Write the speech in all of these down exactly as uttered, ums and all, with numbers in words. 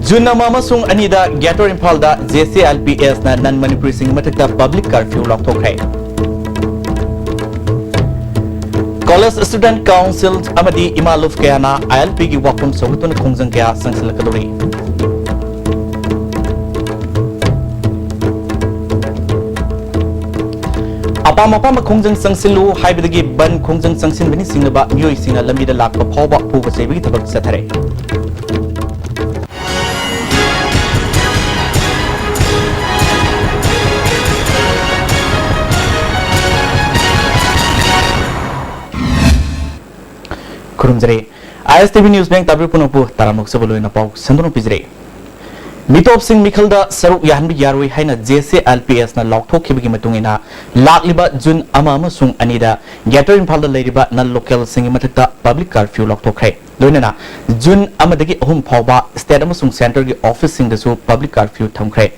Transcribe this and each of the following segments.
June ꯑꯃ ꯑꯃꯁꯨꯡ ꯑꯅꯤꯗ Greater ꯏꯝꯐꯥꯜꯗ JCILPS ꯅ non Manipuri ꯁꯤꯡꯒꯤ ꯃꯊꯛꯇ public curfew ꯂꯥꯎꯊꯣꯛꯈ꯭ꯔꯦ꯫ College Student Council ꯑꯃꯗꯤ ꯏꯃꯥ ꯂꯨꯞ ꯀꯌꯥꯅ ILP ꯒꯤ ꯋꯥꯐꯝ ꯁꯧꯒꯠꯇꯨꯅ ꯈꯣꯡꯖꯪ ꯀꯌꯥ ꯆꯪꯁꯤꯜꯂꯛꯀꯗꯧꯔꯤ꯫ ꯑꯄꯥꯝ ꯑꯄꯥꯝꯕ ꯈꯣꯡꯖꯪ ꯆꯪꯁꯤꯜꯂꯨ ꯍꯥꯏꯕꯗꯒꯤ ꯕꯟ ꯈꯣꯡꯖꯪ ꯆꯪꯁꯤꯟꯕꯅꯤ ꯆꯤꯡꯅꯕ ꯃꯤꯑꯣꯏꯁꯤꯡꯅ ꯂꯝꯕꯤꯗ ꯂꯥꯛꯄ ꯐꯥꯎꯕ ꯐꯨꯕ ꯆꯩꯕꯒꯤ ꯊꯕꯛ ꯆꯠꯊꯔꯦ꯫ ꯈꯨꯔꯨꯝꯖꯔꯤ꯫ ISTV News ꯃꯌꯦꯛ ꯇꯥꯕꯤꯔꯤꯕ ꯄꯨꯝꯅꯃꯛꯄꯨ ꯇꯔꯥꯃꯨꯛ ꯆꯕ ꯂꯣꯏꯅ ꯄꯥꯎ ꯁꯟꯗꯣꯛꯅ ꯄꯤꯖꯔꯤ꯫ ꯃꯤꯇꯣꯞꯁꯤꯡ ꯃꯤꯈꯜꯗ ꯁꯔꯨꯛ ꯌꯥꯍꯟꯕ ꯌꯥꯔꯣꯏ ꯍꯥꯏꯅ JCILPS ꯅ ꯂꯥꯎꯊꯣꯛꯈꯤꯕꯒꯤ ꯃꯇꯨꯡ ꯏꯟꯅ, ꯂꯥꯛꯂꯤꯕ ꯖꯨꯟ ꯑꯃ ꯑꯃꯁꯨꯡ ꯑꯅꯤꯗ Greater ꯏꯝꯐꯥꯜꯗ ꯂꯩꯔꯤꯕ non local ꯁꯤꯡꯒꯤ ꯃꯊꯛꯇ public curfew ꯂꯥꯎꯊꯣꯛꯈ꯭ꯔꯦ꯫ ꯂꯣꯏꯅꯅ ꯖꯨꯟ ꯑꯃꯗꯒꯤ ꯑꯍꯨꯝ ꯐꯥꯎꯕ state ꯑꯃꯁꯨꯡ centre ꯒꯤ office ꯁꯤꯡꯗꯁꯨ public curfew ꯊꯝꯈ꯭ꯔꯦ꯫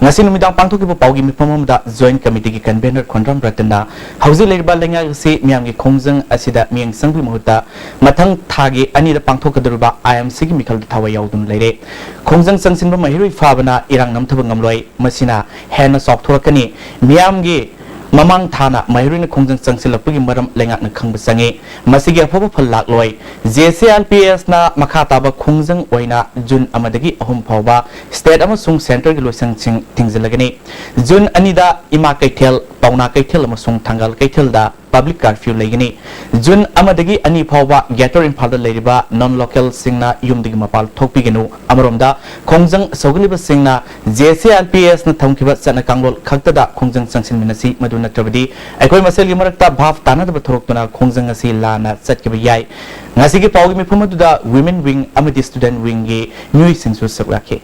ꯉꯁꯤ ꯅꯨꯃꯤꯗꯥꯡ ꯄꯥꯡꯊꯣꯛꯈꯤꯕ ꯄꯥꯎꯒꯤ ꯃꯤꯐꯝ ꯑꯃꯗ Joint Committee ꯒꯤ convenor ꯈꯣꯟꯗ꯭ꯔꯝ ꯔꯇꯟꯅ ꯍꯧꯖꯤꯛ ꯂꯩꯔꯤꯕ ꯂꯩꯉꯥꯛ ꯑꯁꯤ ꯃꯤꯌꯥꯝꯒꯤ ꯈꯣꯡꯖꯪ ꯑꯁꯤꯗ ꯃꯤꯠꯌꯦꯡ ꯆꯪꯕꯒꯤ ꯃꯍꯨꯠꯇ ꯃꯊꯪ ꯊꯥꯒꯤ ꯑꯅꯤꯗ ꯄꯥꯡꯊꯣꯛꯀꯗꯧꯔꯤꯕ IMC ꯒꯤ ꯃꯤꯈꯜꯗ ꯊꯋꯥꯏ ꯌꯥꯎꯗꯨꯅ ꯂꯩꯔꯦ꯫ ꯈꯣꯡꯖꯪ ꯆꯪꯁꯤꯟꯕ ꯃꯍꯩꯔꯣꯏ ꯐꯥꯕꯅ ꯏꯔꯥꯡ ꯅꯝꯊꯕ ꯉꯝꯂꯣꯏ, ꯃꯁꯤꯅ ꯍꯦꯟꯅ ꯆꯥꯎꯊꯣꯔꯛꯀꯅꯤ꯫ ꯃꯤꯌꯥꯝꯒꯤ ꯃꯃꯥꯡ ꯊꯥꯅ ꯃꯍꯩꯔꯣꯏꯅ ꯈꯣꯡꯖꯪ ꯆꯪꯁꯤꯜꯂꯛꯄꯒꯤ ꯃꯔꯝ ꯂꯩꯉꯥꯛꯅ ꯈꯪꯕ ꯆꯪꯏ꯫ ꯃꯁꯤꯒꯤ ꯑꯐꯕ ꯐꯜ ꯂꯥꯛꯂꯣꯏ꯫ JCILPS ꯅ ꯃꯈꯥ ꯇꯥꯕ ꯈꯣꯡꯖꯪ ꯑꯣꯏꯅ ꯖꯨꯟ ꯑꯃꯗꯒꯤ ꯑꯍꯨꯝ ꯐꯥꯎꯕ state ꯑꯃꯁꯨꯡ centre ꯒꯤ ꯂꯣꯏꯁꯪꯁꯤꯡ ꯊꯤꯡꯖꯤꯜꯂꯒꯅꯤ꯫ ꯖꯨꯟ ꯑꯅꯤꯗ ꯏꯃꯥ ꯀꯩꯊꯦꯜ, ꯄꯥꯎꯅꯥ ꯀꯩꯊꯦꯜ ꯑꯃꯁꯨꯡ ꯊꯪꯒꯥꯜ ꯀꯩꯊꯦꯜꯗ public curfew ꯂꯩꯒꯅꯤ꯫ ꯖꯨꯟ ꯑꯃꯗꯒꯤ ꯑꯅꯤ ꯐꯥꯎꯕ Greater ꯏꯝꯐꯥꯜꯗ ꯂꯩꯔꯤꯕ non local ꯁꯤꯡꯅ ꯌꯨꯝꯗꯒꯤ ꯃꯄꯥꯟ ꯊꯣꯛꯄꯤꯒꯅꯨ꯫ ꯑꯃꯔꯣꯝꯗ, ꯈꯣꯡꯖꯪ ꯁꯧꯒꯠꯂꯤꯕꯁꯤꯡꯅ JCILPS ꯅ ꯊꯝꯈꯤꯕ ꯆꯠꯅ ꯀꯥꯡꯂꯣꯟ ꯈꯛꯇꯗ ꯈꯣꯡꯖꯪ ꯆꯪꯁꯤꯟꯃꯤꯟꯅꯁꯤ, ꯃꯗꯨ ꯅꯠꯇ꯭ꯔꯕꯗꯤ ꯑꯩꯈꯣꯏ ꯃꯁꯦꯜꯒꯤ ꯃꯔꯛꯇ ꯚꯥꯞ ꯇꯥꯅꯗꯕ ꯊꯣꯔꯛꯇꯨꯅ ꯈꯣꯡꯖꯪ ꯑꯁꯤ ꯂꯥꯟꯅ ꯆꯠꯈꯤꯕ ꯌꯥꯏ꯫ ꯉꯁꯤꯒꯤ ꯄꯥꯎꯒꯤ ꯃꯤꯐꯝ ꯑꯗꯨꯗ Women Wing ꯑꯃꯗꯤ Student Wing ꯒꯤ ꯃꯤꯑꯣꯏꯁꯤꯡꯁꯨ ꯁꯔꯨꯛ ꯌꯥꯈꯤ꯫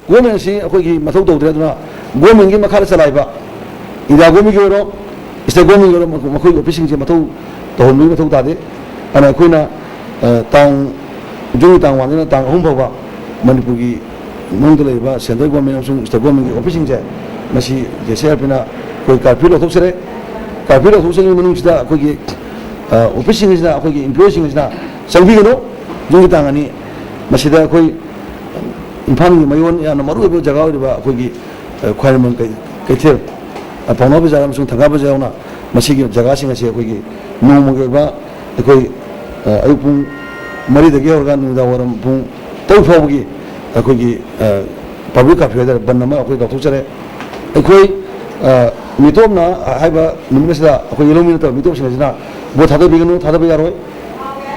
Government ꯑꯁꯤ ꯑꯩꯈꯣꯏꯒꯤ ꯃꯊꯧ ꯇꯧꯗ꯭ꯔꯦ, ꯑꯗꯨꯅ government ꯀꯤ ꯃꯈꯥꯗ ꯆꯂꯥꯏꯕ India government ꯀꯤ ꯑꯣꯏꯔꯣ, state government ꯀꯤ ꯑꯣꯏꯔꯣ, ꯃꯈꯣꯏ office ꯁꯤꯡꯁꯦ ꯃꯊꯧ ꯇꯧꯍꯟꯕꯒꯤ ꯃꯊꯧ ꯇꯥꯗꯦ꯫ ꯑꯗꯨꯅ ꯑꯩꯈꯣꯏꯅ, ꯑ, ꯇꯥꯡ, ꯖꯨꯟꯒꯤ ꯇꯥꯡ ꯃꯉꯥꯗꯩꯅ ꯇꯥꯡ ꯑꯍꯨꯝ ꯐꯥꯎꯕ ꯃꯅꯤꯄꯨꯔꯒꯤ ꯃꯅꯨꯡꯗ ꯂꯩꯔꯤꯕ central government ꯑꯃꯁꯨꯡ state government ꯀꯤ office ꯁꯤꯡꯁꯦ ꯃꯁꯤ JCILP ꯅ ꯑꯩꯈꯣꯏ curfew ꯂꯧꯊꯣꯛꯆꯔꯦ꯫ Curfew ꯂꯧꯊꯣꯛꯆꯔꯤꯉꯩ ꯃꯅꯨꯡꯁꯤꯗ ꯑꯩꯈꯣꯏꯒꯤ, ꯑ, office ꯁꯤꯡꯁꯤꯅ, ꯑꯩꯈꯣꯏꯒꯤ employee ꯁꯤꯡꯁꯤꯅ ꯆꯪꯕꯤꯒꯅꯨ꯫ ꯖꯨꯟꯒꯤ ꯇꯥꯡ ꯑꯅꯤ ꯃꯁꯤꯗ ꯑꯩꯈꯣꯏ ꯏꯝꯐꯥꯜꯒꯤ ꯃꯌꯣꯟ ꯌꯥꯝꯅ ꯃꯔꯨꯑꯣꯏꯕ ꯖꯒꯥ ꯑꯣꯏꯔꯤꯕ ꯑꯩꯈꯣꯏꯒꯤ, ꯑ, ꯈ꯭ꯋꯥꯏꯔꯝꯕꯟ ꯀꯩ-, ꯀꯩꯊꯦꯜ, ꯑ, ꯄꯥꯎꯅꯥ ꯕꯖꯥꯔ ꯑꯃꯁꯨꯡ ꯊꯪꯒꯥꯜ ꯕꯖꯥꯔ ꯌꯥꯎꯅ ꯃꯁꯤꯒꯤ ꯖꯒꯥꯁꯤꯡ ꯑꯁꯤ ꯑꯩꯈꯣꯏꯒꯤ ꯅꯣꯡꯃꯒꯤ ꯑꯣꯏꯕ ꯑꯩꯈꯣꯏ, ꯑ, ꯑꯌꯨꯛ ꯄꯨꯡ ꯃꯔꯤꯗꯒꯤ ꯍꯧꯔꯒ ꯅꯨꯃꯤꯗꯥꯡ ꯋꯥꯏꯔꯝ ꯄꯨꯡ ꯇꯔꯨꯛ ꯐꯥꯎꯕꯒꯤ ꯑꯩꯈꯣꯏꯒꯤ, ꯑ, ꯄꯕ꯭ꯂꯤꯛ ꯀꯔꯐ꯭ꯌꯨ ꯍꯥꯏꯇꯥꯔꯦ, ꯕꯟ ꯑꯃ ꯑꯩꯈꯣꯏ ꯂꯥꯎꯊꯣꯛꯆꯔꯦ꯫ ꯑꯩꯈꯣꯏ, ꯑ, ꯃꯤꯇꯣꯞꯅ ꯍꯥꯏꯕ ꯅꯨꯃꯤꯠ ꯑꯁꯤꯗ ꯑꯩꯈꯣꯏ ꯌꯦꯜꯍꯧꯃꯤ ꯅꯠꯇꯕ ꯃꯤꯇꯣꯞꯁꯤꯡ ꯑꯁꯤꯅ ꯚꯣꯠ ꯊꯥꯗꯕꯤꯒꯅꯨ, ꯊꯥꯗꯕ ꯌꯥꯔꯣꯏ꯫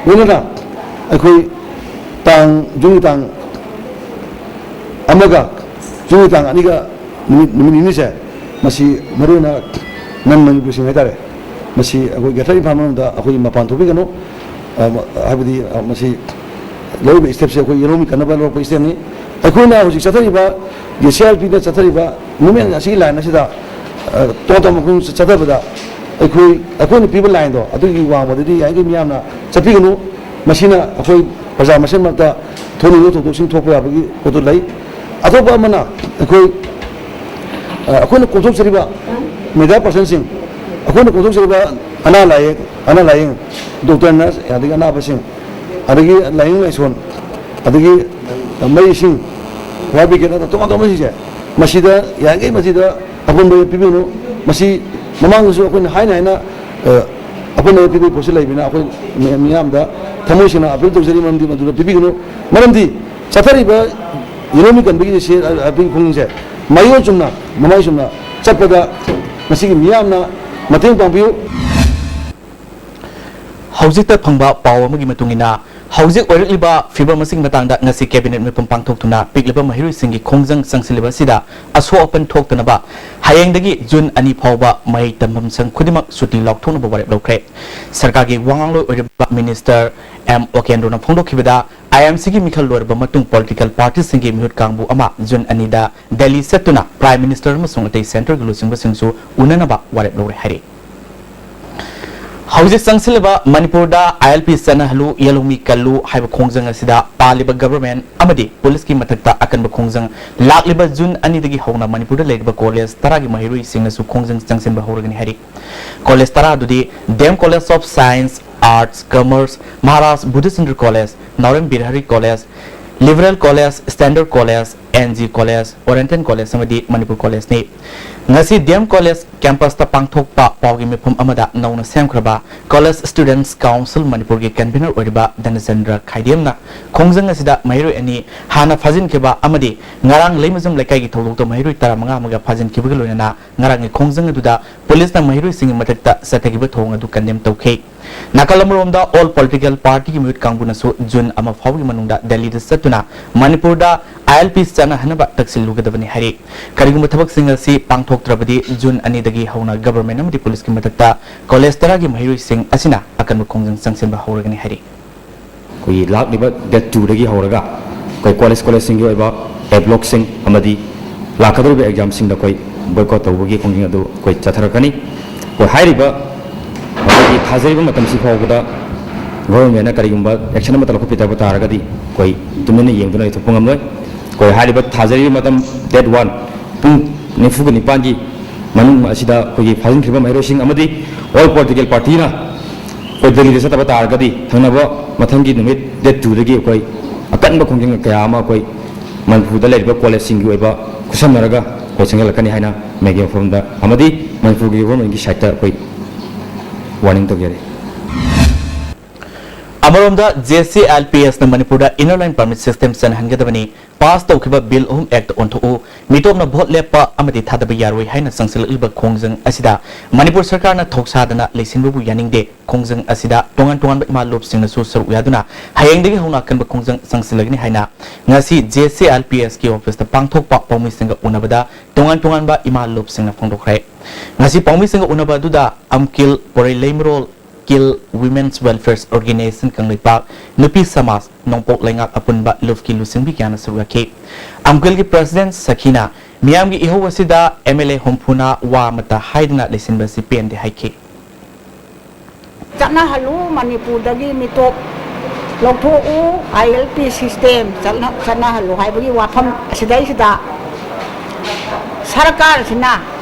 ꯂꯣꯏꯅꯅ ꯑꯩꯈꯣꯏ ꯇꯥꯡ, ꯖꯨꯟꯒꯤ ꯇꯥꯡ ꯑꯃꯒ ꯖꯨꯟꯒꯤ ꯇꯥꯡ ꯑꯅꯤꯒ ꯅꯨꯃꯤꯠ, ꯅꯨꯃꯤꯠ ꯅꯤꯅꯤꯁꯦ, ꯃꯁꯤ ꯃꯔꯨꯑꯣꯏꯅ ꯅꯟ ꯃꯅꯤꯄꯨꯔꯤꯁꯤꯡ ꯍꯥꯏꯇꯥꯔꯦ, ꯃꯁꯤ ꯑꯩꯈꯣꯏ ꯒ꯭ꯔꯦꯇꯔ ꯏꯝꯐꯥꯜ ꯃꯅꯨꯡꯗ ꯑꯩꯈꯣꯏ ꯃꯄꯥꯟ ꯊꯣꯛꯄꯤꯒꯅꯨ꯫ ꯑ, ꯃ-, ꯍꯥꯏꯕꯗꯤ, ꯑ, ꯃꯁꯤ ꯂꯧꯔꯤꯕ ꯏꯁꯇꯦꯞꯁꯦ ꯑꯩꯈꯣꯏ ꯌꯦꯜꯍꯧꯃꯤ ꯀꯟꯅꯕ ꯂꯧꯔꯛꯄ ꯏꯁꯇꯦꯞꯅꯤ꯫ ꯑꯩꯈꯣꯏꯅ ꯍꯧꯖꯤꯛ ꯆꯠꯊꯔꯤꯕ ꯁꯤ ꯑꯥꯔ ꯄꯤꯅ ꯆꯠꯊꯔꯤꯕ ꯃꯨꯞꯃꯦꯟ ꯑꯁꯤꯒꯤ ꯂꯥꯏꯟ ꯑꯁꯤꯗ, ꯑ, ꯇꯣꯉꯥꯟ ꯇꯣꯉꯥꯟꯕ ꯃꯐꯝ ꯆꯠꯊꯕꯗ ꯑꯩꯈꯣꯏ, ꯑꯩꯈꯣꯏꯅ ꯄꯤꯕ ꯂꯥꯏꯟꯗꯣ ꯑꯗꯨꯒꯤ ꯋꯥꯡꯃꯗꯗꯤ ꯌꯥꯔꯤꯈꯩ ꯃꯤꯌꯥꯝꯅ ꯆꯠꯄꯤꯒꯅꯨ꯫ ꯃꯁꯤꯅ ꯑꯩꯈꯣꯏ ꯄ꯭ꯔꯖꯥ ꯃꯁꯦꯟ ꯃꯔꯛꯇ ꯊꯣꯛꯅꯤꯡꯕ ꯊꯧꯗꯣꯛꯁꯤꯡ ꯊꯣꯛꯄ ꯌꯥꯕꯒꯤ ꯄꯣꯠꯇꯨ ꯂꯩ꯫ ꯑꯇꯣꯞꯄ ꯑꯃꯅ ꯑꯩꯈꯣꯏ, ꯑ, ꯑꯩꯈꯣꯏꯅ ꯀꯣꯝꯊꯣꯛꯆꯔꯤꯕ ꯃꯦꯗꯤꯌꯥ ꯄꯥꯔꯁꯟꯁꯤꯡ, ꯑꯩꯈꯣꯏꯅ ꯀꯣꯝꯊꯣꯛꯆꯔꯤꯕ ꯑꯅꯥ ꯂꯥꯏꯌꯦꯡ, ꯑꯅꯥ ꯂꯥꯏꯌꯦꯡ, ꯗꯣꯛꯇꯔ, ꯅꯔꯁ, ꯑꯗꯒꯤ ꯑꯅꯥꯕꯁꯤꯡ, ꯑꯗꯒꯤ ꯂꯥꯏꯅꯤꯡ ꯂꯥꯏꯁꯣꯟ, ꯑꯗꯒꯤ ꯃꯩ ꯏꯁꯤꯡ, ꯐꯥꯌꯔ ꯕ꯭ꯔꯤꯒꯦꯗ, ꯇꯣꯉꯥꯟ ꯇꯣꯉꯥꯟꯕꯁꯤꯡꯁꯦ, ꯃꯁꯤꯗ ꯌꯥꯔꯤꯈꯩ ꯃꯁꯤꯗ ꯑꯄꯨꯟꯕ ꯄꯤꯕꯤꯒꯅꯨ꯫ ꯃꯁꯤ ꯃꯃꯥꯡꯗꯁꯨ ꯑꯩꯈꯣꯏꯅ ꯍꯥꯏꯅ ꯍꯥꯏꯅ, ꯑ, ꯑꯄꯨꯟꯕ ꯄꯤꯕꯒꯤ ꯄꯣꯠꯁꯤ ꯂꯩꯕꯅ ꯑꯩꯈꯣꯏ ꯃꯤ-, ꯃꯤꯌꯥꯝꯗ ꯊꯃꯣꯏ ꯁꯦꯡꯅ ꯑꯄꯤꯜ ꯇꯧꯖꯔꯤ, ꯃꯔꯝꯗꯤ ꯃꯗꯨꯗ ꯄꯤꯕꯤꯒꯅꯨ꯫ ꯃꯔꯝꯗꯤ ꯆꯠꯊꯔꯤꯕ ꯌꯦꯜꯍꯧꯃꯤ ꯀꯟꯕꯒꯤ ꯁꯤ, ꯑ, ꯑꯄꯤꯜ ꯈꯣꯡꯖꯪꯁꯦ ꯃꯌꯣꯟ ꯆꯨꯝꯅ, ꯃꯃꯥꯏ ꯆꯨꯝꯅ ꯆꯠꯄꯗ ꯃꯁꯤꯒꯤ ꯃꯤꯌꯥꯝꯅ ꯃꯇꯦꯡ ꯄꯥꯡꯕꯤꯌꯨ꯫ ꯍꯧꯖꯤꯛꯇ ꯐꯪꯕ ꯄꯥꯎ ꯑꯃꯒꯤ ꯃꯇꯨꯡ ꯏꯟꯅ, ꯍꯧꯖꯤꯛ ꯑꯣꯏꯔꯛꯂꯤꯕ ꯐꯤꯕꯝ ꯑꯁꯤꯒꯤ ꯃꯇꯥꯡꯗ ꯉꯁꯤ ꯀꯦꯕꯤꯅꯦꯠ ꯃꯤꯐꯝ ꯄꯥꯡꯊꯣꯛꯇꯨꯅ ꯄꯤꯛꯂꯤꯕ ꯃꯍꯩꯔꯣꯏꯁꯤꯡꯒꯤ ꯈꯣꯡꯖꯪ ꯆꯪꯁꯤꯜꯂꯤꯕ ꯑꯁꯤꯗ ꯑꯁꯣꯛ ꯑꯄꯟ ꯊꯣꯛꯇꯅꯕ ꯍꯌꯦꯡꯗꯒꯤ ꯖꯨꯟ ꯑꯅꯤ ꯐꯥꯎꯕ ꯃꯍꯩ ꯇꯝꯐꯝ ꯁꯪ ꯈꯨꯗꯤꯡꯃꯛ ꯁꯨꯇꯤ ꯂꯥꯎꯊꯣꯛꯅꯕ ꯋꯥꯔꯦꯞ ꯂꯧꯈ꯭ꯔꯦ꯫ ꯁꯔꯀꯥꯔꯒꯤ ꯋꯥꯉꯥꯡꯂꯣꯏ ꯑꯣꯏꯔꯤꯕ ꯃꯤꯅꯤꯁꯇꯔ ꯑꯦꯝ ꯑꯣꯀꯦꯟꯗ꯭ꯔꯣꯅ ꯐꯣꯡꯗꯣꯛꯈꯤꯕꯗ, ꯑꯥꯏ ꯑꯦꯝ ꯁꯤꯒꯤ ꯃꯤꯈꯜ ꯂꯣꯏꯔꯕ ꯃꯇꯨꯡ ꯄꯣꯂꯤꯇꯤꯀꯦꯜ ꯄꯥꯔꯇꯤꯁꯤꯡꯒꯤ ꯃꯤꯍꯨꯠ ꯀꯥꯡꯕꯨ ꯑꯃ ꯖꯨꯟ ꯑꯅꯤꯗ ꯗꯦꯜꯂꯤ ꯆꯠꯇꯨꯅ ꯄ꯭ꯔꯥꯏꯝ ꯃꯤꯅꯤꯁꯇꯔ ꯑꯃꯁꯨꯡ ꯑꯇꯩ ꯁꯦꯟꯇꯔꯒꯤ ꯂꯨꯆꯤꯡꯕꯁꯤꯡꯁꯨ ꯎꯅꯅꯕ ꯋꯥꯔꯦꯞ ꯂꯧꯔꯦ ꯍꯥꯏꯔꯤ꯫ ꯍꯧꯖꯤꯛ ꯆꯪꯁꯤꯜꯂꯤꯕ ꯃꯅꯤꯄꯨꯔꯗ ꯑꯥꯏ ꯑꯦꯜ ꯄꯤ ꯆꯠꯅꯍꯜꯂꯨ, ꯌꯦꯜꯍꯧꯃꯤ ꯀꯜꯂꯨ ꯍꯥꯏꯕ ꯈꯣꯡꯖꯪ ꯑꯁꯤꯗ ꯄꯥꯜꯂꯤꯕ ꯒꯚꯔꯟꯃꯦꯟꯠ ꯑꯃꯗꯤ ꯄꯨꯂꯤꯁꯀꯤ ꯃꯊꯛꯇ ꯑꯀꯟꯕ ꯈꯣꯡꯖꯪ ꯂꯥꯛꯂꯤꯕ ꯖꯨꯟ ꯑꯅꯤꯗꯒꯤ ꯍꯧꯅ ꯃꯅꯤꯄꯨꯔꯗ ꯂꯩꯔꯤꯕ ꯀꯣꯂꯦꯖ ꯇꯔꯥꯒꯤ ꯃꯍꯩꯔꯣꯏꯁꯤꯡꯅꯁꯨ ꯈꯣꯡꯖꯪ ꯆꯪꯁꯤꯟꯕ ꯍꯧꯔꯒꯅꯤ ꯍꯥꯏꯔꯤ꯫ ꯀꯣꯂꯦꯖ ꯇꯔꯥ ꯑꯗꯨꯗꯤ D M college of science, arts, commerce, Maharaj Budhachandra college, Naorem Birahari college, Liberal College, Standard College, N G College, Oriental College ꯑꯃꯗꯤ ꯃꯅꯤꯄꯨꯔ Collegeꯅꯤ꯫ ꯉꯁꯤ D M College campusꯇ ꯄꯥꯡꯊꯣꯛꯄ ꯄꯥꯎꯒꯤ ꯃꯤꯐꯝ ꯑꯃꯗ ꯅꯧꯅ ꯁꯦꯝꯈ꯭ꯔꯕ College Students Council ꯃꯅꯤꯄꯨꯔꯒꯤ convener ꯑꯣꯏꯔꯤꯕ ꯙꯅꯆꯟꯗ꯭ꯔ ꯈꯥꯏꯗꯦꯝꯅ ꯈꯣꯡꯖꯪ ꯑꯁꯤꯗ ꯃꯍꯩꯔꯣꯏ ꯑꯅꯤ ꯍꯥꯟꯅ ꯐꯥꯖꯤꯟꯈꯤꯕ ꯑꯃꯗꯤ ꯉꯔꯥꯡ ꯂꯩꯃꯖꯝ ꯂꯩꯀꯥꯏꯒꯤ ꯊꯧꯗꯣꯛꯇ ꯃꯍꯩꯔꯣꯏ ꯇꯔꯥꯃꯉꯥ ꯑꯃꯒ ꯐꯥꯖꯤꯟꯈꯤꯕꯒ ꯂꯣꯏꯅꯅ ꯉꯔꯥꯡꯒꯤ ꯈꯣꯡꯖꯪ ꯑꯗꯨꯗ ꯄꯨꯂꯤꯁꯅ ꯃꯍꯩꯔꯣꯏꯁꯤꯡꯒꯤ ꯃꯊꯛꯇ ꯆꯠꯊꯈꯤꯕ ꯊꯧꯑꯣꯡ ꯑꯗꯨ condemn ꯇꯧꯈꯤ꯫ ꯅꯥꯀꯜ ꯑꯃꯔꯣꯝꯗ, all political partyꯒꯤ ꯃꯤꯍꯨꯠ ꯀꯥꯡꯕꯨꯅꯁꯨ June ꯑꯃ ꯐꯥꯎꯕꯒꯤ ꯃꯅꯨꯡꯗ ꯗꯦꯜꯂꯤꯗ ꯆꯠꯇꯨꯅ ꯃꯅꯤꯄꯨꯔꯗ I L P ꯆꯠꯅꯍꯟꯅꯕ ꯇꯛꯁꯤꯜꯂꯨꯒꯗꯕꯅꯤ ꯍꯥꯏꯔꯤ꯫ ꯀꯔꯤꯒꯨꯝꯕ ꯊꯕꯛꯁꯤꯡ ꯑꯁꯤ ꯄꯥꯡꯊꯣꯛꯇ꯭ꯔꯕꯗꯤ, June ꯑꯅꯤꯗꯒꯤ ꯍꯧꯅ government ꯑꯃꯗꯤ ꯄꯨꯂꯤꯁꯀꯤ ꯃꯊꯛꯇ college ꯇꯔꯥꯒꯤ ꯃꯍꯩꯔꯣꯏꯁꯤꯡ ꯑꯁꯤꯅ ꯑꯀꯟꯕ ꯈꯣꯡꯖꯪ ꯆꯪꯁꯤꯟꯕ ꯍꯧꯔꯒꯅꯤ ꯍꯥꯏꯔꯤ꯫ ꯑꯩꯈꯣꯏꯒꯤ ꯂꯥꯛꯂꯤꯕ date twoꯗꯒꯤ ꯍꯧꯔꯒ ꯑꯩꯈꯣꯏ college, collegeꯁꯤꯡꯒꯤ ꯑꯣꯏꯕ A blockꯁꯤꯡ ꯑꯃꯗꯤ ꯂꯥꯛꯀꯗꯧꯔꯤꯕ examꯁꯤꯡꯗ ꯑꯩꯈꯣꯏ boycott ꯇꯧꯕꯒꯤ ꯈꯣꯡꯖꯪ ꯑꯗꯨ ꯑꯩꯈꯣꯏ ꯆꯠꯊꯔꯛꯀꯅꯤ꯫ ꯑꯩꯈꯣꯏ ꯍꯥꯏꯔꯤꯕ, ꯑꯩꯈꯣꯏꯒꯤ ꯊꯥꯖꯔꯤꯕ ꯃꯇꯝꯁꯤ ꯐꯥꯎꯕꯗ governmentꯅ ꯀꯔꯤꯒꯨꯝꯕ action ꯑꯃꯠꯇ ꯂꯧꯈꯠꯄꯤꯗꯕ ꯇꯥꯔꯒꯗꯤ, ꯑꯩꯈꯣꯏ ꯇꯨꯃꯤꯟꯅ ꯌꯦꯡꯗꯨꯅ ꯂꯩꯊꯣꯛꯄ ꯉꯝꯂꯣꯏ꯫ ꯑꯩꯈꯣꯏ ꯍꯥꯏꯔꯤꯕ ꯊꯥꯖꯔꯤꯕ ꯃꯇꯝ, date one, ꯄꯨꯡ ꯅꯤꯐꯨꯒ ꯅꯤꯄꯥꯟꯒꯤ ꯃꯅꯨꯡ ꯑꯁꯤꯗ ꯑꯩꯈꯣꯏꯒꯤ ꯐꯥꯖꯤꯟꯈ꯭ꯔꯤꯕ ꯃꯍꯩꯔꯣꯏꯁꯤꯡ ꯑꯃꯗꯤ all political partyꯅ ꯑꯩꯈꯣꯏ ꯗꯦꯜꯂꯤꯗ ꯆꯠꯇꯕ ꯇꯥꯔꯒꯗꯤ, ꯊꯪꯅꯕ ꯃꯊꯪꯒꯤ ꯅꯨꯃꯤꯠ, date twoꯗꯒꯤ ꯑꯩꯈꯣꯏ ꯑꯀꯟꯕ ꯈꯣꯡꯖꯪ ꯀꯌꯥ ꯑꯃ ꯑꯩꯈꯣꯏ ꯃꯅꯤꯄꯨꯔꯗ ꯂꯩꯔꯤꯕ collegeꯁꯤꯡꯒꯤ ꯑꯣꯏꯕ ꯈꯨꯠꯁꯝꯅꯔꯒ ꯑꯩꯈꯣꯏ ꯆꯪꯁꯤꯜꯂꯛꯀꯅꯤ ꯍꯥꯏꯅ ꯃꯌꯥꯝꯒꯤ ꯃꯐꯝꯗ ꯑꯃꯗꯤ ꯃꯅꯤꯄꯨꯔꯒꯤ governmentꯀꯤ sideꯇ ꯑꯩꯈꯣꯏ warning ꯇꯧꯖꯔꯤ꯫ ꯑꯃꯔꯣꯝꯗ, JCLPSꯅ ꯃꯅꯤꯄꯨꯔꯗ Inner Line Permit System ꯆꯠꯅꯍꯟꯒꯗꯕꯅꯤ, pass ꯇꯧꯈꯤꯕ bill ꯑꯍꯨꯝ Act ꯑꯣꯟꯊꯣꯛꯎ, ꯃꯤꯇꯣꯞꯅ vote ꯂꯦꯞꯄ ꯑꯃꯗꯤ ꯊꯥꯗꯕ ꯌꯥꯔꯣꯏ ꯍꯥꯏꯅ ꯆꯪꯁꯤꯜꯂꯛꯂꯤꯕ ꯈꯣꯡꯖꯪ ꯑꯁꯤꯗ ꯃꯅꯤꯄꯨꯔ ꯁꯔꯀꯥꯔꯅ ꯊꯧꯁꯥꯗꯅ ꯂꯩꯁꯤꯟꯕꯕꯨ ꯌꯥꯅꯤꯡꯗꯦ꯫ ꯈꯣꯡꯖꯪ ꯑꯁꯤꯗ ꯇꯣꯉꯥꯟ ꯇꯣꯉꯥꯟꯕ ꯏꯃꯥ ꯂꯨꯞꯁꯤꯡꯅꯁꯨ ꯁꯔꯨꯛ ꯌꯥꯗꯨꯅ ꯍꯌꯦꯡꯗꯒꯤ ꯍꯧꯅ ꯑꯀꯟꯕ ꯈꯣꯡꯖꯪ ꯆꯪꯁꯤꯜꯂꯒꯅꯤ ꯍꯥꯏꯅ ꯉꯁꯤ JCLPSꯀꯤ officeꯇ ꯄꯥꯡꯊꯣꯛꯄ ꯄꯥꯎꯃꯤꯁꯤꯡꯒ ꯎꯅꯕꯗ ꯇꯣꯉꯥꯟ ꯇꯣꯉꯥꯟꯕ ꯏꯃꯥ ꯂꯨꯞꯁꯤꯡꯅ ꯐꯣꯡꯗꯣꯛꯈ꯭ꯔꯦ꯫ ꯉꯁꯤ ꯄꯥꯎꯃꯤꯁꯤꯡꯒ ꯎꯅꯕ ꯑꯗꯨꯗ ꯑꯝꯀꯤꯜ ꯄꯣꯔꯩ ꯂꯩꯃꯔꯣꯜ, ꯀꯤꯜ Women's Welfare Organization ꯀꯪꯂꯩꯄꯥꯛ, ꯅꯨꯄꯤ ꯁꯃꯥꯖ, ꯅꯣꯡꯄꯣꯛ ꯂꯩꯉꯥꯛ ꯑꯄꯨꯟꯕ ꯂꯨꯞꯀꯤ ꯂꯨꯆꯤꯡꯕꯤ ꯀꯌꯥꯅ ꯁꯔꯨꯛ ꯌꯥꯈꯤ꯫ ꯑꯝꯀꯤꯜꯒꯤ president ꯁꯈꯤꯅ ꯃꯤꯌꯥꯝꯒꯤ ꯏꯍꯧ ꯑꯁꯤꯗ MLA ꯍꯨꯝꯐꯨꯅ ꯋꯥ ꯑꯃꯠꯇ ꯍꯥꯏꯗꯅ ꯂꯩꯁꯤꯟꯕ ꯑꯁꯤ ꯄꯦꯟꯗꯦ ꯍꯥꯏꯈꯤ꯫ ꯆꯠꯅꯍꯜꯂꯨ, ꯃꯅꯤꯄꯨꯔꯗꯒꯤ ꯃꯤꯇꯣꯞ ꯂꯧꯊꯣꯛꯎ, ILP system ꯆꯠꯅ-, ꯆꯠꯅꯍꯜꯂꯨ ꯍꯥꯏꯕꯒꯤ ꯋꯥꯐꯝ ꯑꯁꯤꯗꯩꯁꯤꯗ ꯁꯔꯀꯥꯔꯁꯤꯅ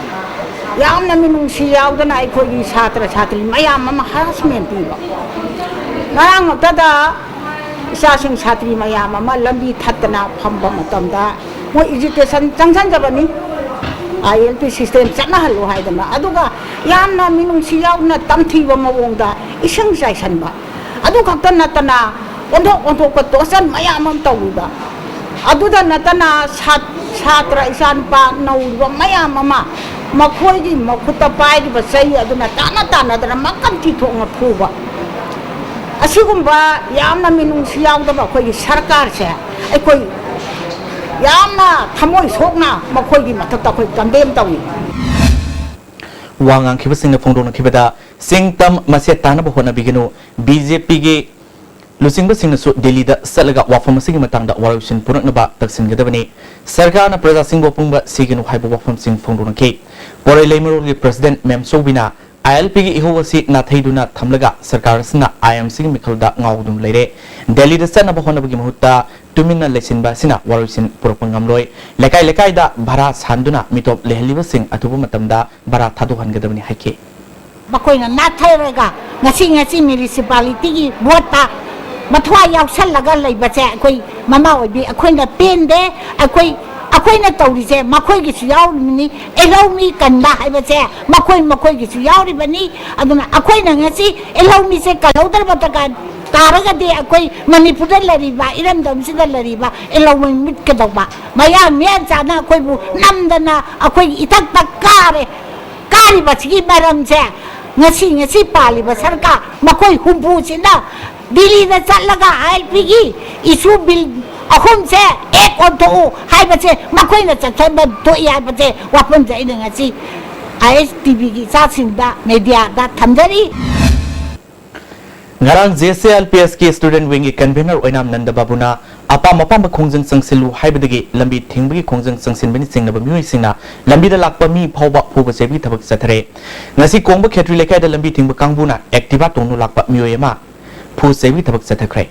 ꯌꯥꯝꯅ ꯃꯤꯅꯨꯡꯁꯤ ꯌꯥꯎꯗꯅ ꯑꯩꯈꯣꯏꯒꯤ ꯁꯥꯇ꯭ꯔ ꯁꯥꯇ꯭ꯔꯤ ꯃꯌꯥꯝ ꯑꯃ harassment ꯄꯤꯕ꯫ ꯉꯔꯥꯡ ꯉꯛꯇꯗ ꯏꯆꯥꯁꯤꯡ ꯁꯥꯇ꯭ꯔꯤ ꯃꯌꯥꯝ ꯑꯃ ꯂꯝꯕꯤ ꯊꯠꯇꯅ ꯐꯝꯕ ꯃꯇꯝꯗ ꯃꯣꯏ ꯑꯦꯖꯤꯇꯦꯁꯟ ꯆꯪꯁꯤꯟꯖꯕꯅꯤ, ꯑꯥꯏ ꯑꯦꯜ ꯄꯤ ꯁꯤꯁꯇꯦꯝ ꯆꯠꯅꯍꯜꯂꯨ ꯍꯥꯏꯗꯅ꯫ ꯑꯗꯨꯒ ꯌꯥꯝꯅ ꯃꯤꯅꯨꯡꯁꯤ ꯌꯥꯎꯅ ꯇꯝꯊꯤꯕ ꯃꯑꯣꯡꯗ ꯏꯁꯤꯡ ꯆꯥꯏꯁꯟꯕ, ꯑꯗꯨ ꯈꯛꯇ ꯅꯠꯇꯅ ꯑꯣꯟꯊꯣꯛ ꯑꯣꯟꯊꯣꯛꯄ ꯇꯣꯔꯆꯔ ꯃꯌꯥꯝ ꯑꯃ ꯇꯧꯕꯤꯕ꯫ ꯑꯗꯨꯗ ꯅꯠꯇꯅ ꯁꯥꯠ-, ꯁꯥꯇ꯭ꯔ ꯏꯆꯥꯅꯨꯄꯥ ꯅꯧꯔꯤꯕ ꯃꯌꯥꯝ ꯑꯃ ꯃꯈꯣꯏꯒꯤ ꯃꯈꯨꯠꯇ ꯄꯥꯏꯔꯤꯕ ꯆꯩ ꯑꯗꯨꯅ ꯇꯥꯟꯅ ꯇꯥꯟꯅꯗꯅ ꯃꯀꯟ ꯊꯤ ꯊꯣꯛꯅ ꯐꯨꯕ꯫ ꯑꯁꯤꯒꯨꯝꯕ ꯌꯥꯝꯅ ꯃꯤꯅꯨꯡꯁꯤ ꯌꯥꯎꯗꯕ ꯑꯩꯈꯣꯏꯒꯤ ꯁꯔꯀꯥꯔꯁꯦ ꯑꯩꯈꯣꯏ ꯌꯥꯝꯅ ꯊꯃꯣꯏ ꯁꯣꯛꯅ ꯃꯈꯣꯏꯒꯤ ꯃꯊꯛꯇ ꯑꯩꯈꯣꯏ ꯀꯟꯗꯦꯝ ꯇꯧꯏ꯫ ꯋꯥ ꯉꯥꯡꯈꯤꯕꯁꯤꯡꯅ ꯐꯣꯡꯗꯣꯛꯅꯈꯤꯕꯗ, ꯆꯤꯡ ꯇꯝ ꯃꯁꯦ ꯇꯥꯅꯕ ꯍꯣꯠꯅꯕꯤꯒꯅꯨ, ꯕꯤ ꯖꯦ ꯄꯤꯒꯤ ꯂꯨꯆꯤꯡꯕꯁꯤꯡꯅꯁꯨ ꯗꯤꯜꯂꯤꯗ ꯆꯠꯂꯒ ꯋꯥꯐꯝ ꯑꯁꯤꯒꯤ ꯃꯇꯥꯡꯗ ꯋꯥꯔꯣꯏꯁꯤꯟ ꯄꯨꯔꯛꯅꯕ ꯇꯛꯁꯤꯟꯒꯗꯕꯅꯤ꯫ ꯁꯔꯀꯥꯔꯅ ꯄ꯭ꯔꯖꯥꯁꯤꯡꯕꯨ ꯑꯄꯨꯝꯕ ꯁꯤꯒꯅꯨ ꯍꯥꯏꯕ ꯋꯥꯐꯝꯁꯤꯡ ꯐꯣꯡꯗꯣꯛꯅꯈꯤ꯫ ꯄꯣꯔꯩ ꯂꯩꯃꯔꯣꯜꯒꯤ ꯄ꯭ꯔꯁꯤꯗꯦꯟꯠ ꯃꯦꯝꯆꯧꯕꯤꯅ ꯑꯥꯏ ꯑꯦꯜ ꯄꯤꯒꯤ ꯏꯍꯧ ꯑꯁꯤ ꯅꯥꯊꯩꯗꯨꯅ ꯊꯝꯂꯒ ꯁꯔꯀꯥꯔ ꯑꯁꯤꯅ ꯑꯥꯏ ꯑꯦꯝ ꯁꯤꯒꯤ ꯃꯤꯈꯜꯗ ꯉꯥꯎꯗꯨꯅ ꯂꯩꯔꯦ꯫ ꯗꯦꯜꯂꯤꯗ ꯆꯠꯅꯕ ꯍꯣꯠꯅꯕꯒꯤ ꯃꯍꯨꯠꯇ ꯇꯨꯃꯤꯟꯅ ꯂꯩꯁꯤꯟꯕ ꯑꯁꯤꯅ ꯋꯥꯔꯣꯏꯁꯤꯟ ꯄꯨꯔꯛꯄ ꯉꯝꯂꯣꯏ꯫ ꯂꯩꯀꯥꯏ ꯂꯩꯀꯥꯏꯗ ꯚꯔꯥ ꯁꯥꯟꯗꯨꯅ ꯃꯤꯇꯣꯞ ꯂꯩꯍꯜꯂꯤꯕꯁꯤꯡ ꯑꯊꯨꯕ ꯃꯇꯝꯗ ꯚꯔꯥ ꯊꯥꯗꯣꯛꯍꯟꯒꯗꯕꯅꯤ ꯍꯥꯏꯈꯤ꯫ ꯃꯈꯣꯏꯅ ꯅꯥꯊꯩꯔꯒ ꯉꯁꯤ ꯉꯁꯤ ꯃ꯭ꯌꯨꯅꯤꯁꯤꯄꯥꯂꯤꯇꯤꯒꯤ ꯚꯣꯠꯇ ꯃꯊ꯭ꯋꯥꯏ ꯌꯥꯎꯁꯜꯂꯒ ꯂꯩꯕꯁꯦ ꯑꯩꯈꯣꯏ ꯃꯃꯥ ꯑꯣꯏꯕꯤ ꯑꯩꯈꯣꯏꯅ ꯄꯦꯟꯗꯦ꯫ ꯑꯩꯈꯣꯏ, ꯑꯩꯈꯣꯏꯅ ꯇꯧꯔꯤꯁꯦ ꯃꯈꯣꯏꯒꯤꯁꯨ ꯌꯥꯎꯔꯤꯕꯅꯤ꯫ ꯑꯦꯜꯍꯧꯃꯤ ꯀꯟꯕ ꯍꯥꯏꯕꯁꯦ ꯃꯈꯣꯏ ꯃꯈꯣꯏꯒꯤꯁꯨ ꯌꯥꯎꯔꯤꯕꯅꯤ꯫ ꯑꯗꯨꯅ ꯑꯩꯈꯣꯏꯅ ꯉꯁꯤ ꯑꯦꯜꯍꯧꯃꯤꯁꯦ ꯀꯜꯍꯧꯗ꯭ꯔꯕ ꯗꯔꯀꯥꯔ ꯇꯥꯔꯒꯗꯤ ꯑꯩꯈꯣꯏ ꯃꯅꯤꯄꯨꯔꯗ ꯂꯩꯔꯤꯕ, ꯏꯔꯝꯗꯝꯁꯤꯗ ꯂꯩꯔꯤꯕ ꯑꯦꯜꯍꯧꯃꯤ ꯃꯤꯠꯀꯗꯧꯕ ꯃꯌꯥꯡ ꯃꯤꯌꯥꯟꯆꯥꯅ ꯑꯩꯈꯣꯏꯕꯨ ꯅꯝꯗꯅ ꯑꯩꯈꯣꯏꯒꯤ ꯏꯊꯛꯇ ꯀꯥꯔꯦ꯫ ꯀꯥꯔꯤꯕꯁꯤꯒꯤ ꯃꯔꯝꯁꯦ ꯉꯁꯤ, ꯉꯁꯤ ꯄꯥꯜꯂꯤꯕ ꯁꯔꯀꯥꯔ ꯃꯈꯣꯏ ꯍꯨꯝꯐꯨꯁꯤꯅ ꯗꯤꯜꯂꯤꯗ ꯆꯠꯂꯒ ꯑꯥꯏ ꯑꯦꯜ ꯄꯤꯒꯤ ꯏꯁꯨ ꯕꯤꯜ ꯑꯍꯨꯝꯁꯦ ꯑꯦꯛ ꯑꯣꯟꯊꯣꯛꯎ ꯍꯥꯏꯕꯁꯦ ꯃꯈꯣꯏꯅ ꯆꯠꯊꯣꯛꯄ ꯊꯣꯛꯏ ꯍꯥꯏꯕꯁꯦ ꯋꯥꯐꯝꯁꯦ ꯑꯩꯅ ꯉꯁꯤ ꯑꯥꯏ ꯑꯦꯁ ꯇꯤ ꯚꯤꯒꯤ ꯏꯆꯥꯁꯤꯡꯗ, ꯃꯦꯗꯤꯌꯥꯗ ꯊꯝꯖꯔꯤ꯫ ꯉꯔꯥꯡ J S A L P ꯑꯦꯁꯀꯤ student ꯋꯤꯡꯒꯤ convener ꯑꯣꯏꯅꯥꯝ ꯅꯟꯗ ꯕꯥꯕꯨꯅ ꯑꯄꯥꯝ ꯑꯄꯥꯝꯕ ꯈꯣꯡꯖꯪ ꯆꯪꯁꯤꯜꯂꯨ ꯍꯥꯏꯕꯗꯒꯤ ꯂꯝꯕꯤ ꯊꯤꯡꯕꯒꯤ ꯈꯣꯡꯖꯪ ꯆꯪꯁꯤꯟꯕꯅꯤ ꯆꯤꯡꯅꯕ ꯃꯤꯑꯣꯏꯁꯤꯡꯅ ꯂꯝꯕꯤꯗ ꯂꯥꯛꯄ ꯃꯤ ꯐꯥꯎꯕ ꯐꯨꯕ ꯆꯩꯕꯒꯤ ꯊꯕꯛ ꯆꯠꯊꯔꯦ꯫ ꯉꯁꯤ ꯀꯣꯡꯕ ꯈꯦꯇ꯭ꯔꯤ ꯂꯩꯀꯥꯏꯗ ꯂꯝꯕꯤ ꯊꯤꯡꯕ ꯀꯥꯡꯕꯨꯅ ꯑꯦꯛꯇꯤꯚꯥ ꯇꯣꯡꯗꯨꯅ ꯂꯥꯛꯄ ꯃꯤꯑꯣꯏ ꯑꯃ ꯐꯨ ꯆꯩꯕꯒꯤ ꯊꯕꯛ ꯆꯠꯊꯈ꯭ꯔꯦ꯫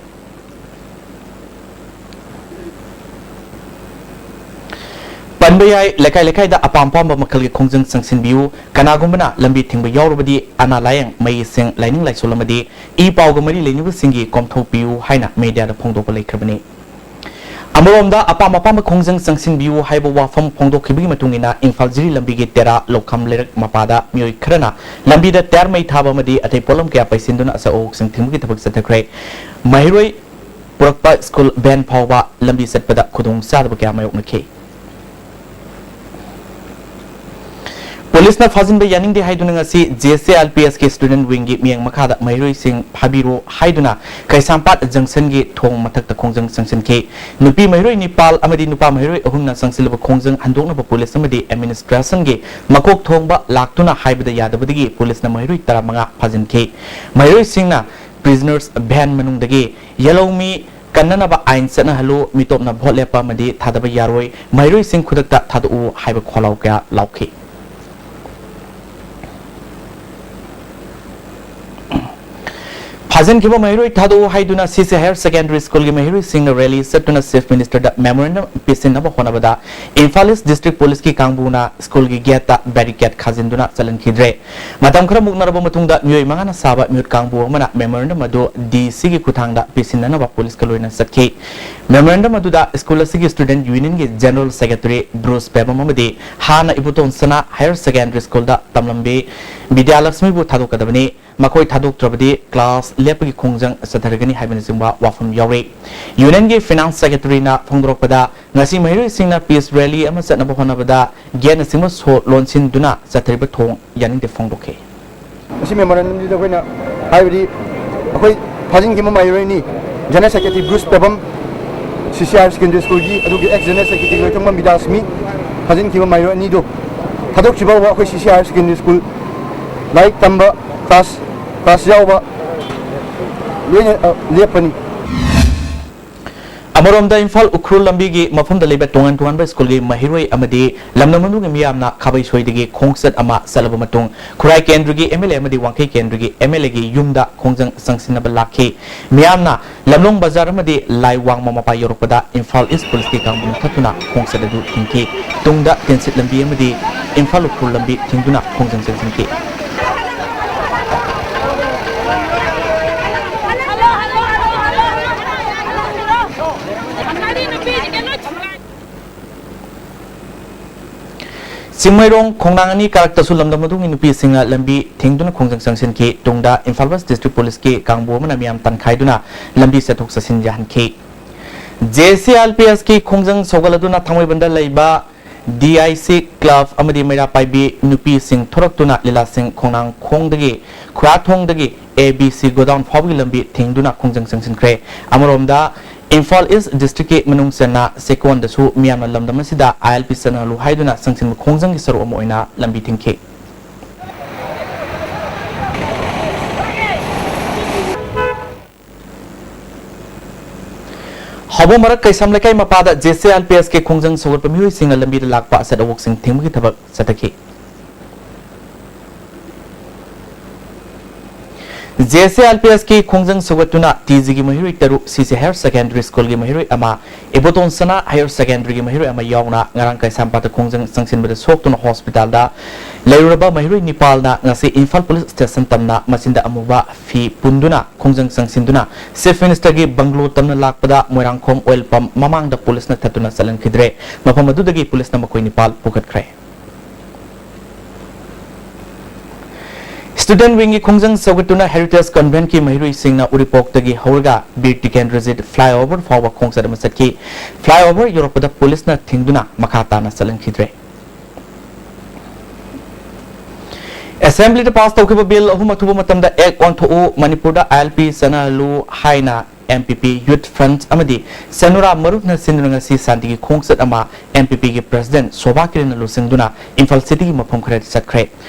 ꯀꯟꯕ ꯌꯥꯏ, ꯂꯩꯀꯥꯏ ꯂꯩꯀꯥꯏꯗ ꯑꯄꯥꯝ ꯑꯄꯥꯝꯕ ꯃꯈꯜꯒꯤ ꯈꯣꯡꯖꯪ ꯆꯪꯁꯤꯟꯕꯤꯌꯨ, ꯀꯅꯥꯒꯨꯝꯕꯅ ꯂꯝꯕꯤ ꯊꯤꯡꯕ ꯌꯥꯎꯔꯕꯗꯤ ꯑꯅꯥ ꯂꯥꯌꯦꯡ, ꯃꯍꯩ ꯁꯪ, ꯂꯥꯏꯅꯤꯡ ꯂꯥꯏꯁꯣꯜ ꯑꯃꯗꯤ ꯏ ꯄꯥꯎꯒ ꯃꯔꯤ ꯂꯩꯅꯕꯁꯤꯡꯒꯤ ꯀꯣꯝꯊꯣꯛꯄꯤꯌꯨ ꯍꯥꯏꯅ ꯃꯦꯗꯤꯌꯥꯗ ꯐꯣꯡꯗꯣꯛꯄ ꯂꯩꯈ꯭ꯔꯕꯅꯤ꯫ ꯑꯃꯔꯣꯝꯗ ꯑꯄꯥꯝ ꯑꯄꯥꯝꯕ ꯈꯣꯡꯖꯪ ꯆꯪꯁꯤꯟꯕꯤꯌꯨ ꯍꯥꯏꯕ ꯋꯥꯐꯝ ꯐꯣꯡꯗꯣꯛꯈꯤꯕꯒꯤ ꯃꯇꯨꯡ ꯏꯟꯅ ꯏꯝꯐꯥꯜ ꯖꯤꯔꯤ ꯂꯝꯕꯤꯒꯤ ꯇꯦꯔꯥ ꯂꯧꯈꯥꯝ ꯂꯩꯔꯛ ꯃꯄꯥꯗ ꯃꯤꯑꯣꯏ ꯈꯔꯅ ꯂꯝꯕꯤꯗ ꯇꯌꯥꯔ ꯃꯩ ꯊꯥꯕ ꯑꯃꯗꯤ ꯑꯇꯩ ꯄꯣꯠꯂꯝ ꯀꯌꯥ ꯄꯩꯁꯤꯟꯗꯨꯅ ꯑꯆꯧ ꯑꯍꯣꯛꯁꯤꯡ ꯊꯤꯡꯕꯒꯤ ꯊꯕꯛ ꯆꯠꯊꯈ꯭ꯔꯦ꯫ ꯃꯍꯩꯔꯣꯏ ꯄꯨꯔꯛꯄ ꯁ꯭ꯀꯨꯜ ꯚꯦꯟ ꯐꯥꯎꯕ ꯂꯝꯕꯤ ꯆꯠꯄꯗ ꯈꯨꯗꯣꯡꯆꯥꯗꯕ ꯀꯌꯥ ꯃꯥꯌꯣꯛꯅꯈꯤ꯫ ꯄꯨꯂꯤꯁꯅ ꯐꯥꯖꯤꯟꯕ ꯌꯥꯅꯤꯡꯗꯦ ꯍꯥꯏꯗꯨꯅ ꯉꯁꯤ J S A L P ꯑꯦꯁꯀꯤ student ꯋꯤꯡꯒꯤ ꯃꯤꯠꯌꯦꯡ ꯃꯈꯥꯗ ꯃꯍꯩꯔꯣꯏꯁꯤꯡ ꯐꯥꯕꯤꯔꯣ ꯍꯥꯏꯗꯨꯅ ꯀꯩꯁꯥꯝꯄꯥꯠ ꯖꯪꯁꯟꯒꯤ ꯊꯣꯡ ꯃꯊꯛꯇ ꯈꯣꯡꯖꯪ ꯆꯪꯁꯤꯟꯈꯤ꯫ ꯅꯨꯄꯤ ꯃꯍꯩꯔꯣꯏ ꯅꯤꯄꯥꯜ ꯑꯃꯗꯤ ꯅꯨꯄꯥ ꯃꯍꯩꯔꯣꯏ ꯑꯍꯨꯝꯅ ꯆꯪꯁꯤꯜꯂꯕ ꯈꯣꯡꯖꯪ ꯍꯟꯗꯣꯛꯅꯕ ꯄꯨꯂꯤꯁ ꯑꯃꯗꯤ ꯑꯦꯗꯃꯤꯅꯤꯁꯇ꯭ꯔꯦꯁꯟꯒꯤ ꯃꯀꯣꯛ ꯊꯣꯡꯕ ꯂꯥꯛꯇꯨꯅ ꯍꯥꯏꯕꯗ ꯌꯥꯗꯕꯗꯒꯤ ꯄꯨꯂꯤꯁꯅ ꯃꯍꯩꯔꯣꯏ ꯇꯔꯥꯃꯉꯥ ꯐꯥꯖꯤꯟꯈꯤ꯫ ꯃꯍꯩꯔꯣꯏꯁꯤꯡꯅ ꯄ꯭ꯔꯤꯖꯅꯔꯁ ꯚꯦꯟ ꯃꯅꯨꯡꯗꯒꯤ ꯌꯦꯜꯍꯧꯃꯤ ꯀꯟꯅꯅꯕ ꯑꯥꯏꯟ ꯆꯠꯅꯍꯜꯂꯨ, ꯃꯤꯇꯣꯞꯅ ꯚꯣꯠ ꯂꯦꯞꯄ ꯑꯃꯗꯤ ꯊꯥꯗꯕ ꯌꯥꯔꯣꯏ, ꯃꯍꯩꯔꯣꯏꯁꯤꯡ ꯈꯨꯗꯛꯇ ꯊꯥꯗꯣꯛꯎ ꯍꯥꯏꯕ ꯈꯣꯜꯂꯥꯎ ꯀꯌꯥ ꯂꯥꯎꯈꯤ꯫ ꯐꯥꯖꯤꯟꯈꯤꯕ ꯃꯍꯩꯔꯣꯏ ꯊꯥꯗꯣꯛꯎ ꯍꯥꯏꯗꯨꯅ ꯁꯤ ꯁꯤ ꯍꯥꯌꯔ ꯁꯦꯀꯦꯟꯗꯔꯤ ꯁ꯭ꯀꯨꯜꯒꯤ ꯃꯍꯩꯔꯣꯏꯁꯤꯡꯅ ꯔꯦꯂꯤ ꯆꯠꯇꯨꯅ ꯆꯤꯐ ꯃꯤꯅꯤꯁꯇꯔꯗ ꯃꯦꯃꯣꯔꯦꯟꯗꯝ ꯄꯤꯁꯤꯟꯅꯕ ꯍꯣꯠꯅꯕꯗ ꯏꯝꯐꯥꯜ ꯏꯁ ꯗꯤꯁꯇ꯭ꯔꯤꯛ ꯄꯨꯂꯤꯁꯀꯤ ꯀꯥꯡꯕꯨꯅ ꯁ꯭ꯀꯨꯜꯒꯤ ꯒꯦꯠꯇ ꯕꯦꯔꯤꯀꯦꯗ ꯈꯥꯖꯤꯟꯗꯨꯅ ꯆꯠꯍꯟꯈꯤꯗ꯭ꯔꯦ꯫ ꯃꯇꯝ ꯈꯔ ꯃꯨꯛꯅꯔꯕ ꯃꯇꯨꯡꯗ ꯃꯤꯑꯣꯏ ꯃꯉꯥꯅ ꯁꯥꯕ ꯃꯤꯍꯨꯠ ꯀꯥꯡꯕꯨ ꯑꯃꯅ ꯃꯦꯃꯣꯔꯦꯟꯗꯝ ꯑꯗꯨ ꯗꯤ ꯁꯤꯒꯤ ꯈꯨꯠꯊꯥꯡꯗ ꯄꯤꯁꯤꯟꯅꯅꯕ ꯄꯨꯂꯤꯁꯀ ꯂꯣꯏꯅ ꯆꯠꯈꯤ꯫ ꯃꯦꯃꯣꯔꯦꯟꯗꯝ ꯑꯗꯨꯗ ꯁ꯭ꯀꯨꯜ ꯑꯁꯤꯒꯤ student ꯌꯨꯅꯤꯌꯟꯒꯤ general secretary brush Pebam ꯑꯃꯗꯤ ꯍꯥꯟꯅ ꯏꯕꯣꯇꯣꯟ ꯁꯅꯥ ꯍꯥꯌꯔ ꯁꯦꯀꯦꯟꯗꯔꯤ ꯁ꯭ꯀꯨꯜꯗ ꯇꯝꯂꯝꯕꯤ ꯕꯤꯗ꯭ꯌꯥꯂꯛꯁꯃꯤꯕꯨ ꯊꯥꯗꯣꯛꯀꯗꯕꯅꯤ, ꯃꯈꯣꯏ ꯊꯥꯗꯣꯛꯇ꯭ꯔꯕꯗꯤ ꯀ꯭ꯂꯥꯁ ꯂꯦꯞꯄꯒꯤ ꯈꯣꯡꯖꯪ ꯆꯠꯊꯔꯒꯅꯤ ꯍꯥꯏꯕꯅꯆꯤꯡꯕ ꯋꯥꯐꯝ ꯌꯥꯎꯔꯤ꯫ ꯌꯨꯅꯤꯌꯟꯒꯤ ꯐꯤꯅꯥꯟꯁ ꯁꯦꯀ꯭ꯔꯦꯇꯔꯤꯅ ꯐꯣꯡꯗꯣꯔꯛꯄꯗ, ꯉꯁꯤ ꯃꯍꯩꯔꯣꯏꯁꯤꯡꯅ ꯄꯤꯁ ꯔꯦꯂꯤ ꯑꯃ ꯆꯠꯅꯕ ꯍꯣꯠꯅꯕꯗ ꯒꯦꯠꯅꯆꯤꯡꯕ ꯁꯣ ꯂꯣꯟꯁꯤꯟꯗꯨꯅ ꯆꯠꯊꯔꯤꯕ ꯊꯣꯡ ꯌꯥꯅꯤꯡꯗꯦ ꯐꯣꯡꯗꯣꯛꯈꯤ꯫ ꯃꯁꯤ ꯃꯦꯃꯣꯔꯦꯟꯗꯝꯁꯤꯗ ꯑꯩꯈꯣꯏꯅ ꯍꯥꯏꯕꯗꯤ ꯑꯩꯈꯣꯏ ꯐꯥꯖꯤꯟꯈꯤꯕ ꯃꯍꯩꯔꯣꯏꯅꯤ, ꯖꯦꯅꯔꯦꯜ ꯁꯦꯀ꯭ꯔꯦꯇꯔꯤ ꯕ꯭ꯔꯨꯁ ꯄꯦꯕꯝ, ꯁꯤ ꯁꯤ ꯑꯥꯔ ꯁꯦꯀꯦꯟꯗꯔꯤ ꯁ꯭ꯀꯨꯜꯒꯤ, ꯑꯗꯨꯒꯤ ꯑꯦꯛꯁ ꯖꯦꯅꯔꯦꯜ ꯁꯦꯀ꯭ꯔꯦꯇꯔꯤ ꯂꯣꯏꯊꯣꯡꯕꯝ ꯕꯤꯗ꯭ꯌꯥꯂꯛꯁꯃꯤ, ꯐꯥꯖꯤꯟꯈꯤꯕ ꯃꯍꯩꯔꯣꯏ ꯑꯅꯤꯗꯨ ꯊꯥꯗꯣꯛꯇ꯭ꯔꯤ ꯐꯥꯎꯕ ꯑꯩꯈꯣꯏ ꯁꯤ ꯁꯤ ꯍꯥꯌꯔ ꯁꯦꯀꯦꯟꯗꯔꯤ ꯁ꯭ꯀꯨꯜ ꯂꯥꯏꯔꯤꯛ ꯇꯝꯕ, ꯀ꯭ꯂꯥꯁ, ꯀ꯭ꯂꯥꯁ ꯌꯥꯎꯕ ꯂꯣꯏꯅ, ꯑ, ꯂꯦꯞꯄꯅꯤ꯫ ꯑꯃꯔꯣꯝꯗ ꯏꯝꯐꯥꯜ ꯎꯈ꯭ꯔꯨꯜ ꯂꯝꯕꯤꯒꯤ ꯃꯐꯝꯗ ꯂꯩꯕ ꯇꯣꯉꯥꯟ ꯇꯣꯉꯥꯟꯕ ꯁ꯭ꯀꯨꯜꯒꯤ ꯃꯍꯩꯔꯣꯏ ꯑꯃꯗꯤ ꯂꯝꯗꯝ ꯑꯗꯨꯒꯤ ꯃꯤꯌꯥꯝꯅ ꯈꯥꯕꯩ ꯁꯣꯏꯗꯒꯤ ꯈꯣꯡꯆꯠ ꯑꯃ ꯆꯠꯂꯕ ꯃꯇꯨꯡ, ꯈꯨꯔꯥꯏ ꯀꯦꯟꯗ꯭ꯔꯒꯤ ꯑꯦꯝ ꯑꯦꯜ ꯑꯦ ꯑꯃꯗꯤ ꯋꯥꯡꯈꯩ ꯀꯦꯟꯗ꯭ꯔꯒꯤ ꯑꯦꯝ ꯑꯦꯜ ꯑꯦꯒꯤ ꯌꯨꯝꯗ ꯈꯣꯡꯖꯪ ꯆꯪꯁꯤꯟꯅꯕ ꯂꯥꯛꯈꯤ꯫ ꯃꯤꯌꯥꯝꯅ ꯂꯝꯂꯣꯡ ꯕꯖꯥꯔ ꯑꯃꯗꯤ ꯂꯥꯏ ꯋꯥꯡꯃ ꯃꯄꯥ ꯌꯧꯔꯛꯄꯗ ꯏꯝꯐꯥꯜ ꯏꯁ ꯄꯨꯂꯤꯁꯀꯤ ꯀꯥꯡꯕꯨꯅ ꯊꯠꯇꯨꯅ ꯈꯣꯡꯆꯠ ꯑꯗꯨ ꯊꯤꯡꯈꯤ꯫ ꯇꯨꯡꯗ ꯇꯦꯟꯁꯤꯠ ꯂꯝꯕꯤ ꯑꯃꯗꯤ ꯏꯝꯐꯥꯜ ꯎꯈ꯭ꯔꯨꯜ ꯂꯝꯕꯤ ꯊꯤꯡꯗꯨꯅ ꯈꯣꯡꯖꯪ ꯆꯪꯁꯤꯟꯈꯤ꯫ ꯆꯤꯡꯃꯩꯔꯣꯡ ꯈꯣꯡꯅꯥꯡ ꯑꯅꯤ ꯀꯥꯔꯛꯇꯁꯨ ꯂꯝꯗꯝ ꯑꯗꯨꯒꯤ ꯅꯨꯄꯤꯁꯤꯡꯅ ꯂꯝꯕꯤ ꯊꯤꯡꯗꯨꯅ ꯈꯣꯡꯖꯪ ꯆꯪꯁꯤꯟꯈꯤ꯫ ꯇꯨꯡꯗ ꯏꯝꯐꯥꯜ ꯋꯦꯁ ꯗꯤꯁꯇ꯭ꯔꯤꯛ ꯄꯨꯂꯤꯁꯀꯤ ꯀꯥꯡꯕꯨ ꯑꯃꯅ ꯃꯤꯌꯥꯝ ꯇꯥꯟꯈꯥꯏꯗꯨꯅ ꯂꯝꯕꯤ ꯆꯠꯊꯣꯛ ꯆꯠꯁꯤꯟ ꯌꯥꯍꯟꯈꯤ꯫ J S A I L P ꯑꯦꯁꯀꯤ ꯈꯣꯡꯖꯪ ꯁꯧꯒꯠꯂꯗꯨꯅ ꯊꯥꯡꯃꯩꯕꯟꯗ ꯂꯩꯕ ꯗꯤ ꯑꯥꯏ ꯁꯤ ꯀ꯭ꯂꯕ ꯑꯃꯗꯤ ꯃꯩꯔꯥ ꯄꯥꯏꯕꯤ ꯅꯨꯄꯤꯁꯤꯡ ꯊꯣꯔꯛꯇꯨꯅ ꯂꯤꯂꯥꯁꯤꯡ ꯈꯣꯡꯅꯥꯡꯈꯣꯡꯗꯒꯤ, ꯈꯨꯔꯥꯊꯣꯡꯗꯒꯤ ꯑꯦ ꯕꯤ ꯁꯤ ꯒꯣꯗꯥꯎꯟ ꯐꯥꯎꯕꯒꯤ ꯂꯝꯕꯤ ꯊꯤꯡꯗꯨꯅ ꯈꯣꯡꯖꯪ ꯆꯪꯁꯤꯟꯈ꯭ꯔꯦ꯫ ꯑꯃꯔꯣꯝꯗ, ꯏꯝꯐꯥꯜ ꯏꯁ ꯗꯤꯁꯇ꯭ꯔꯤꯛꯀꯤ ꯃꯅꯨꯡ ꯆꯟꯅ ꯆꯦꯛꯀꯣꯟꯗꯁꯨ ꯃꯤꯌꯥꯝꯅ ꯂꯝꯗꯝ ꯑꯁꯤꯗ ꯑꯥꯏ ꯑꯦꯜ ꯄꯤ ꯆꯠꯅꯍꯜꯂꯨ ꯍꯥꯏꯗꯨꯅ ꯆꯪꯁꯤꯟꯕ ꯈꯣꯡꯖꯪꯒꯤ ꯁꯔꯨꯛ ꯑꯃ ꯑꯣꯏꯅ ꯂꯝꯕꯤ ꯊꯤꯡꯈꯤ꯫ ꯍꯥꯎꯕꯝ ꯃꯔꯛ ꯀꯩꯁꯥꯝ ꯂꯩꯀꯥꯏ ꯃꯄꯥꯗ J S A I L P ꯑꯦꯁꯀꯤ ꯈꯣꯡꯖꯪ ꯁꯧꯒꯠꯄ ꯃꯤꯑꯣꯏꯁꯤꯡꯅ ꯂꯝꯕꯤꯗ ꯂꯥꯛꯄ ꯑꯆꯠ ꯑꯋꯣꯛꯁꯤꯡ ꯊꯤꯡꯕꯒꯤ ꯊꯕꯛ ꯆꯠꯊꯈꯤ꯫ J S A I L P ꯑꯦꯁꯀꯤ ꯈꯣꯡꯖꯪ ꯁꯧꯒꯠꯇꯨꯅ ꯇꯤ ꯖꯤꯒꯤ ꯃꯍꯩꯔꯣꯏ ꯇꯔꯨꯛ, ꯁꯤ ꯁꯤ ꯍꯥꯌꯔ ꯁꯦꯀꯦꯟꯗꯔꯤ ꯁ꯭ꯀꯨꯜꯒꯤ ꯃꯍꯩꯔꯣꯏ ꯑꯃ, ꯏꯕꯣꯇꯣꯟ ꯁꯅꯥ ꯍꯥꯌꯔ ꯁꯦꯀꯦꯟꯗꯔꯤꯒꯤ ꯃꯍꯩꯔꯣꯏ ꯑꯃ ꯌꯥꯎꯅ ꯉꯔꯥꯡ ꯀꯩꯁꯥꯝꯄꯥꯠꯇ ꯈꯣꯡꯖꯪ ꯆꯪꯁꯤꯟꯕꯗ ꯁꯣꯛꯇꯨꯅ ꯍꯣꯁꯄꯤꯇꯥꯜꯗ ꯂꯩꯔꯨꯔꯕ ꯃꯍꯩꯔꯣꯏ ꯅꯤꯄꯥꯜꯅ ꯉꯁꯤ ꯏꯝꯐꯥꯜ ꯄꯨꯂꯤꯁ ꯁ꯭ꯇꯦꯁꯟ ꯇꯝꯅ ꯃꯆꯤꯟꯗ ꯑꯃꯨꯕ ꯐꯤ ꯄꯨꯟꯗꯨꯅ ꯈꯣꯡꯖꯪ ꯆꯪꯁꯤꯟꯗꯨꯅ ꯆꯤꯐ ꯃꯤꯅꯤꯁꯇꯔꯒꯤ ꯕꯪꯒ꯭ꯂꯣ ꯇꯝꯅ ꯂꯥꯛꯄꯗ ꯃꯣꯏꯔꯥꯡꯈꯣꯝ ꯑꯣꯏꯜ ꯄꯝ ꯃꯃꯥꯡꯗ ꯄꯨꯂꯤꯁꯅ ꯊꯠꯇꯨꯅ ꯆꯠꯍꯟꯈꯤꯗ꯭ꯔꯦ꯫ ꯃꯐꯝ ꯑꯗꯨꯗꯒꯤ ꯄꯨꯂꯤꯁꯅ ꯃꯈꯣꯏ ꯅꯤꯄꯥꯜ ꯄꯨꯈꯠꯈ꯭ꯔꯦ꯫ ꯁ꯭ꯇꯨꯗꯦꯟꯠ ꯋꯤꯡꯒꯤ ꯈꯣꯡꯖꯪ ꯁꯧꯒꯠꯇꯨꯅ ꯍꯦꯔꯤꯇꯦꯖ ꯀꯟꯚꯦꯟꯠꯀꯤ ꯃꯍꯩꯔꯣꯏꯁꯤꯡꯅ ꯎꯔꯤꯄꯣꯛꯇꯒꯤ ꯍꯧꯔꯒ ꯕꯤꯔ ꯇꯤꯀꯦꯟꯗ꯭ꯔꯖꯤꯠ ꯐ꯭ꯂꯥꯏꯑꯣꯚꯔ ꯐꯥꯎꯕ ꯈꯣꯡꯆꯠ ꯑꯃ ꯆꯠꯈꯤ꯫ ꯐ꯭ꯂꯥꯏꯑꯣꯚꯔ ꯌꯧꯔꯛꯄꯗ ꯄꯨꯂꯤꯁꯅ ꯊꯤꯡꯗꯨꯅ ꯃꯈꯥ ꯇꯥꯅ ꯆꯠꯍꯟꯈꯤꯗ꯭ꯔꯦ꯫ ꯑꯦꯁꯦꯝꯕ꯭ꯂꯤꯗ ꯄꯥꯁ ꯇꯧꯈꯤꯕ ꯕꯤꯜ ꯑꯍꯨꯝ ꯑꯊꯨꯕ ꯃꯇꯝꯗ ꯑꯦꯛ ꯑꯣꯟꯊꯣꯛꯎ, ꯃꯅꯤꯄꯨꯔꯗ ꯑꯥꯏ ꯑꯦꯜ ꯄꯤ ꯆꯠꯅꯍꯜꯂꯨ ꯍꯥꯏꯅ ꯑꯦꯝ ꯄꯤ ꯄꯤ Youth Front ꯑꯃꯗꯤ ꯁꯦꯅꯨꯔꯥ ꯃꯔꯨꯞꯅ ꯁꯤꯟꯗꯨꯅ ꯉꯁꯤ ꯁꯥꯟꯇꯤꯒꯤ ꯈꯣꯡꯆꯠ ꯑꯃ ꯑꯦꯝ ꯄꯤ ꯄꯤꯒꯤ President ꯁꯣꯚꯥ ꯀꯤꯔꯟꯅ ꯂꯨꯆꯤꯡꯗꯨꯅ ꯏꯝꯐꯥꯜ Cityꯒꯤ ꯃꯐꯝ ꯈꯔꯗ ꯆꯠꯈ꯭ꯔꯦ꯫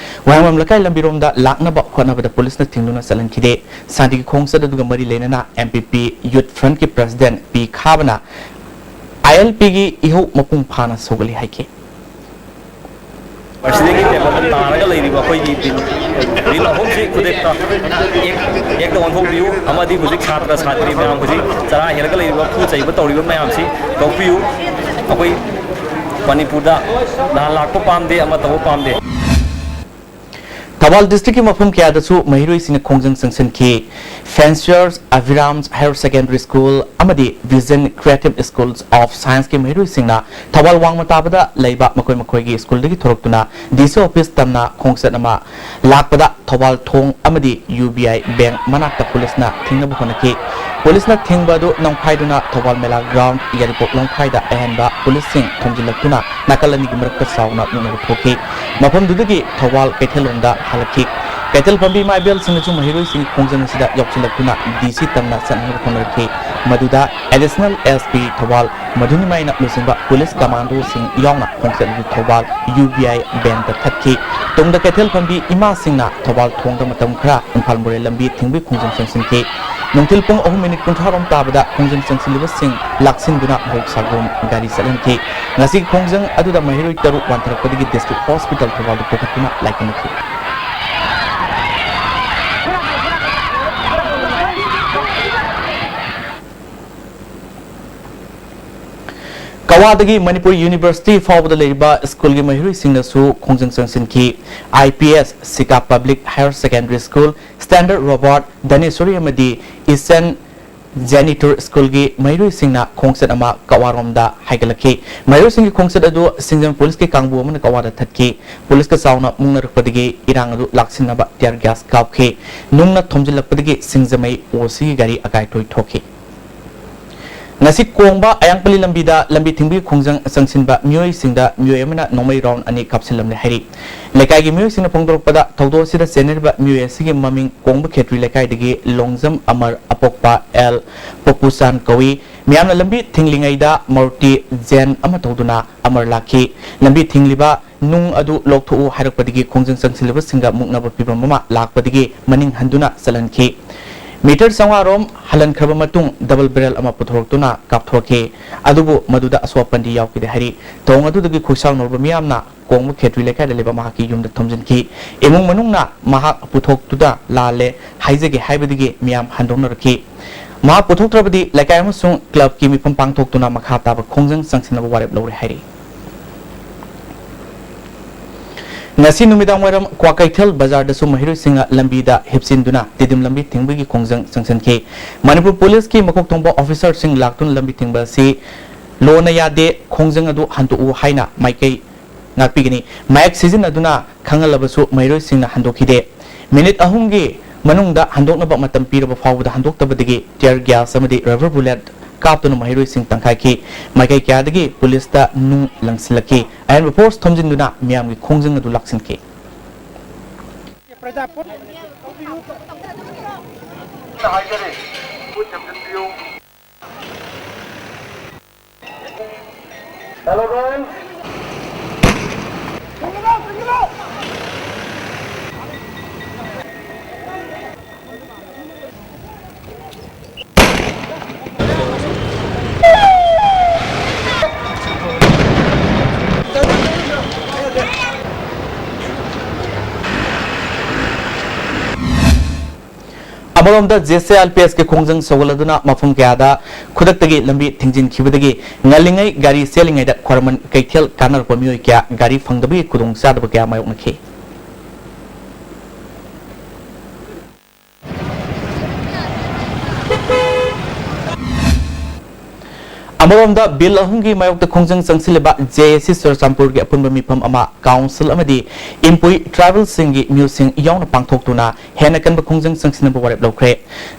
ꯋꯥꯍꯦꯡꯕꯝ ꯂꯩꯀꯥꯏ ꯂꯝꯕꯤꯔꯣꯝꯗ ꯂꯥꯛꯅꯕ ꯍꯣꯠꯅꯕꯗ ꯄꯨꯂꯤꯁꯅ ꯊꯤꯡꯗꯨꯅ ꯆꯠꯍꯟꯈꯤꯗꯦ꯫ ꯁꯥꯟꯇꯤꯒꯤ ꯈꯣꯡꯆꯠ ꯑꯗꯨꯒ ꯃꯔꯤ ꯂꯩꯅꯅ ꯑꯦꯝ ꯄꯤ ꯄꯤ Youth Frontꯀꯤ President ꯄꯤ ꯈꯥꯕꯅ ꯑꯥꯏ ꯑꯦꯜ ꯄꯤꯒꯤ ꯏꯍꯧ ꯃꯄꯨꯡ ꯐꯥꯅ ꯁꯧꯒꯠꯂꯤ ꯍꯥꯏꯈꯤ꯫ ꯃꯁꯤꯗꯒꯤ ꯇꯦꯕꯜꯗ ꯇꯥꯔꯒ ꯂꯩꯔꯤꯕ ꯑꯩꯈꯣꯏꯒꯤ ꯕꯤꯜ, ꯕꯤꯜ ꯑꯍꯨꯝꯁꯤ ꯈꯨꯗꯛꯇ ꯑꯦꯛ, ꯑꯦꯛꯇ ꯑꯣꯟꯊꯣꯛꯄꯤꯌꯨ, ꯑꯃꯗꯤ ꯍꯧꯖꯤꯛ ꯁꯥꯇ꯭ꯔ ꯁꯥꯇ꯭ꯔꯤ ꯃꯌꯥꯝ, ꯍꯧꯖꯤꯛ ꯆꯔꯥ ꯍꯦꯜꯂꯒ ꯂꯩꯔꯤꯕ, ꯈꯨ ꯆꯩꯕ ꯇꯧꯔꯤꯕ ꯃꯌꯥꯝꯁꯤ ꯇꯣꯛꯄꯤꯌꯨ꯫ ꯑꯩꯈꯣꯏ ꯃꯅꯤꯄꯨꯔꯗ ꯂꯥꯟ ꯂꯥꯛꯄ ꯄꯥꯝꯗꯦ, ꯑꯃ ꯇꯧꯕ ꯄꯥꯝꯗꯦ꯫ ꯊꯧꯕꯥꯜ districtꯀꯤ ꯃꯐꯝ ꯀꯌꯥꯗꯁꯨ ꯃꯍꯩꯔꯣꯏꯁꯤꯡꯅ ꯈꯣꯡꯖꯪ ꯆꯪꯁꯤꯟꯈꯤ꯫ Fanciers Abhiram Higher Secondary School ꯑꯃꯗꯤ Vision Creative Schools of Scienceꯀꯤ ꯃꯍꯩꯔꯣꯏꯁꯤꯡꯅ ꯊꯧꯕꯥꯜ ꯋꯥꯡꯃ ꯇꯥꯕꯗ ꯂꯩꯕ ꯃꯈꯣꯏ ꯃꯈꯣꯏꯒꯤ schoolꯗꯒꯤ ꯊꯣꯔꯛꯇꯨꯅ ꯗꯤ ꯁꯤ office ꯇꯝꯅ ꯈꯣꯡꯆꯠ ꯑꯃ ꯂꯥꯛꯄꯗ ꯊꯧꯕꯥꯜ ꯊꯣꯡ ꯑꯃꯗꯤ ꯌꯨ ꯕꯤ ꯑꯥꯏ bank ꯃꯅꯥꯛꯇ ꯄꯨꯂꯤꯁꯅ ꯊꯤꯡꯅꯕ ꯍꯣꯠꯅꯈꯤ꯫ ꯄꯨꯂꯤꯁꯅ ꯊꯤꯡꯕ ꯑꯗꯨ ꯅꯝꯈꯥꯏꯗꯨꯅ ꯊꯧꯕꯥꯜ ꯃꯦꯂꯥ ground ꯌꯥꯏꯔꯤꯄꯣꯛ ꯂꯝꯈꯥꯏꯗ ꯑꯍꯦꯟꯕ ꯄꯨꯂꯤꯁꯁꯤꯡ ꯊꯣꯝꯖꯤꯜꯂꯛꯇꯨꯅ ꯅꯥꯀꯜ ꯑꯅꯤꯒꯤ ꯃꯔꯛꯇ ꯆꯥꯎꯅ ꯃꯨꯛꯅꯕ ꯊꯣꯛꯈꯤ꯫ ꯃꯐꯝꯗꯨꯗꯒꯤ ꯊꯧꯕꯥꯜ ꯀꯩꯊꯦꯜꯂꯣꯝꯗ ꯍꯜꯂꯛꯈꯤ꯫ ꯀꯩꯊꯦꯜ ꯐꯝꯕꯤ ꯏꯃꯥ ꯏꯕꯦꯜꯁꯤꯡꯅꯁꯨ ꯃꯍꯩꯔꯣꯏꯁꯤꯡꯒꯤ ꯈꯣꯡꯖꯪ ꯑꯁꯤꯗ ꯌꯥꯎꯁꯤꯜꯂꯛꯇꯨꯅ ꯗꯤ ꯁꯤ ꯇꯝꯅ ꯆꯠꯅꯕ ꯍꯣꯠꯅꯔꯛꯈꯤ꯫ ꯃꯗꯨꯗ Additional S P ꯊꯧꯕꯥꯜ ꯃꯙꯨꯅꯤꯃꯥꯏꯅ ꯂꯨꯆꯤꯡꯕ ꯄꯨꯂꯤꯁ commandoꯁꯤꯡ ꯌꯥꯎꯅ ꯈꯣꯡꯆꯠ ꯑꯗꯨ ꯊꯧꯕꯥꯜ ꯌꯨ ꯕꯤ ꯑꯥꯏ bankꯇ ꯊꯠꯈꯤ꯫ ꯇꯨꯡꯗ ꯀꯩꯊꯦꯜ ꯐꯝꯕꯤ ꯏꯃꯥꯁꯤꯡꯅ ꯊꯧꯕꯥꯜ ꯊꯣꯡꯗ ꯃꯇꯝ ꯈꯔ ꯏꯝꯐꯥꯜ ꯃꯣꯔꯦ ꯂꯝꯕꯤ ꯊꯤꯡꯕꯒꯤ ꯈꯣꯡꯖꯪ ꯆꯪꯁꯤꯟꯈꯤ꯫ ꯅꯨꯡꯊꯤꯜ ꯄꯨꯡ ꯑꯍꯨꯝ minute ꯀꯨꯟꯊ꯭ꯔꯥ ꯔꯣꯝ ꯇꯥꯕꯗ ꯈꯣꯡꯖꯪ ꯆꯪꯁꯤꯜꯂꯤꯕꯁꯤꯡ ꯂꯥꯛꯁꯤꯟꯗꯨꯅ ꯃꯍꯧꯁꯥꯒꯨꯝ ꯒꯥꯔꯤ ꯆꯠꯍꯟꯈꯤ꯫ ꯉꯁꯤꯒꯤ ꯈꯣꯡꯖꯪ ꯑꯗꯨꯗ ꯃꯍꯩꯔꯣꯏ ꯇꯔꯨꯛ ꯋꯥꯟꯊꯔꯛꯄꯗꯒꯤ district hospital ꯊꯧꯕꯥꯜꯗ ꯄꯨꯈꯠꯇꯨꯅ ꯂꯥꯏꯀꯠꯅꯈꯤ꯫ ꯀꯋꯥꯗꯒꯤ ꯃꯅꯤꯄꯨꯔ University ꯐꯥꯎꯕꯗ ꯂꯩꯔꯤꯕ schoolꯒꯤ ꯃꯍꯩꯔꯣꯏꯁꯤꯡꯅꯁꯨ ꯈꯣꯡꯖꯪ ꯆꯪꯁꯤꯟꯈꯤ꯫ I P S ꯁꯤꯀꯥ Public Higher Secondary School, Standard Robert, ꯙꯅꯦꯁꯣꯔꯤ ꯑꯃꯗꯤ ꯏꯆꯟ ꯖꯦꯅꯤꯇꯨꯔ schoolꯒꯤ ꯃꯍꯩꯔꯣꯏꯁꯤꯡꯅ ꯈꯣꯡꯆꯠ ꯑꯃ ꯀꯋꯥꯔꯣꯝꯗ ꯍꯥꯏꯒꯠꯂꯛꯈꯤ꯫ ꯃꯍꯩꯔꯣꯏꯁꯤꯡꯒꯤ ꯈꯣꯡꯆꯠ ꯑꯗꯨ ꯁꯤꯡꯖꯃꯩ ꯄꯨꯂꯤꯁꯀꯤ ꯀꯥꯡꯕꯨ ꯑꯃꯅ ꯀꯋꯥꯗ ꯊꯠꯈꯤ꯫ ꯄꯨꯂꯤꯁꯀ ꯆꯥꯎꯅ ꯃꯨꯛꯅꯔꯛꯄꯗꯒꯤ ꯏꯔꯥꯡ ꯑꯗꯨ ꯂꯥꯛꯁꯤꯟꯅꯕ tear gas ꯀꯥꯞꯈꯤ꯫ ꯅꯨꯡꯅ ꯊꯣꯝꯖꯤꯜꯂꯛꯄꯗꯒꯤ ꯁꯤꯡꯖꯃꯩ ꯑꯣ ꯁꯤꯒꯤ ꯒꯥꯔꯤ ꯑꯀꯥꯏ ꯑꯇꯣꯏ ꯊꯣꯛꯈꯤ꯫ ꯉꯁꯤ ꯀꯣꯡꯕ ꯑꯌꯥꯡꯄꯜꯂꯤ ꯂꯝꯕꯤꯗ ꯂꯝꯕꯤ ꯊꯤꯡꯕꯒꯤ ꯈꯣꯡꯖꯪ ꯆꯪꯁꯤꯟꯕ ꯃꯤꯑꯣꯏꯁꯤꯡꯗ ꯃꯤꯑꯣꯏ ꯑꯃꯅ ꯅꯣꯡꯃꯩ ꯔꯥꯎꯟ ꯑꯅꯤ ꯀꯥꯞꯁꯤꯜꯂꯝꯂꯦ ꯍꯥꯏꯔꯤ꯫ ꯂꯩꯀꯥꯏꯒꯤ ꯃꯤꯑꯣꯏꯁꯤꯡꯅ ꯐꯣꯡꯗꯣꯔꯛꯄꯗ, ꯊꯧꯗꯣꯛ ꯑꯁꯤꯗ ꯆꯦꯟꯅꯔꯤꯕ ꯃꯤꯑꯣꯏ ꯑꯁꯤꯒꯤ ꯃꯃꯤꯡ ꯀꯣꯡꯕ ꯈꯦꯇ꯭ꯔꯤ ꯂꯩꯀꯥꯏꯗꯒꯤ ꯂꯣꯡꯖꯝ ꯑꯃꯔ ꯑꯄꯣꯛꯄ ꯑꯦꯜ ꯄꯣꯄꯨꯆꯥꯟ ꯀꯧꯏ꯫ ꯃꯤꯌꯥꯝꯅ ꯂꯝꯕꯤ ꯊꯤꯡꯂꯤꯉꯩꯗ ꯃꯥꯔꯨꯇꯤ ꯖꯦꯟ ꯑꯃ ꯊꯧꯗꯨꯅ ꯑꯃꯔ ꯂꯥꯛꯈꯤ꯫ ꯂꯝꯕꯤ ꯊꯤꯡꯂꯤꯕ ꯅꯨꯡ ꯑꯗꯨ ꯂꯧꯊꯣꯛꯎ ꯍꯥꯏꯔꯛꯄꯗꯒꯤ ꯈꯣꯡꯖꯪ ꯆꯪꯁꯤꯜꯂꯤꯕꯁꯤꯡꯒ ꯃꯨꯛꯅꯕ ꯐꯤꯚꯝ ꯑꯃ ꯂꯥꯛꯄꯗꯒꯤ ꯃꯅꯤꯡ ꯍꯟꯗꯨꯅ ꯆꯠꯍꯟꯈꯤ꯫ ꯃꯤꯇꯔ ꯆꯥꯝꯃꯉꯥ ꯔꯣꯝ ꯍꯜꯍꯟꯈ꯭ꯔꯕ ꯃꯇꯨꯡ ꯗꯕꯜ ꯕꯦꯔꯦꯜ ꯑꯃ ꯄꯨꯊꯣꯔꯛꯇꯨꯅ ꯀꯥꯞꯊꯣꯔꯛꯈꯤ꯫ ꯑꯗꯨꯕꯨ ꯃꯗꯨꯗ ꯑꯁꯣꯛ ꯑꯄꯟꯗꯤ ꯌꯥꯎꯈꯤꯗꯦ ꯍꯥꯏꯔꯤ꯫ ꯊꯧꯑꯣꯡ ꯑꯗꯨꯗꯒꯤ ꯈꯣꯏꯁꯥꯎꯅꯔꯕ ꯃꯤꯌꯥꯝꯅ ꯀꯣꯡꯕ ꯈꯦꯇ꯭ꯔꯤ ꯂꯩꯀꯥꯏꯗ ꯂꯩꯕ ꯃꯍꯥꯛꯀꯤ ꯌꯨꯝꯗ ꯊꯣꯝꯖꯤꯟꯈꯤ꯫ ꯏꯃꯨꯡ ꯃꯅꯨꯡꯅ ꯃꯍꯥꯛ ꯄꯨꯊꯣꯛꯇꯨꯗ ꯂꯥꯜꯂꯦ ꯍꯥꯏꯖꯒꯦ ꯍꯥꯏꯕꯗꯒꯤ ꯃꯤꯌꯥꯝ ꯍꯟꯗꯣꯛꯅꯔꯛꯈꯤ꯫ ꯃꯍꯥꯛ ꯄꯨꯊꯣꯛꯇ꯭ꯔꯕꯗꯤ ꯂꯩꯀꯥꯏ ꯑꯃꯁꯨꯡ ꯀ꯭ꯂꯕꯀꯤ ꯃꯤꯐꯝ ꯄꯥꯡꯊꯣꯛꯇꯨꯅ ꯃꯈꯥ ꯇꯥꯕ ꯈꯣꯡꯖꯪ ꯆꯪꯁꯤꯟꯅꯕ ꯋꯥꯔꯦꯞ ꯂꯧꯔꯦ ꯍꯥꯏꯔꯤ꯫ ꯉꯁꯤ ꯅꯨꯃꯤꯗꯥꯡ ꯋꯥꯏꯔꯝ ꯀ꯭ꯋꯥꯀꯩꯊꯦꯜ ꯕꯖꯥꯔꯗꯁꯨ ꯃꯍꯩꯔꯣꯏꯁꯤꯡꯅ ꯂꯝꯕꯤꯗ ꯍꯤꯞꯆꯤꯟꯗꯨꯅ ꯇꯤꯗꯤꯝ ꯂꯝꯕꯤ ꯊꯤꯡꯕꯒꯤ ꯈꯣꯡꯖꯪ ꯆꯪꯁꯤꯟꯈꯤ꯫ ꯃꯅꯤꯄꯨꯔ ꯄꯨꯂꯤꯁꯀꯤ ꯃꯀꯣꯛ ꯊꯣꯡꯕ ꯑꯣꯐꯤꯁꯥꯔꯁꯤꯡ ꯂꯥꯛꯇꯨꯅ ꯂꯝꯕꯤ ꯊꯤꯡꯕ ꯑꯁꯤ ꯂꯣꯅ ꯌꯥꯗꯦ, ꯈꯣꯡꯖꯪ ꯑꯗꯨ ꯍꯟꯗꯣꯛꯎ ꯍꯥꯏꯅ ꯃꯥꯏꯀꯩ ꯉꯥꯛꯄꯤꯒꯅꯤ꯫ ꯃꯥꯏꯛ ꯁꯤꯖꯤꯟꯅꯗꯨꯅ ꯈꯪꯍꯜꯂꯕꯁꯨ ꯃꯍꯩꯔꯣꯏꯁꯤꯡꯅ ꯍꯟꯗꯣꯛꯈꯤꯗꯦ꯫ ꯃꯤꯅꯤꯠ ꯑꯍꯨꯝꯒꯤ ꯃꯅꯨꯡꯗ ꯍꯟꯗꯣꯛꯅꯕ ꯃꯇꯝ ꯄꯤꯔꯕ ꯐꯥꯎꯕꯗ ꯍꯟꯗꯣꯛꯇꯕꯗꯒꯤ tear gas ꯑꯃꯗꯤ rubber bullet ꯀꯥꯞꯇꯨꯅ ꯃꯍꯩꯔꯣꯏꯁꯤꯡ ꯇꯪꯈꯥꯏꯈꯤ꯫ ꯃꯥꯏꯀꯩ ꯀꯌꯥꯗꯒꯤ ꯄꯨꯂꯤꯁꯇ ꯅꯨꯡ ꯂꯪꯁꯤꯜꯂꯛꯈꯤ꯫ ꯑꯍꯦꯟꯕ force ꯊꯣꯝꯖꯤꯟꯗꯨꯅ ꯃꯤꯌꯥꯝꯒꯤ ꯈꯣꯡꯖꯪ ꯑꯗꯨ ꯂꯥꯛꯁꯤꯟꯈꯤ꯫ ꯑꯃꯔꯣꯝꯗ, JCRPSꯀꯤ ꯈꯣꯡꯖꯪ ꯁꯧꯒꯠꯂꯗꯨꯅ ꯃꯐꯝ ꯀꯌꯥꯗ ꯈꯨꯗꯛꯇꯒꯤ ꯂꯝꯕꯤ ꯊꯤꯡꯖꯤꯟꯈꯤꯕꯗꯒꯤ ꯉꯜꯂꯤꯉꯩ ꯒꯥꯔꯤ ꯆꯦꯜꯂꯤꯉꯩꯗ ꯈ꯭ꯋꯥꯏꯔꯝꯕꯟ ꯀꯩꯊꯦꯜ ꯀꯥꯟꯅꯔꯛꯄ ꯃꯤꯑꯣꯏ ꯀꯌꯥ ꯒꯥꯔꯤ ꯐꯪꯗꯕꯒꯤ ꯈꯨꯗꯣꯡꯆꯥꯗꯕ ꯀꯌꯥ ꯃꯥꯌꯣꯛꯅꯈꯤ꯫ ꯑꯃꯔꯣꯝꯗ, ꯕꯤꯜ ꯑꯍꯨꯝꯒꯤ ꯃꯥꯌꯣꯛꯇ ꯈꯣꯡꯖꯪ ꯆꯪꯁꯤꯜꯂꯤꯕ JAC ꯆꯨꯔꯆꯥꯟꯄꯨꯔꯒꯤ ꯑꯄꯨꯟꯕ ꯃꯤꯐꯝ ꯑꯃ ꯀꯥꯎꯟꯁꯤꯜ ꯑꯃꯗꯤ ꯏꯝꯄꯨꯏ ꯇ꯭ꯔꯥꯏꯕꯦꯜꯁꯤꯡꯒꯤ ꯃꯤꯑꯣꯏꯁꯤꯡ ꯌꯥꯎꯅ ꯄꯥꯡꯊꯣꯛꯇꯨꯅ ꯍꯦꯟꯅ ꯀꯟꯕ ꯈꯣꯡꯖꯪ ꯆꯪꯁꯤꯟꯅꯕ ꯋꯥꯔꯦꯞ ꯂꯧꯈ꯭ꯔꯦ꯫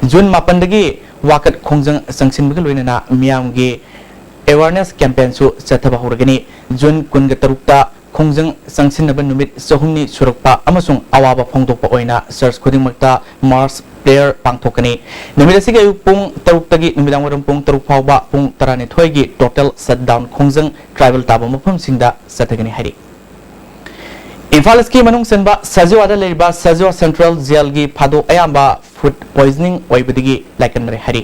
ꯖꯨꯟ ꯃꯥꯄꯟꯗꯒꯤ ꯋꯥꯀꯠ ꯈꯣꯡꯖꯪ ꯆꯪꯁꯤꯟꯕꯒ ꯂꯣꯏꯅꯅ ꯃꯤꯌꯥꯝꯒꯤ awareness campaignꯁꯨ ꯆꯠꯊꯕ ꯍꯧꯔꯒꯅꯤ꯫ ꯖꯨꯟ ꯀꯨꯟꯒ ꯇꯔꯨꯛꯇ ꯈꯣꯡꯖꯪ ꯆꯪꯁꯤꯟꯅꯕ ꯅꯨꯃꯤꯠ ꯆꯍꯨꯝꯅꯤ ꯁꯨꯔꯛꯄ ꯑꯃꯁꯨꯡ ꯑꯋꯥꯕ ꯐꯣꯡꯗꯣꯛꯄ ꯑꯣꯏꯅ church ꯈꯨꯗꯤꯡꯃꯛꯇ mass prayer ꯄꯥꯡꯊꯣꯛꯀꯅꯤ꯫ ꯅꯨꯃꯤꯠ ꯑꯁꯤꯒꯤ ꯑꯌꯨꯛ ꯄꯨꯡ ꯇꯔꯨꯛꯇꯒꯤ ꯅꯨꯃꯤꯗꯥꯡ ꯋꯥꯏꯔꯝ ꯄꯨꯡ ꯇꯔꯨꯛ ꯐꯥꯎꯕ ꯄꯨꯡ ꯇꯔꯥꯅꯤꯊꯣꯏꯒꯤ total shutdown ꯈꯣꯡꯖꯪ tribal ꯇꯥꯕ ꯃꯐꯝꯁꯤꯡꯗ ꯆꯠꯊꯒꯅꯤ ꯍꯥꯏꯔꯤ꯫ ꯏꯝꯐꯥꯜ ꯏꯁꯀꯤ ꯃꯅꯨꯡ ꯆꯟꯕ ꯁꯖꯤꯋꯥꯗ ꯂꯩꯔꯤꯕ ꯁꯖꯤꯋꯥ Central Jailꯒꯤ ꯐꯥꯗꯣꯛ ꯑꯌꯥꯝꯕ food poisoning ꯑꯣꯏꯕꯗꯒꯤ ꯂꯥꯏꯀꯠꯅꯔꯦ ꯍꯥꯏꯔꯤ꯫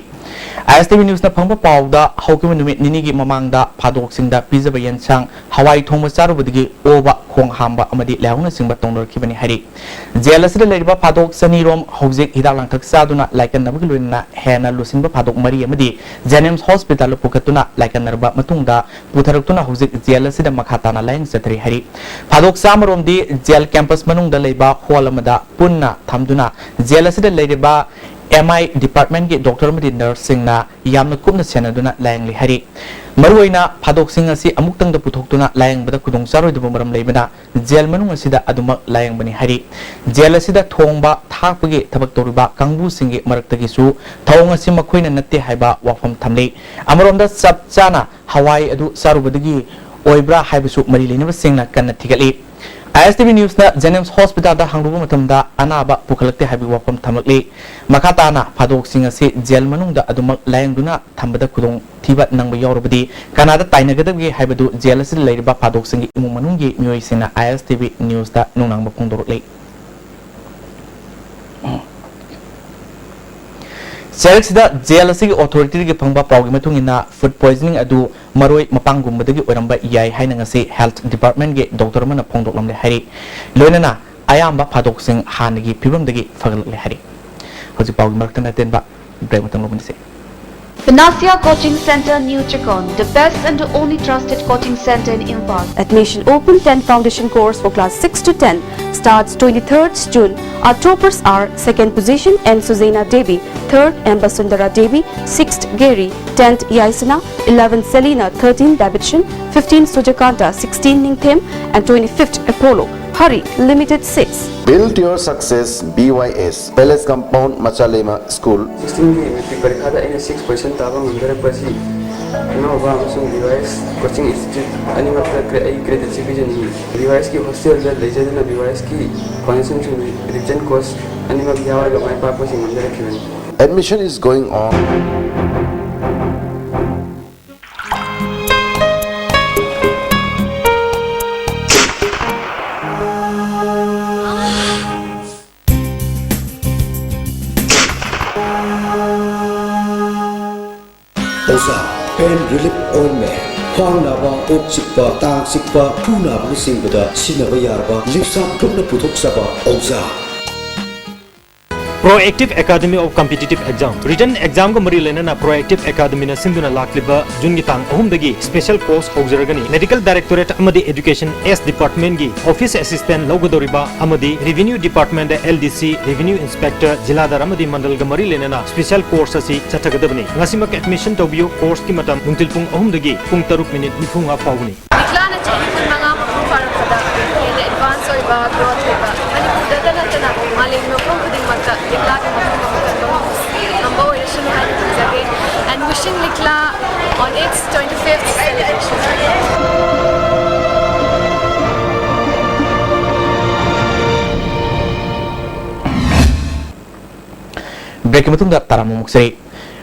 ISTV Newsꯅ ꯐꯪꯕ ꯄꯥꯎꯗ ꯍꯧꯈꯤꯕ ꯅꯨꯃꯤꯠ ꯅꯤꯅꯤꯒꯤ ꯃꯃꯥꯡꯗ ꯐꯥꯗꯣꯛꯁꯤꯡꯗ ꯄꯤꯖꯕ ꯌꯦꯟꯁꯥꯡ ꯍꯋꯥꯏ ꯊꯣꯡꯕ ꯆꯥꯔꯨꯕꯗꯒꯤ ꯑꯣꯕ, ꯈꯣꯡ ꯍꯥꯝꯕ ꯑꯃꯗꯤ ꯂꯥꯏꯍꯧꯅꯆꯤꯡꯕ ꯇꯧꯅꯔꯛꯈꯤꯕꯅꯤ ꯍꯥꯏꯔꯤ꯫ ꯖꯦꯜ ꯑꯁꯤꯗ ꯂꯩꯔꯤꯕ ꯐꯥꯗꯣꯛ ꯆꯅꯤꯔꯣꯝ ꯍꯧꯖꯤꯛ ꯍꯤꯗꯥꯛ ꯂꯥꯡꯊꯛ ꯆꯥꯗꯨꯅ ꯂꯥꯏꯀꯠꯅꯕꯒꯤ ꯂꯣꯏꯅꯅ ꯍꯦꯟꯅ ꯂꯨꯁꯤꯟꯕ ꯐꯥꯗꯣꯛ ꯃꯔꯤ ꯑꯃꯗꯤ JNIMS Hospitalꯗ ꯄꯨꯈꯠꯇꯨꯅ ꯂꯥꯏꯀꯠꯅꯔꯕ ꯃꯇꯨꯡꯗ ꯄꯨꯊꯔꯛꯇꯨꯅ ꯍꯧꯖꯤꯛ ꯖꯦꯜ ꯑꯁꯤꯗ ꯃꯈꯥ ꯇꯥꯅ ꯂꯥꯌꯦꯡ ꯆꯠꯊꯔꯤ ꯍꯥꯏꯔꯤ꯫ ꯐꯥꯗꯣꯛ ꯆꯥꯝꯃꯔꯣꯝꯗꯤ ꯖꯦꯜ campus ꯃꯅꯨꯡꯗ ꯂꯩꯕ hall ꯑꯃꯗ ꯄꯨꯟꯅ ꯊꯝꯗꯨꯅ ꯖꯦꯜ ꯑꯁꯤꯗ ꯂꯩꯔꯤꯕ MI departmentꯀꯤ doctor ꯑꯃꯗꯤ nurseꯁꯤꯡꯅ ꯌꯥꯝꯅ ꯀꯨꯞꯅ ꯁꯦꯟꯅꯗꯨꯅ ꯂꯥꯌꯦꯡꯂꯤ ꯍꯥꯏꯔꯤ꯫ ꯃꯔꯨꯑꯣꯏꯅ ꯐꯥꯗꯣꯛꯁꯤꯡ ꯑꯁꯤ ꯑꯃꯨꯛꯇꯪꯗ ꯄꯨꯊꯣꯛꯇꯨꯅ ꯂꯥꯌꯦꯡꯕꯗ ꯈꯨꯗꯣꯡꯆꯥꯔꯣꯏꯗꯕ ꯃꯔꯝ ꯂꯩꯕꯅ ꯖꯦꯜ ꯃꯅꯨꯡ ꯑꯁꯤꯗ ꯑꯗꯨꯃꯛ ꯂꯥꯌꯦꯡꯕꯅꯤ ꯍꯥꯏꯔꯤ꯫ ꯖꯦꯜ ꯑꯁꯤꯗ ꯊꯣꯡꯕ ꯊꯥꯛꯄꯒꯤ ꯊꯕꯛ ꯇꯧꯔꯤꯕ ꯀꯥꯡꯕꯨꯁꯤꯡꯒꯤ ꯃꯔꯛꯇꯒꯤꯁꯨ ꯊꯧꯑꯣꯡ ꯑꯁꯤ ꯃꯈꯣꯏꯅ ꯅꯠꯇꯦ ꯍꯥꯏꯕ ꯋꯥꯐꯝ ꯊꯝꯂꯤ꯫ ꯑꯃꯔꯣꯝꯗ ꯆꯞ ꯆꯥꯅ ꯍꯋꯥꯏ ꯑꯗꯨ ꯆꯥꯔꯨꯕꯗꯒꯤ ꯑꯣꯏꯕ꯭ꯔꯥ ꯍꯥꯏꯕꯁꯨ ꯃꯔꯤ ꯂꯩꯅꯕꯁꯤꯡꯅ ꯀꯟꯅ ꯊꯤꯒꯠꯂꯤ꯫ ISTV Newsꯅ JNIMS Hospitalꯗ ꯍꯪꯂꯨꯕ ꯃꯇꯝꯗ ꯑꯅꯥꯕ ꯄꯨꯈꯠꯂꯛꯇꯦ ꯍꯥꯏꯕꯒꯤ ꯋꯥꯐꯝ ꯊꯝꯂꯛꯂꯤ꯫ ꯃꯈꯥ ꯇꯥꯅ ꯐꯥꯗꯣꯛꯁꯤꯡ ꯑꯁꯤ ꯖꯦꯜ ꯃꯅꯨꯡꯗ ꯑꯗꯨꯃꯛ ꯂꯥꯌꯦꯡꯗꯨꯅ ꯊꯝꯕꯗ ꯈꯨꯗꯣꯡ ꯊꯤꯕ ꯅꯪꯕ ꯌꯥꯎꯔꯕꯗꯤ ꯀꯅꯥꯗ ꯇꯥꯏꯅꯒꯗꯒꯦ ꯍꯥꯏꯕꯗꯨ ꯖꯦꯜ ꯑꯁꯤꯗ ꯂꯩꯔꯤꯕ ꯐꯥꯗꯣꯛꯁꯤꯡꯒꯤ ꯏꯃꯨꯡ ꯃꯅꯨꯡꯒꯤ ꯃꯤꯑꯣꯏꯁꯤꯡꯅ ISTV Newsꯇ ꯅꯨꯡꯅꯥꯡꯕ ꯐꯣꯡꯗꯣꯔꯛꯂꯤ꯫ ꯆꯩꯔꯛꯁꯤꯗ ꯖꯦꯜ ꯑꯁꯤꯒꯤ authorityꯗꯒꯤ ꯐꯪꯕ ꯄꯥꯎꯒꯤ ꯃꯇꯨꯡ ꯏꯟꯅ food poisoning ꯑꯗꯨ ꯃꯔꯣꯏ ꯃꯄꯥꯡꯒꯨꯝꯕꯗꯒꯤ ꯑꯣꯏꯔꯝꯕ ꯌꯥꯏ ꯍꯥꯏꯅ ꯉꯁꯤ health departmentꯀꯤ doctor ꯑꯃꯅ ꯐꯣꯡꯗꯣꯛꯂꯝꯂꯦ ꯍꯥꯏꯔꯤ꯫ ꯂꯣꯏꯅꯅ ꯑꯌꯥꯝꯕ ꯐꯥꯗꯣꯛꯁꯤꯡ ꯍꯥꯟꯅꯒꯤ ꯐꯤꯕꯝꯗꯒꯤ ꯐꯒꯠꯂꯛꯂꯦ ꯍꯥꯏꯔꯤ꯫ ꯍꯧꯖꯤꯛ ꯄꯥꯎꯒꯤ ꯃꯔꯛꯇ ꯑꯇꯦꯟꯕ break ꯑꯃꯇꯪ ꯂꯧꯃꯤꯟꯅꯁꯤ꯫ Panacea Coaching Center, New Checkon, the best and the only trusted coaching center in Imphal. Admission open. Ten foundation course for class six to ten starts twenty-third June. Our toppers are: second position, N Suzaina Devi; third, M Basundara Devi; sixth, Gary; tenth, Yaisana; eleventh, Selina; thirteenth, Babitchin; fifteenth, Sujakanta; sixteenth, Ningthem; and twenty-fifth, Apollo. Hurry, limited seats. Build your success, B Y S, Palace Compound, Machalema School. ꯁꯤꯛꯁꯇꯤꯟꯒꯤ matric ꯄꯔꯤꯈꯥꯗ ꯑꯩꯅ six position ꯇꯥꯕ ꯉꯝꯖꯔꯛꯄ ꯑꯁꯤ ꯑꯅꯧꯕ ꯑꯃꯁꯨꯡ B Y S coaching institute ꯑꯅꯤꯃꯛꯇ ꯑꯩ ꯒ꯭ꯔꯦꯇꯤꯇ꯭ꯌꯨꯠꯁꯤ ꯄꯤꯖꯅꯤꯡꯏ꯫ ꯕꯤ ꯋꯥꯏ ꯑꯦꯁꯀꯤ ꯍꯣꯁꯇꯦꯜꯗ ꯂꯩꯖꯗꯨꯅ ꯕꯤ ꯋꯥꯏ ꯑꯦꯁꯀꯤ ꯐꯥꯎꯟꯗꯦꯁꯟꯁꯤꯡ ꯔꯤꯚꯤꯖꯟ ꯀꯣꯔꯁ ꯑꯅꯤꯃꯛ ꯌꯥꯎꯔꯒ ꯃꯥꯏ ꯄꯥꯛꯄꯁꯤꯡ ꯉꯝꯖꯔꯛꯈꯤꯕꯅꯤ꯫ Admission is going on. ꯑꯣꯖꯥ, pain relief ointment, ꯈ꯭ꯋꯥꯡ ꯅꯥꯕ, ꯀꯣꯛ ꯆꯤꯛꯄ, ꯇꯥꯡ ꯆꯤꯛꯄ, ꯈꯨ ꯅꯥꯕꯅꯆꯤꯡꯕꯗ ꯁꯤꯖꯤꯟꯅꯕ ꯌꯥꯔꯕ ꯂꯤꯞꯁꯥꯞ ꯒ꯭ꯔꯨꯞꯅ ꯄꯨꯊꯣꯛꯆꯕ ꯑꯣꯖꯥ꯫ Proactive Academy of Competitive Exam, written examꯒ ꯃꯔꯤ ꯂꯩꯅꯅ Proactive Academyꯅ ꯁꯤꯟꯗꯨꯅ ꯂꯥꯛꯂꯤꯕ ꯖꯨꯟꯒꯤ ꯇꯥꯡ ꯑꯍꯨꯝꯗꯒꯤ special course ꯍꯧꯖꯔꯒꯅꯤ꯫ Medical Directorate ꯑꯃꯗꯤ Education S Departmentꯀꯤ Office Assistant ꯂꯧꯒꯗꯧꯔꯤꯕ ꯑꯃꯗꯤ Revenue Departmentꯇ L D C, Revenue Inspector, ꯖꯤꯂꯥꯗꯥꯔ ꯑꯃꯗꯤ ꯃꯟꯗꯜꯒ ꯃꯔꯤ ꯂꯩꯅꯅ special course ꯑꯁꯤ ꯆꯠꯊꯒꯗꯕꯅꯤ꯫ ꯉꯁꯤꯃꯛ admission ꯇꯧꯕꯤꯌꯨ꯫ Courseꯀꯤ ꯃꯇꯝ ꯅꯨꯡꯊꯤꯜ ꯄꯨꯡ ꯑꯍꯨꯝꯗꯒꯤ ꯄꯨꯡ ꯇꯔꯨꯛ ꯃꯤꯅꯤꯠ ꯅꯤꯐꯨ ꯃꯉꯥ ꯐꯥꯎꯕꯅꯤ꯫ ꯂꯤꯛꯂꯥꯅ ꯆꯍꯤ ꯀꯨꯟꯃꯉꯥ ꯃꯄꯨꯡ ꯐꯥꯔꯛꯄꯗ ꯍꯦꯟꯅ advance ꯑꯣꯏꯕ, growth ꯂꯩꯕ, ꯃꯅꯤꯄꯨꯔꯗꯇ ꯅꯠꯇꯅ ꯃꯥꯂꯦꯝꯒꯤ ꯃꯐꯝ ꯈꯨꯗꯤꯡꯃꯛꯇ ꯂꯤꯛꯂꯥꯒꯤ ꯃꯐꯝ ꯑꯃ ꯀꯟꯕ ꯉꯝꯕ ꯑꯣꯏꯔꯁꯅꯨ ꯍꯥꯏꯅ ꯈꯟꯖꯒꯦ꯫ And wishing Likla on its twenty-fifth celebration. Breakꯀꯤ ꯃꯇꯨꯡꯗ ꯇꯔꯥꯃꯨꯛ ꯃꯨꯛꯆꯔꯤ꯫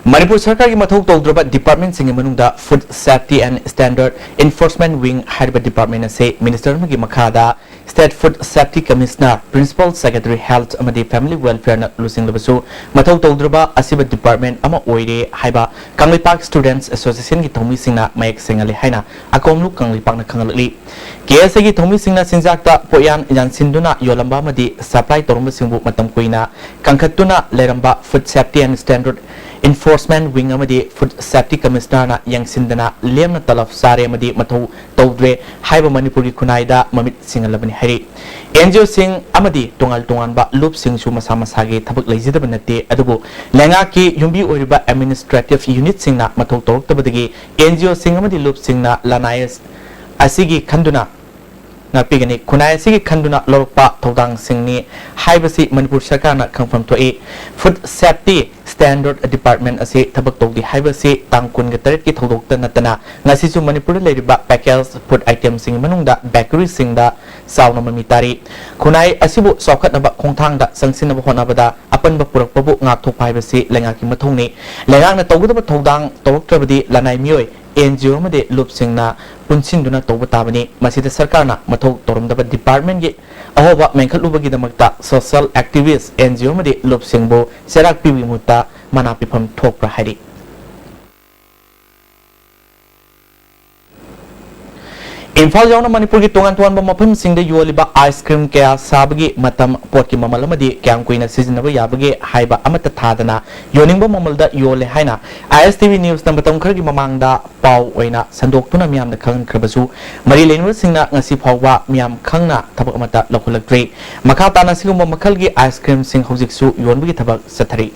ꯃꯅꯤꯄꯨꯔ ꯁꯔꯀꯥꯔꯒꯤ ꯃꯊꯧ ꯇꯧꯗ꯭ꯔꯕ departmentꯁꯤꯡꯒꯤ ꯃꯅꯨꯡꯗ Food Safety and Standard Enforcement Wing ꯍꯥꯏꯔꯤꯕ department ꯑꯁꯤ minister ꯑꯃꯒꯤ ꯃꯈꯥꯗ State Food Safety Commissioner, Principal Secretary Health ꯑꯃꯗꯤ Family Welfareꯅ ꯂꯨꯆꯤꯡꯂꯕꯁꯨ ꯃꯊꯧ ꯇꯧꯗ꯭ꯔꯕ ꯑꯁꯤꯕ department ꯑꯃ ꯑꯣꯏꯔꯦ ꯍꯥꯏꯕ ꯀꯪꯂꯩꯄꯥꯛ Students Associationꯒꯤ ꯊꯧꯃꯤꯁꯤꯡꯅ ꯃꯌꯦꯛ ꯁꯦꯡꯍꯜꯂꯤ ꯍꯥꯏꯅ ꯑꯀꯣꯝꯂꯨ ꯀꯪꯂꯩꯄꯥꯛꯅ ꯈꯪꯍꯜꯂꯛꯂꯤ꯫ K S Aꯒꯤ ꯊꯧꯃꯤꯁꯤꯡꯅ ꯆꯤꯟꯖꯥꯛꯇ ꯄꯣꯠꯌꯥꯟ ꯌꯥꯟꯁꯤꯟꯗꯨꯅ ꯌꯣꯜꯂꯝꯕ ꯑꯃꯗꯤ supply ꯇꯧꯔꯝꯕꯁꯤꯡꯕꯨ ꯃꯇꯝ ꯀꯨꯏꯅ ꯀꯟꯈꯠꯇꯨꯅ ꯂꯩꯔꯝꯕ Food Safety and Standard Enforcement Wing ꯑꯃꯗꯤ Food Safety Commissionerꯅ ꯌꯦꯡꯁꯤꯟꯗꯅ ꯂꯦꯝꯅ ꯇꯂꯕ ꯆꯥꯔꯦ ꯑꯃꯗꯤ ꯃꯊꯧ ꯇꯧꯗ꯭ꯔꯦ ꯍꯥꯏꯕ ꯃꯅꯤꯄꯨꯔꯒꯤ ꯈꯨꯟꯅꯥꯏꯗ ꯃꯃꯤꯠ ꯁꯤꯡꯍꯜꯂꯕꯅꯤ ꯍꯥꯏꯔꯤ꯫ N G Oꯁꯤꯡ ꯑꯃꯗꯤ ꯇꯣꯉꯥꯟ ꯇꯣꯉꯥꯟꯕ ꯂꯨꯞꯁꯤꯡꯁꯨ ꯃꯁꯥ ꯃꯁꯥꯒꯤ ꯊꯕꯛ ꯂꯩꯖꯗꯕ ꯅꯠꯇꯦ, ꯑꯗꯨꯕꯨ ꯂꯩꯉꯥꯛꯀꯤ ꯌꯨꯝꯕꯤ ꯑꯣꯏꯔꯤꯕ administrative unitꯁꯤꯡꯅ ꯃꯊꯧ ꯇꯧꯔꯛꯇꯕꯗꯒꯤ N G Oꯁꯤꯡ ꯑꯃꯗꯤ ꯂꯨꯞꯁꯤꯡꯅ ꯂꯅꯥꯏ ꯑꯁꯤꯒꯤ ꯈꯟꯗꯨꯅ ꯉꯥꯛꯄꯤꯒꯅꯤ꯫ ꯈꯨꯟꯅꯥꯏ ꯑꯁꯤꯒꯤ ꯈꯟꯗꯨꯅ ꯂꯧꯔꯛꯄ ꯊꯧꯗꯥꯡꯁꯤꯡꯅꯤ ꯍꯥꯏꯕꯁꯤ ꯃꯅꯤꯄꯨꯔ ꯁꯔꯀꯥꯔꯅ ꯈꯪꯐꯝ ꯊꯣꯛꯏ꯫ Food Safety Standard Department ꯑꯁꯤ ꯊꯕꯛ ꯇꯧꯗꯦ ꯍꯥꯏꯕꯁꯤ ꯇꯥꯡ ꯀꯨꯟꯒ ꯇꯔꯦꯠꯀꯤ ꯊꯧꯗꯣꯛꯇ ꯅꯠꯇꯅ ꯉꯁꯤꯁꯨ ꯃꯅꯤꯄꯨꯔꯗ ꯂꯩꯔꯤꯕ package food itemꯁꯤꯡꯒꯤ ꯃꯅꯨꯡꯗ bakeryꯁꯤꯡꯗ ꯆꯥꯎꯅ ꯃꯃꯤ ꯇꯥꯔꯤ꯫ ꯈꯨꯟꯅꯥꯏ ꯑꯁꯤꯕꯨ ꯆꯥꯎꯈꯠꯅꯕ ꯈꯣꯡꯊꯥꯡꯗ ꯆꯪꯁꯤꯟꯅꯕ ꯍꯣꯠꯅꯕꯗ ꯑꯄꯟꯕ ꯄꯨꯔꯛꯄꯕꯨ ꯉꯥꯛꯊꯣꯛꯄ ꯍꯥꯏꯕꯁꯤ ꯂꯩꯉꯥꯛꯀꯤ ꯃꯊꯧꯅꯤ꯫ ꯂꯩꯉꯥꯛꯅ ꯇꯧꯒꯗꯕ ꯊꯧꯗꯥꯡ ꯇꯧꯔꯛꯇ꯭ꯔꯕꯗꯤ ꯂꯅꯥꯏ ꯃꯤꯑꯣꯏ, NGO ꯑꯃꯗꯤ ꯂꯨꯞꯁꯤꯡꯅ ꯄꯨꯟꯁꯤꯟꯗꯨꯅ ꯇꯧꯕ ꯇꯥꯕꯅꯤ꯫ ꯃꯁꯤꯗ ꯁꯔꯀꯥꯔꯅ ꯃꯊꯧ ꯇꯧꯔꯝꯗꯕ departmentꯀꯤ ꯑꯍꯣꯕ ꯃꯦꯟꯈꯠꯂꯨꯕꯒꯤꯗꯃꯛꯇ social activist, NGO ꯑꯃꯗꯤ ꯂꯨꯞꯁꯤꯡꯕꯨ ꯆꯩꯔꯥꯛ ꯄꯤꯕꯒꯤ ꯃꯍꯨꯠꯇ ꯃꯅꯥ ꯄꯤꯐꯝ ꯊꯣꯛꯄ꯭ꯔꯥ ꯍꯥꯏꯔꯤ꯫ ꯏꯝꯐꯥꯜ ꯌꯥꯎꯅ ꯃꯅꯤꯄꯨꯔꯒꯤ ꯇꯣꯉꯥꯟ ꯇꯣꯉꯥꯟꯕ ꯃꯐꯝꯁꯤꯡꯗ ꯌꯣꯜꯂꯤꯕ ice cream ꯀꯌꯥ ꯁꯥꯕꯒꯤ ꯃꯇꯝ, ꯄꯣꯠꯀꯤ ꯃꯃꯜ ꯑꯃꯗꯤ ꯀꯌꯥꯝ ꯀꯨꯏꯅ ꯁꯤꯖꯤꯟꯅꯕ ꯌꯥꯕꯒꯦ ꯍꯥꯏꯕ ꯑꯃꯠꯇ ꯊꯥꯗꯅ ꯌꯣꯟꯅꯤꯡꯕ ꯃꯃꯜꯗ ꯌꯣꯜꯂꯦ ꯍꯥꯏꯅ ISTV Newsꯅ ꯃꯇꯝ ꯈꯔꯒꯤ ꯃꯃꯥꯡꯗ ꯄꯥꯎ ꯑꯣꯏꯅ ꯁꯟꯗꯣꯛꯇꯨꯅ ꯃꯤꯌꯥꯝꯗ ꯈꯪꯍꯟꯈ꯭ꯔꯕꯁꯨ, ꯃꯔꯤ ꯂꯩꯅꯕꯁꯤꯡꯅ ꯉꯁꯤ ꯐꯥꯎꯕ ꯃꯤꯌꯥꯝ ꯈꯪꯅ ꯊꯕꯛ ꯑꯃꯠꯇ ꯂꯧꯈꯠꯂꯛꯇ꯭ꯔꯤ꯫ ꯃꯈꯥ ꯇꯥꯅ ꯑꯁꯤꯒꯨꯝꯕ ꯃꯈꯜꯒꯤ ice creamꯁꯤꯡ ꯍꯧꯖꯤꯛꯁꯨ ꯌꯣꯟꯕꯒꯤ ꯊꯕꯛ ꯆꯠꯊꯔꯤ꯫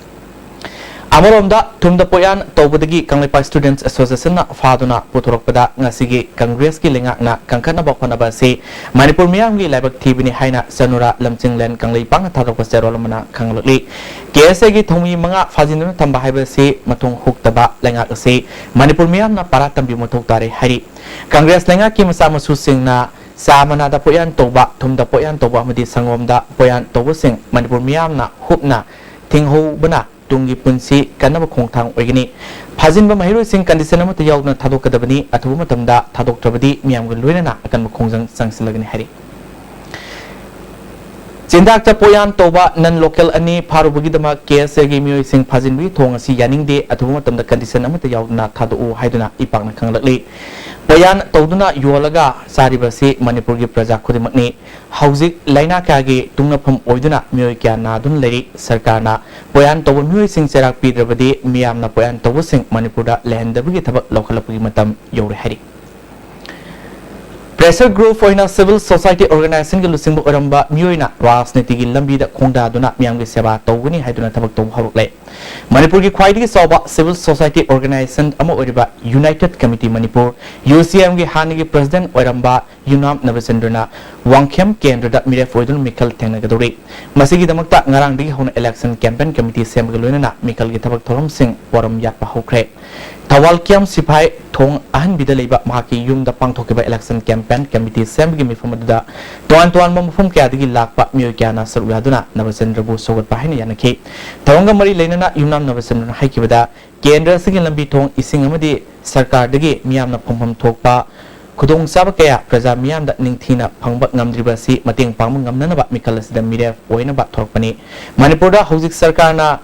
ꯑꯃꯔꯣꯝꯗ, ꯊꯨꯝꯗ ꯄꯣꯠꯌꯥꯟ ꯇꯧꯕꯗꯒꯤ ꯀꯪꯂꯩꯄꯥꯛ Students Associationꯅ ꯐꯥꯗꯨꯅ ꯄꯨꯊꯣꯔꯛꯄꯗ ꯉꯁꯤꯒꯤ ꯀꯪꯒ꯭ꯔꯦꯁꯀꯤ ꯂꯩꯉꯥꯛꯅ ꯀꯟꯈꯠꯅꯕ ꯍꯣꯠꯅꯕ ꯑꯁꯤ ꯃꯅꯤꯄꯨꯔ ꯃꯤꯌꯥꯝꯒꯤ ꯂꯥꯏꯕꯛ ꯊꯤꯕꯅꯤ ꯍꯥꯏꯅ ꯆꯅꯨꯔꯥ ꯂꯝꯖꯤꯡꯂꯦꯟ ꯀꯪꯂꯩꯄꯥꯛꯅ ꯊꯥꯗꯣꯛꯄ ꯆꯦꯔꯣꯜ ꯑꯃꯅ ꯈꯪꯍꯜꯂꯛꯂꯤ꯫ KSAꯒꯤ ꯊꯧꯃꯤ ꯃꯉꯥ ꯐꯥꯖꯤꯟꯗꯨꯅ ꯊꯝꯕ ꯍꯥꯏꯕꯁꯤ ꯃꯊꯣꯡ ꯍꯨꯛꯇꯕ ꯂꯩꯉꯥꯛ ꯑꯁꯤ ꯃꯅꯤꯄꯨꯔ ꯃꯤꯌꯥꯝꯅ ꯄꯥꯔꯥ ꯇꯝꯕꯤꯕ ꯃꯊꯧ ꯇꯥꯔꯦ ꯍꯥꯏꯔꯤ꯫ ꯀꯪꯒ꯭ꯔꯦꯁ ꯂꯩꯉꯥꯛꯀꯤ ꯃꯆꯥ ꯃꯁꯨꯁꯤꯡꯅ ꯆꯥ ꯃꯅꯥꯗ ꯄꯣꯠꯌꯥꯟ ꯇꯧꯕ, ꯊꯨꯝꯗ ꯄꯣꯠꯌꯥꯟ ꯇꯧꯕ ꯑꯃꯗꯤ ꯁꯪꯒꯣꯝꯗ ꯄꯣꯠꯌꯥꯟ ꯇꯧꯕꯁꯤꯡ ꯃꯅꯤꯄꯨꯔ ꯃꯤꯌꯥꯝꯅ ꯍꯨꯞꯅ ꯊꯤꯡꯍꯧꯕꯅ ꯇꯨꯡꯒꯤ ꯄꯨꯟꯁꯤ ꯀꯟꯅꯕ ꯈꯣꯡꯊꯥꯡ ꯑꯣꯏꯒꯅꯤ꯫ ꯐꯥꯖꯤꯟꯕ ꯃꯍꯩꯔꯣꯏꯁꯤꯡ condition ꯑꯃꯠꯇ ꯌꯥꯎꯗꯅ ꯊꯥꯗꯣꯛꯀꯗꯕꯅꯤ꯫ ꯑꯊꯨꯕ ꯃꯇꯝꯗ ꯊꯥꯗꯣꯛꯇ꯭ꯔꯕꯗꯤ ꯃꯤꯌꯥꯝꯒ ꯂꯣꯏꯅꯅ ꯑꯀꯟꯕ ꯈꯣꯡꯖꯪ ꯆꯪꯁꯤꯜꯂꯒꯅꯤ ꯍꯥꯏꯔꯤ꯫ ꯆꯤꯟꯖꯥꯛꯇ ꯄꯣꯠꯌꯥꯟ ꯇꯧꯕ non local ꯑꯅꯤ ꯐꯥꯔꯨꯕꯒꯤꯗꯃꯛ KSAꯒꯤ ꯃꯤꯑꯣꯏꯁꯤꯡ ꯐꯥꯖꯤꯟꯕꯒꯤ ꯊꯧꯑꯣꯡ ꯑꯁꯤ ꯌꯥꯅꯤꯡꯗꯦ, ꯑꯊꯨꯕ ꯃꯇꯝꯗ condition ꯑꯃꯠꯇ ꯌꯥꯎꯗꯅ ꯊꯥꯗꯣꯛꯎ ꯍꯥꯏꯗꯨꯅ ꯏꯄꯥꯛꯅ ꯈꯪꯂꯛꯂꯤ꯫ ꯄꯣꯠꯌꯥꯟ ꯇꯧꯗꯨꯅ ꯌꯣꯜꯂꯒ ꯆꯥꯔꯤꯕ ꯑꯁꯤ ꯃꯅꯤꯄꯨꯔꯒꯤ ꯄ꯭ꯔꯖꯥ ꯈꯨꯗꯤꯡꯃꯛꯅꯤ꯫ ꯍꯧꯖꯤꯛ ꯂꯥꯏꯅꯥ ꯀꯌꯥꯒꯤ ꯇꯨꯡꯅꯐꯝ ꯑꯣꯏꯗꯨꯅ ꯃꯤꯑꯣꯏ ꯀꯌꯥ ꯅꯥꯗꯨꯅ ꯂꯩꯔꯤ꯫ ꯁꯔꯀꯥꯔꯅ ꯄꯣꯠꯌꯥꯟ ꯇꯧꯕ ꯃꯤꯑꯣꯏꯁꯤꯡ ꯆꯩꯔꯥꯛ ꯄꯤꯗ꯭ꯔꯕꯗꯤ ꯃꯤꯌꯥꯝꯅ ꯄꯣꯠꯌꯥꯟ ꯇꯧꯕꯁꯤꯡ ꯃꯅꯤꯄꯨꯔꯗ ꯂꯩꯍꯟꯗꯕꯒꯤ ꯊꯕꯛ ꯂꯧꯈꯠꯂꯛꯄꯒꯤ ꯃꯇꯝ ꯌꯧꯔꯦ ꯍꯥꯏꯔꯤ꯫ Pressure group ꯑꯣꯏꯅ civil society organizationꯒꯤ ꯂꯨꯆꯤꯡꯕ ꯑꯣꯏꯔꯝꯕ ꯃꯤꯑꯣꯏꯅ ꯔꯥꯖꯅꯤꯇꯤꯒꯤ ꯂꯝꯕꯤꯗ ꯈꯣꯡꯗꯥꯗꯨꯅ ꯃꯤꯌꯥꯝꯒꯤ ꯁꯦꯕꯥ ꯇꯧꯒꯅꯤ ꯍꯥꯏꯗꯨꯅ ꯊꯕꯛ ꯇꯧꯕ ꯍꯧꯔꯛꯂꯦ꯫ ꯃꯅꯤꯄꯨꯔꯒꯤ ꯈ꯭ꯋꯥꯏꯗꯒꯤ ꯆꯥꯎꯕ civil society organization ꯑꯃ ꯑꯣꯏꯔꯤꯕ United Committee Manipur, UCM ꯒꯤ ꯍꯥꯟꯅꯒꯤ president ꯑꯣꯏꯔꯝꯕ ꯌꯨꯝꯅꯥꯝ ꯅꯕꯆꯟꯗ꯭ꯔꯅ ꯋꯥꯡꯈꯦꯝ ꯀꯦꯟꯗ꯭ꯔꯗ ꯃꯤꯔꯦꯞ ꯑꯣꯏꯗꯨꯅ ꯃꯤꯈꯜ ꯊꯦꯡꯅꯒꯗꯧꯔꯤ꯫ ꯃꯁꯤꯒꯤꯗꯃꯛꯇ ꯉꯔꯥꯡꯗꯒꯤ ꯍꯧꯅ election campaign committee ꯁꯦꯝꯕꯒ ꯂꯣꯏꯅꯅ ꯃꯤꯈꯜꯒꯤ ꯊꯕꯛ ꯊꯧꯔꯝꯁꯤꯡ ꯄꯣꯔꯝ ꯌꯥꯠꯄ ꯍꯧꯈ꯭ꯔꯦ꯫ ꯊꯧꯕꯥꯜ ꯀꯤꯌꯥꯝ ꯁꯤꯐꯥꯏ ꯊꯣꯡ ꯑꯍꯟꯕꯤꯗ ꯂꯩꯕ ꯃꯍꯥꯛꯀꯤ ꯌꯨꯝꯗ ꯄꯥꯡꯊꯣꯛꯈꯤꯕ election campaign committee ꯁꯦꯝꯕꯒꯤ ꯃꯤꯐꯝ ꯑꯗꯨꯗ ꯇꯣꯉꯥꯟ ꯇꯣꯉꯥꯟꯕ ꯃꯐꯝ ꯀꯌꯥꯗꯒꯤ ꯂꯥꯛꯄ ꯃꯤꯑꯣꯏ ꯀꯌꯥꯅ ꯁꯔꯨꯛ ꯌꯥꯗꯨꯅ ꯅꯕꯆꯟꯗ꯭ꯔꯕꯨ ꯁꯧꯒꯠꯄ ꯍꯥꯏꯅ ꯌꯥꯅꯈꯤ꯫ ꯊꯧꯔꯝꯒ ꯃꯔꯤ ꯂꯩꯅꯅ ꯌꯨꯝꯅꯥꯝ ꯅꯕꯆꯟꯗ꯭ꯔꯅ ꯍꯥꯏꯈꯤꯕꯗ, ꯀꯦꯟꯗ꯭ꯔ ꯑꯁꯤꯒꯤ ꯂꯝꯕꯤ ꯊꯣꯡ, ꯏꯁꯤꯡ ꯑꯃꯗꯤ ꯁꯔꯀꯥꯔꯗꯒꯤ ꯃꯤꯌꯥꯝꯅ ꯐꯪꯐꯝ ꯊꯣꯛꯄ ꯈꯨꯗꯣꯡꯆꯥꯕ ꯀꯌꯥ ꯄ꯭ꯔꯖꯥ ꯃꯤꯌꯥꯝꯗ ꯅꯤꯡꯊꯤꯅ ꯐꯪꯕ ꯉꯝꯗ꯭ꯔꯤꯕ ꯑꯁꯤ ꯃꯇꯦꯡ ꯄꯥꯡꯕ ꯉꯝꯅꯅꯕ ꯃꯤꯈꯜ ꯑꯁꯤꯗ ꯃꯤꯔꯦꯞ ꯑꯣꯏꯅꯕ ꯊꯣꯔꯛꯄꯅꯤ꯫ ꯃꯅꯤꯄꯨꯔꯗ ꯍꯧꯖꯤꯛ ꯁꯔꯀꯥꯔꯅ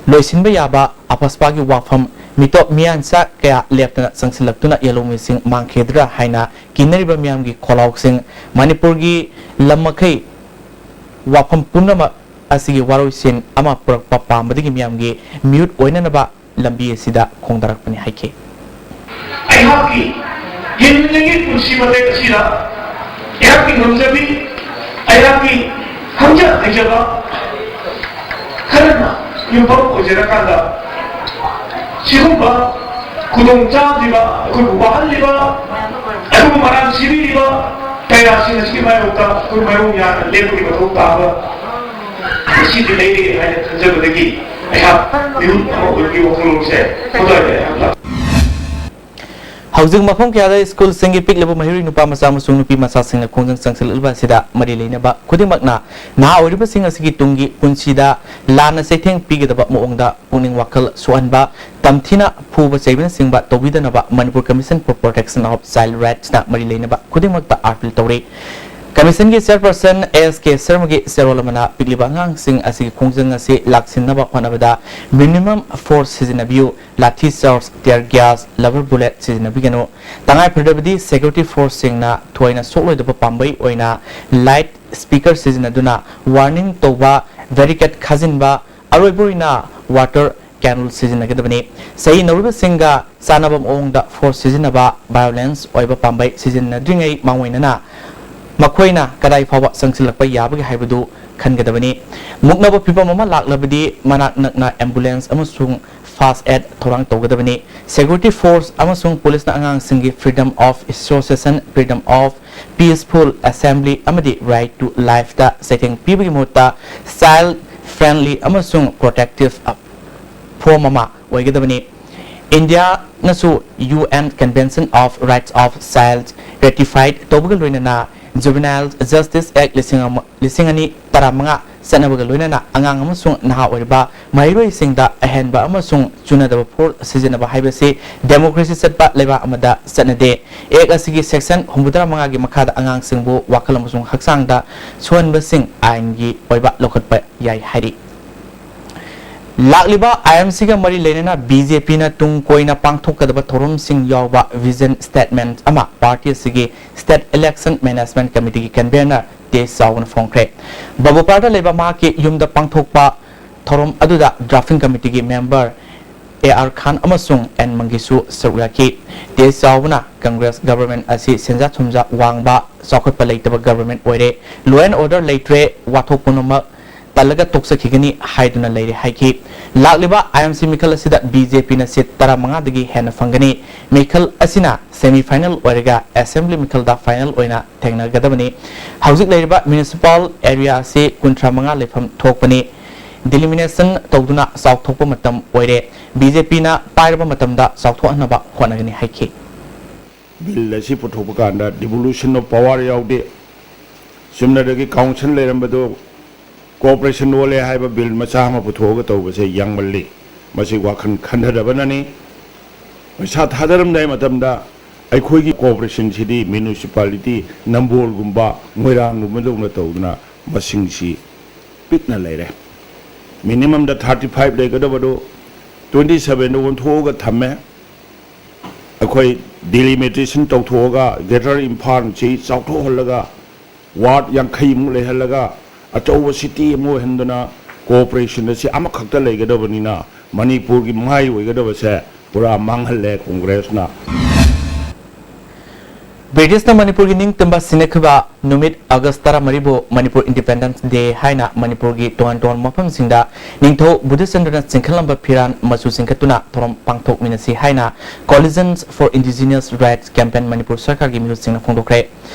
ꯂꯣꯏꯁꯤꯟꯕ ꯌꯥꯕ ꯑꯄꯁꯄꯥꯒꯤ ꯋꯥꯐꯝ, ꯃꯤꯇꯣꯞ ꯃꯤꯌꯥꯟꯆꯥ ꯀꯌꯥ ꯂꯦꯞꯇꯅ ꯆꯪꯁꯤꯜꯂꯛꯇꯨꯅ ꯌꯦꯜꯍꯧꯃꯤꯁꯤꯡ ꯃꯥꯡꯈꯤꯗ꯭ꯔꯥ ꯍꯥꯏꯅ ꯀꯤꯅꯔꯤꯕ ꯃꯤꯌꯥꯝꯒꯤ ꯈꯣꯜꯂꯥꯎꯁꯤꯡ, ꯃꯅꯤꯄꯨꯔꯒꯤ ꯂꯝ ꯃꯈꯩ ꯋꯥꯐꯝ ꯄꯨꯝꯅꯃꯛ ꯑꯁꯤꯒꯤ ꯋꯥꯔꯣꯏꯁꯤꯟ ꯑꯃ ꯄꯨꯔꯛꯄ ꯄꯥꯝꯕꯗꯒꯤ ꯃꯤꯌꯥꯝꯒꯤ ꯃꯤꯍꯨꯠ ꯑꯣꯏꯅꯅꯕ ꯂꯝꯕꯤ ꯑꯁꯤꯗ ꯈꯣꯡꯗꯥꯔꯛꯄꯅꯤ ꯍꯥꯏꯈꯤ꯫ ꯑꯩꯍꯥꯛꯀꯤ ꯍꯤꯡꯂꯤꯉꯩꯒꯤ ꯄꯨꯟꯁꯤ ꯃꯇꯦꯛ ꯑꯁꯤꯗ ꯑꯩꯍꯥꯛꯀꯤ ꯉꯝꯖꯕꯤ, ꯑꯩꯍꯥꯛꯀꯤ ꯈꯪꯖ ꯍꯩꯖꯕ ꯈꯔꯅ ꯌꯨꯝꯐꯝ ꯑꯣꯏꯖꯔꯀꯥꯟꯗ ꯁꯤꯒꯨꯝꯕ ꯈꯨꯗꯣꯡ ꯆꯥꯗ꯭ꯔꯤꯕ, ꯑꯩꯈꯣꯏꯕꯨ ꯋꯥꯍꯜꯂꯤꯕ, ꯑꯩꯈꯣꯏꯕꯨ ꯃꯔꯥꯡ ꯁꯤꯕꯤꯔꯤꯕ ꯀꯌꯥꯁꯤꯡ ꯑꯁꯤꯒꯤ ꯃꯥꯌꯣꯛꯇ ꯑꯩꯈꯣꯏ ꯃꯥꯌꯣꯛ ꯌꯥꯅ ꯂꯦꯞꯄꯒꯤ ꯃꯊꯧ ꯇꯥꯕ ꯉꯁꯤꯗꯤ ꯂꯩꯔꯦ ꯍꯥꯏꯅ ꯈꯟꯖꯕꯗꯒꯤ ꯑꯩꯍꯥꯛ ꯃꯤꯍꯨꯠ ꯑꯃ ꯑꯣꯏꯕꯒꯤ ꯋꯥꯈꯜꯂꯣꯟꯁꯦ ꯈꯣꯡꯗꯥꯖꯔꯦ ꯍꯥꯏꯕ ꯇꯥꯔꯦ꯫ ꯍꯧꯖꯤꯛ ꯃꯐꯝ ꯀꯌꯥꯗ ꯁ꯭ꯀꯨꯜꯁꯤꯡꯒꯤ ꯄꯤꯛꯂꯤꯕ ꯃꯍꯩꯔꯣꯏ ꯅꯨꯄꯥ ꯃꯆꯥ ꯑꯃꯁꯨꯡ ꯅꯨꯄꯤ ꯃꯆꯥꯁꯤꯡꯅ ꯈꯣꯡꯖꯪ ꯆꯪꯁꯤꯜꯂꯛꯂꯤꯕ ꯑꯁꯤꯗ ꯃꯔꯤ ꯂꯩꯅꯕ ꯈꯨꯗꯤꯡꯃꯛꯅ ꯅꯍꯥ ꯑꯣꯏꯔꯤꯕꯁꯤꯡ ꯑꯁꯤꯒꯤ ꯇꯨꯡꯒꯤ ꯄꯨꯟꯁꯤꯗ ꯂꯥꯟꯅ ꯆꯩꯊꯦꯡ ꯄꯤꯒꯗꯕ ꯃꯑꯣꯡꯗ ꯄꯨꯛꯅꯤꯡ ꯋꯥꯈꯜ ꯁꯣꯛꯍꯟꯕ, ꯇꯝꯊꯤꯅ ꯐꯨꯕ ꯆꯩꯕꯅꯆꯤꯡꯕ ꯇꯧꯕꯤꯗꯅꯕ Manipur Commission for Protection of Child Rightsꯅ ꯃꯔꯤ ꯂꯩꯅꯕ ꯈꯨꯗꯤꯡꯃꯛꯇ appeal ꯇꯧꯔꯤ꯫ Commissionꯒꯤ chairperson S K Sharmaꯒꯤ ꯆꯦꯔꯣꯜ ꯑꯃꯅ ꯄꯤꯛꯂꯤꯕ ꯑꯉꯥꯡꯁꯤꯡ ꯑꯁꯤꯒꯤ ꯈꯣꯡꯖꯪ ꯑꯁꯤ ꯂꯥꯛꯁꯤꯟꯅꯕ ꯍꯣꯠꯅꯕꯗ minimum force ꯁꯤꯖꯤꯟꯅꯕꯤꯌꯨ, lathi charge, tear gas, rubber bullet ꯁꯤꯖꯤꯟꯅꯕꯤꯒꯅꯨ꯫ ꯇꯉꯥꯏ ꯐꯗ꯭ꯔꯕꯗꯤ security forceꯁꯤꯡꯅ ꯊꯣꯏꯅ ꯁꯣꯛꯂꯣꯏꯗꯕ ꯄꯥꯝꯕꯩ ꯑꯣꯏꯅ light speaker ꯁꯤꯖꯤꯟꯅꯗꯨꯅ warning ꯇꯧꯕ, barricade ꯈꯥꯖꯤꯟꯕ, ꯑꯔꯣꯏꯕ ꯑꯣꯏꯅ water ꯀꯦꯅꯣꯜ ꯁꯤꯖꯤꯟꯅꯒꯗꯕꯅꯤ꯫ ꯆꯍꯤ ꯅꯧꯔꯤꯕꯁꯤꯡꯒ ꯆꯥꯟꯅꯕ ꯃꯑꯣꯡꯗ ꯐꯣꯔꯁ ꯁꯤꯖꯤꯟꯅꯕ, ꯚꯥꯏꯑꯣꯂꯦꯟꯁ ꯑꯣꯏꯕ ꯄꯥꯝꯕꯩ ꯁꯤꯖꯤꯟꯅꯗ꯭ꯔꯤꯉꯩ ꯃꯥꯡꯑꯣꯏꯅꯅ ꯃꯈꯣꯏꯅ ꯀꯗꯥꯏ ꯐꯥꯎꯕ ꯆꯪꯁꯤꯜꯂꯛꯄ ꯌꯥꯕꯒꯦ ꯍꯥꯏꯕꯗꯨ ꯈꯟꯒꯗꯕꯅꯤ꯫ ꯃꯨꯛꯅꯕ ꯐꯤꯚꯝ ꯑꯃ ꯂꯥꯛꯂꯕꯗꯤ ꯃꯅꯥꯛ ꯅꯛꯅ ꯑꯦꯝꯕꯨꯂꯦꯟꯁ ꯑꯃꯁꯨꯡ ꯐꯥꯁ ꯑꯦꯗ ꯊꯧꯔꯥꯡ ꯇꯧꯒꯗꯕꯅꯤ꯫ ꯁꯦꯀ꯭ꯌꯨꯔꯤꯇꯤ ꯐꯣꯔꯁ ꯑꯃꯁꯨꯡ ꯄꯨꯂꯤꯁꯅ ꯑꯉꯥꯡꯁꯤꯡꯒꯤ freedom of association, freedom of peaceful assembly ꯑꯃꯗꯤ right to lifeꯇ ꯆꯩꯊꯦꯡ ꯄꯤꯕꯒꯤ ꯃꯍꯨꯠꯇ child friendly ꯑꯃꯁꯨꯡ protective ꯐꯣꯔꯝ ꯑꯃ ꯑꯣꯏꯒꯗꯕꯅꯤ꯫ ꯏꯟꯗꯤꯌꯥꯅꯁꯨ U N Convention of Rights of Child ratified ꯇꯧꯕꯒ ꯂꯣꯏꯅꯅ Juvenile Justice Act ꯂꯤꯁꯤꯡ ꯑꯃ, ꯂꯤꯁꯤꯡ ꯑꯅꯤ ꯇꯔꯥꯃꯉꯥ ꯆꯠꯅꯕꯒ ꯂꯣꯏꯅꯅ ꯑꯉꯥꯡ ꯑꯃꯁꯨꯡ ꯅꯍꯥ ꯑꯣꯏꯔꯤꯕ ꯃꯍꯩꯔꯣꯏꯁꯤꯡꯗ ꯑꯍꯦꯟꯕ ꯑꯃꯁꯨꯡ ꯆꯨꯅꯗꯕ ꯐꯣꯔꯁ ꯁꯤꯖꯤꯟꯅꯕ ꯍꯥꯏꯕꯁꯤ ꯗꯦꯃꯣꯀ꯭ꯔꯦꯁꯤ ꯆꯠꯄ ꯂꯩꯕꯥꯛ ꯑꯃꯗ ꯆꯠꯅꯗꯦ꯫ ꯑꯦꯛ ꯑꯁꯤꯒꯤ ꯁꯦꯛꯁꯟ ꯍꯨꯝꯐꯨꯇꯔꯥ ꯃꯉꯥꯒꯤ ꯃꯈꯥꯗ ꯑꯉꯥꯡꯁꯤꯡꯕꯨ ꯋꯥꯈꯜ ꯑꯃꯁꯨꯡ ꯍꯛꯆꯥꯡꯗ ꯁꯣꯛꯍꯟꯕꯁꯤꯡ ꯑꯥꯏꯟꯒꯤ ꯑꯣꯏꯕ ꯂꯧꯈꯠꯄ ꯌꯥꯏ ꯍꯥꯏꯔꯤ꯫ ꯂꯥꯛꯂꯤꯕ I M Cꯒ ꯃꯔꯤ ꯂꯩꯅꯅ B J Pꯅ ꯇꯨꯡ ꯀꯣꯏꯅ ꯄꯥꯡꯊꯣꯛꯀꯗꯕ ꯊꯧꯔꯝꯁꯤꯡ ꯌꯥꯎꯕ vision statement ꯑꯃ ꯄꯥꯔꯇꯤ ꯑꯁꯤꯒꯤ State Election Management Committeeꯒꯤ convener ꯇꯦꯖ ꯆꯥꯎꯕꯅ ꯐꯣꯡꯈ꯭ꯔꯦ꯫ ꯕꯕꯨꯄꯥꯔꯗ ꯂꯩꯕ ꯃꯍꯥꯛꯀꯤ ꯌꯨꯝꯗ ꯄꯥꯡꯊꯣꯛꯄ ꯊꯧꯔꯝ ꯑꯗꯨꯗ drafting committeeꯒꯤ member A R Khan ꯑꯃꯁꯨꯡ N ꯃꯪꯒꯤꯁꯨ ꯁꯔꯨꯛ ꯌꯥꯈꯤ꯫ ꯇꯦꯖ ꯆꯥꯎꯕꯅ Congress government ꯑꯁꯤ ꯁꯦꯟꯖꯥ ꯊꯨꯝꯖꯥ ꯋꯥꯡꯕ, ꯆꯥꯎꯈꯠꯄ ꯂꯩꯇꯕ government ꯑꯣꯏꯔꯦ, law and order ꯂꯩꯇ꯭ꯔꯦ, ꯋꯥꯊꯣꯛ ꯄꯨꯝꯅꯃꯛ ꯇꯜꯂꯒ ꯇꯣꯛꯆꯈꯤꯒꯅꯤ ꯍꯥꯏꯗꯨꯅ ꯂꯩꯔꯦ ꯍꯥꯏꯈꯤ꯫ ꯂꯥꯛꯂꯤꯕ I M C ꯃꯤꯈꯜ ꯑꯁꯤꯗ B J Pꯅ seat ꯇꯔꯥꯃꯉꯥꯗꯒꯤ ꯍꯦꯟꯅ ꯐꯪꯒꯅꯤ꯫ ꯃꯤꯈꯜ ꯑꯁꯤꯅ semi final ꯑꯣꯏꯔꯒ assembly ꯃꯤꯈꯜꯗ final ꯑꯣꯏꯅ ꯊꯦꯡꯅꯒꯗꯕꯅꯤ꯫ ꯍꯧꯖꯤꯛ ꯂꯩꯔꯤꯕ municipal area ꯑꯁꯤ ꯀꯨꯟꯊ꯭ꯔꯥ ꯃꯉꯥ ꯂꯩꯐꯝ ꯊꯣꯛꯄꯅꯤ꯫ Delimitation ꯇꯧꯗꯨꯅ ꯆꯥꯎꯊꯣꯛꯄ ꯃꯇꯝ ꯑꯣꯏꯔꯦ꯫ B J Pꯅ ꯄꯥꯏꯔꯕ ꯃꯇꯝꯗ ꯆꯥꯎꯊꯣꯛꯍꯟꯅꯕ ꯍꯣꯠꯅꯒꯅꯤ ꯍꯥꯏꯈꯤ꯫ Bill ꯑꯁꯤ ꯄꯨꯊꯣꯛꯄ ꯀꯥꯟꯗ devolution of power ꯌꯥꯎꯗꯦ꯫ ꯆꯨꯝꯅꯗꯒꯤ council ꯂꯩꯔꯝꯕꯗꯣ cooperation ꯑꯣꯜꯂꯦ ꯍꯥꯏꯕ bill ꯃꯆꯥ ꯑꯃ ꯄꯨꯊꯣꯛꯑꯒ ꯇꯧꯕꯁꯦ ꯌꯥꯡꯃꯜꯂꯤ꯫ ꯃꯁꯤ ꯋꯥꯈꯜ ꯈꯟꯊꯗꯕꯅꯅꯤ꯫ ꯄꯩꯁꯥ ꯊꯥꯗꯔꯝꯗꯥꯏ ꯃꯇꯝꯗ ꯑꯩꯈꯣꯏꯒꯤ cooperation ꯁꯤꯗꯤ municipality ꯅꯝꯕꯣꯜꯒꯨꯝꯕ ꯃꯣꯏꯔꯥꯡꯒꯨꯝꯕꯗꯧꯅ ꯇꯧꯗꯅ ꯃꯁꯤꯡꯁꯤ ꯄꯤꯛꯅ ꯂꯩꯔꯦ꯫ Minimum ꯗ thirty five ꯂꯩꯒꯗꯕꯗꯨ twenty seven ꯗ ꯑꯣꯟꯊꯣꯛꯑꯒ ꯊꯝꯃꯦ꯫ ꯑꯩꯈꯣꯏ delimitation ꯇꯧꯊꯣꯛꯑꯒ Greater ꯏꯝꯐꯥꯜꯁꯤ ꯆꯥꯎꯊꯣꯛꯍꯜꯂꯒ ward ꯌꯥꯡꯈꯩꯃꯨꯛ ꯂꯩꯍꯜꯂꯒ ꯑꯆꯧꯕ city ꯑꯃ ꯑꯣꯏꯍꯟꯗꯅ cooperation ꯑꯁꯤ ꯑꯃꯈꯛꯇ ꯂꯩꯒꯗꯕꯅꯤꯅ ꯃꯅꯤꯄꯨꯔꯒꯤ ꯃꯥꯏ ꯑꯣꯏꯒꯗꯕꯁꯦ ꯄꯨꯔꯥ ꯃꯥꯡꯍꯜꯂꯦ ꯀꯣꯡꯒ꯭ꯔꯦꯁꯅ꯫ ꯕ꯭ꯔꯤꯇꯤꯁꯅ ꯃꯅꯤꯄꯨꯔꯒꯤ ꯅꯤꯡꯇꯝꯕ ꯁꯤꯟꯅꯈꯤꯕ ꯅꯨꯃꯤꯠ ꯑꯥꯒꯁ ꯇꯔꯥꯃꯔꯤꯕꯨ ꯃꯅꯤꯄꯨꯔ ꯏꯟꯗꯤꯄꯦꯟꯗꯦꯟꯁ ꯗꯦ ꯍꯥꯏꯅ ꯃꯅꯤꯄꯨꯔꯒꯤ ꯇꯣꯉꯥꯟ ꯇꯣꯉꯥꯟꯕ ꯃꯐꯝꯁꯤꯡꯗ ꯅꯤꯡꯊꯧ ꯕꯨꯙꯆꯟꯗ꯭ꯔꯅ ꯆꯤꯡꯈꯠꯂꯝꯕ ꯐꯤꯔꯥꯟ ꯃꯆꯨ ꯆꯤꯡꯈꯠꯇꯨꯅ ꯊꯧꯔꯝ ꯄꯥꯡꯊꯣꯛꯃꯤꯟꯅꯁꯤ ꯍꯥꯏꯅ Coalitions for Indigenous Rights Campaign Manipur ꯁꯔꯀꯥꯔꯒꯤ ꯃꯤꯍꯨꯠꯁꯤꯡꯅ ꯐꯣꯡꯗꯣꯛꯈ꯭ꯔꯦ꯫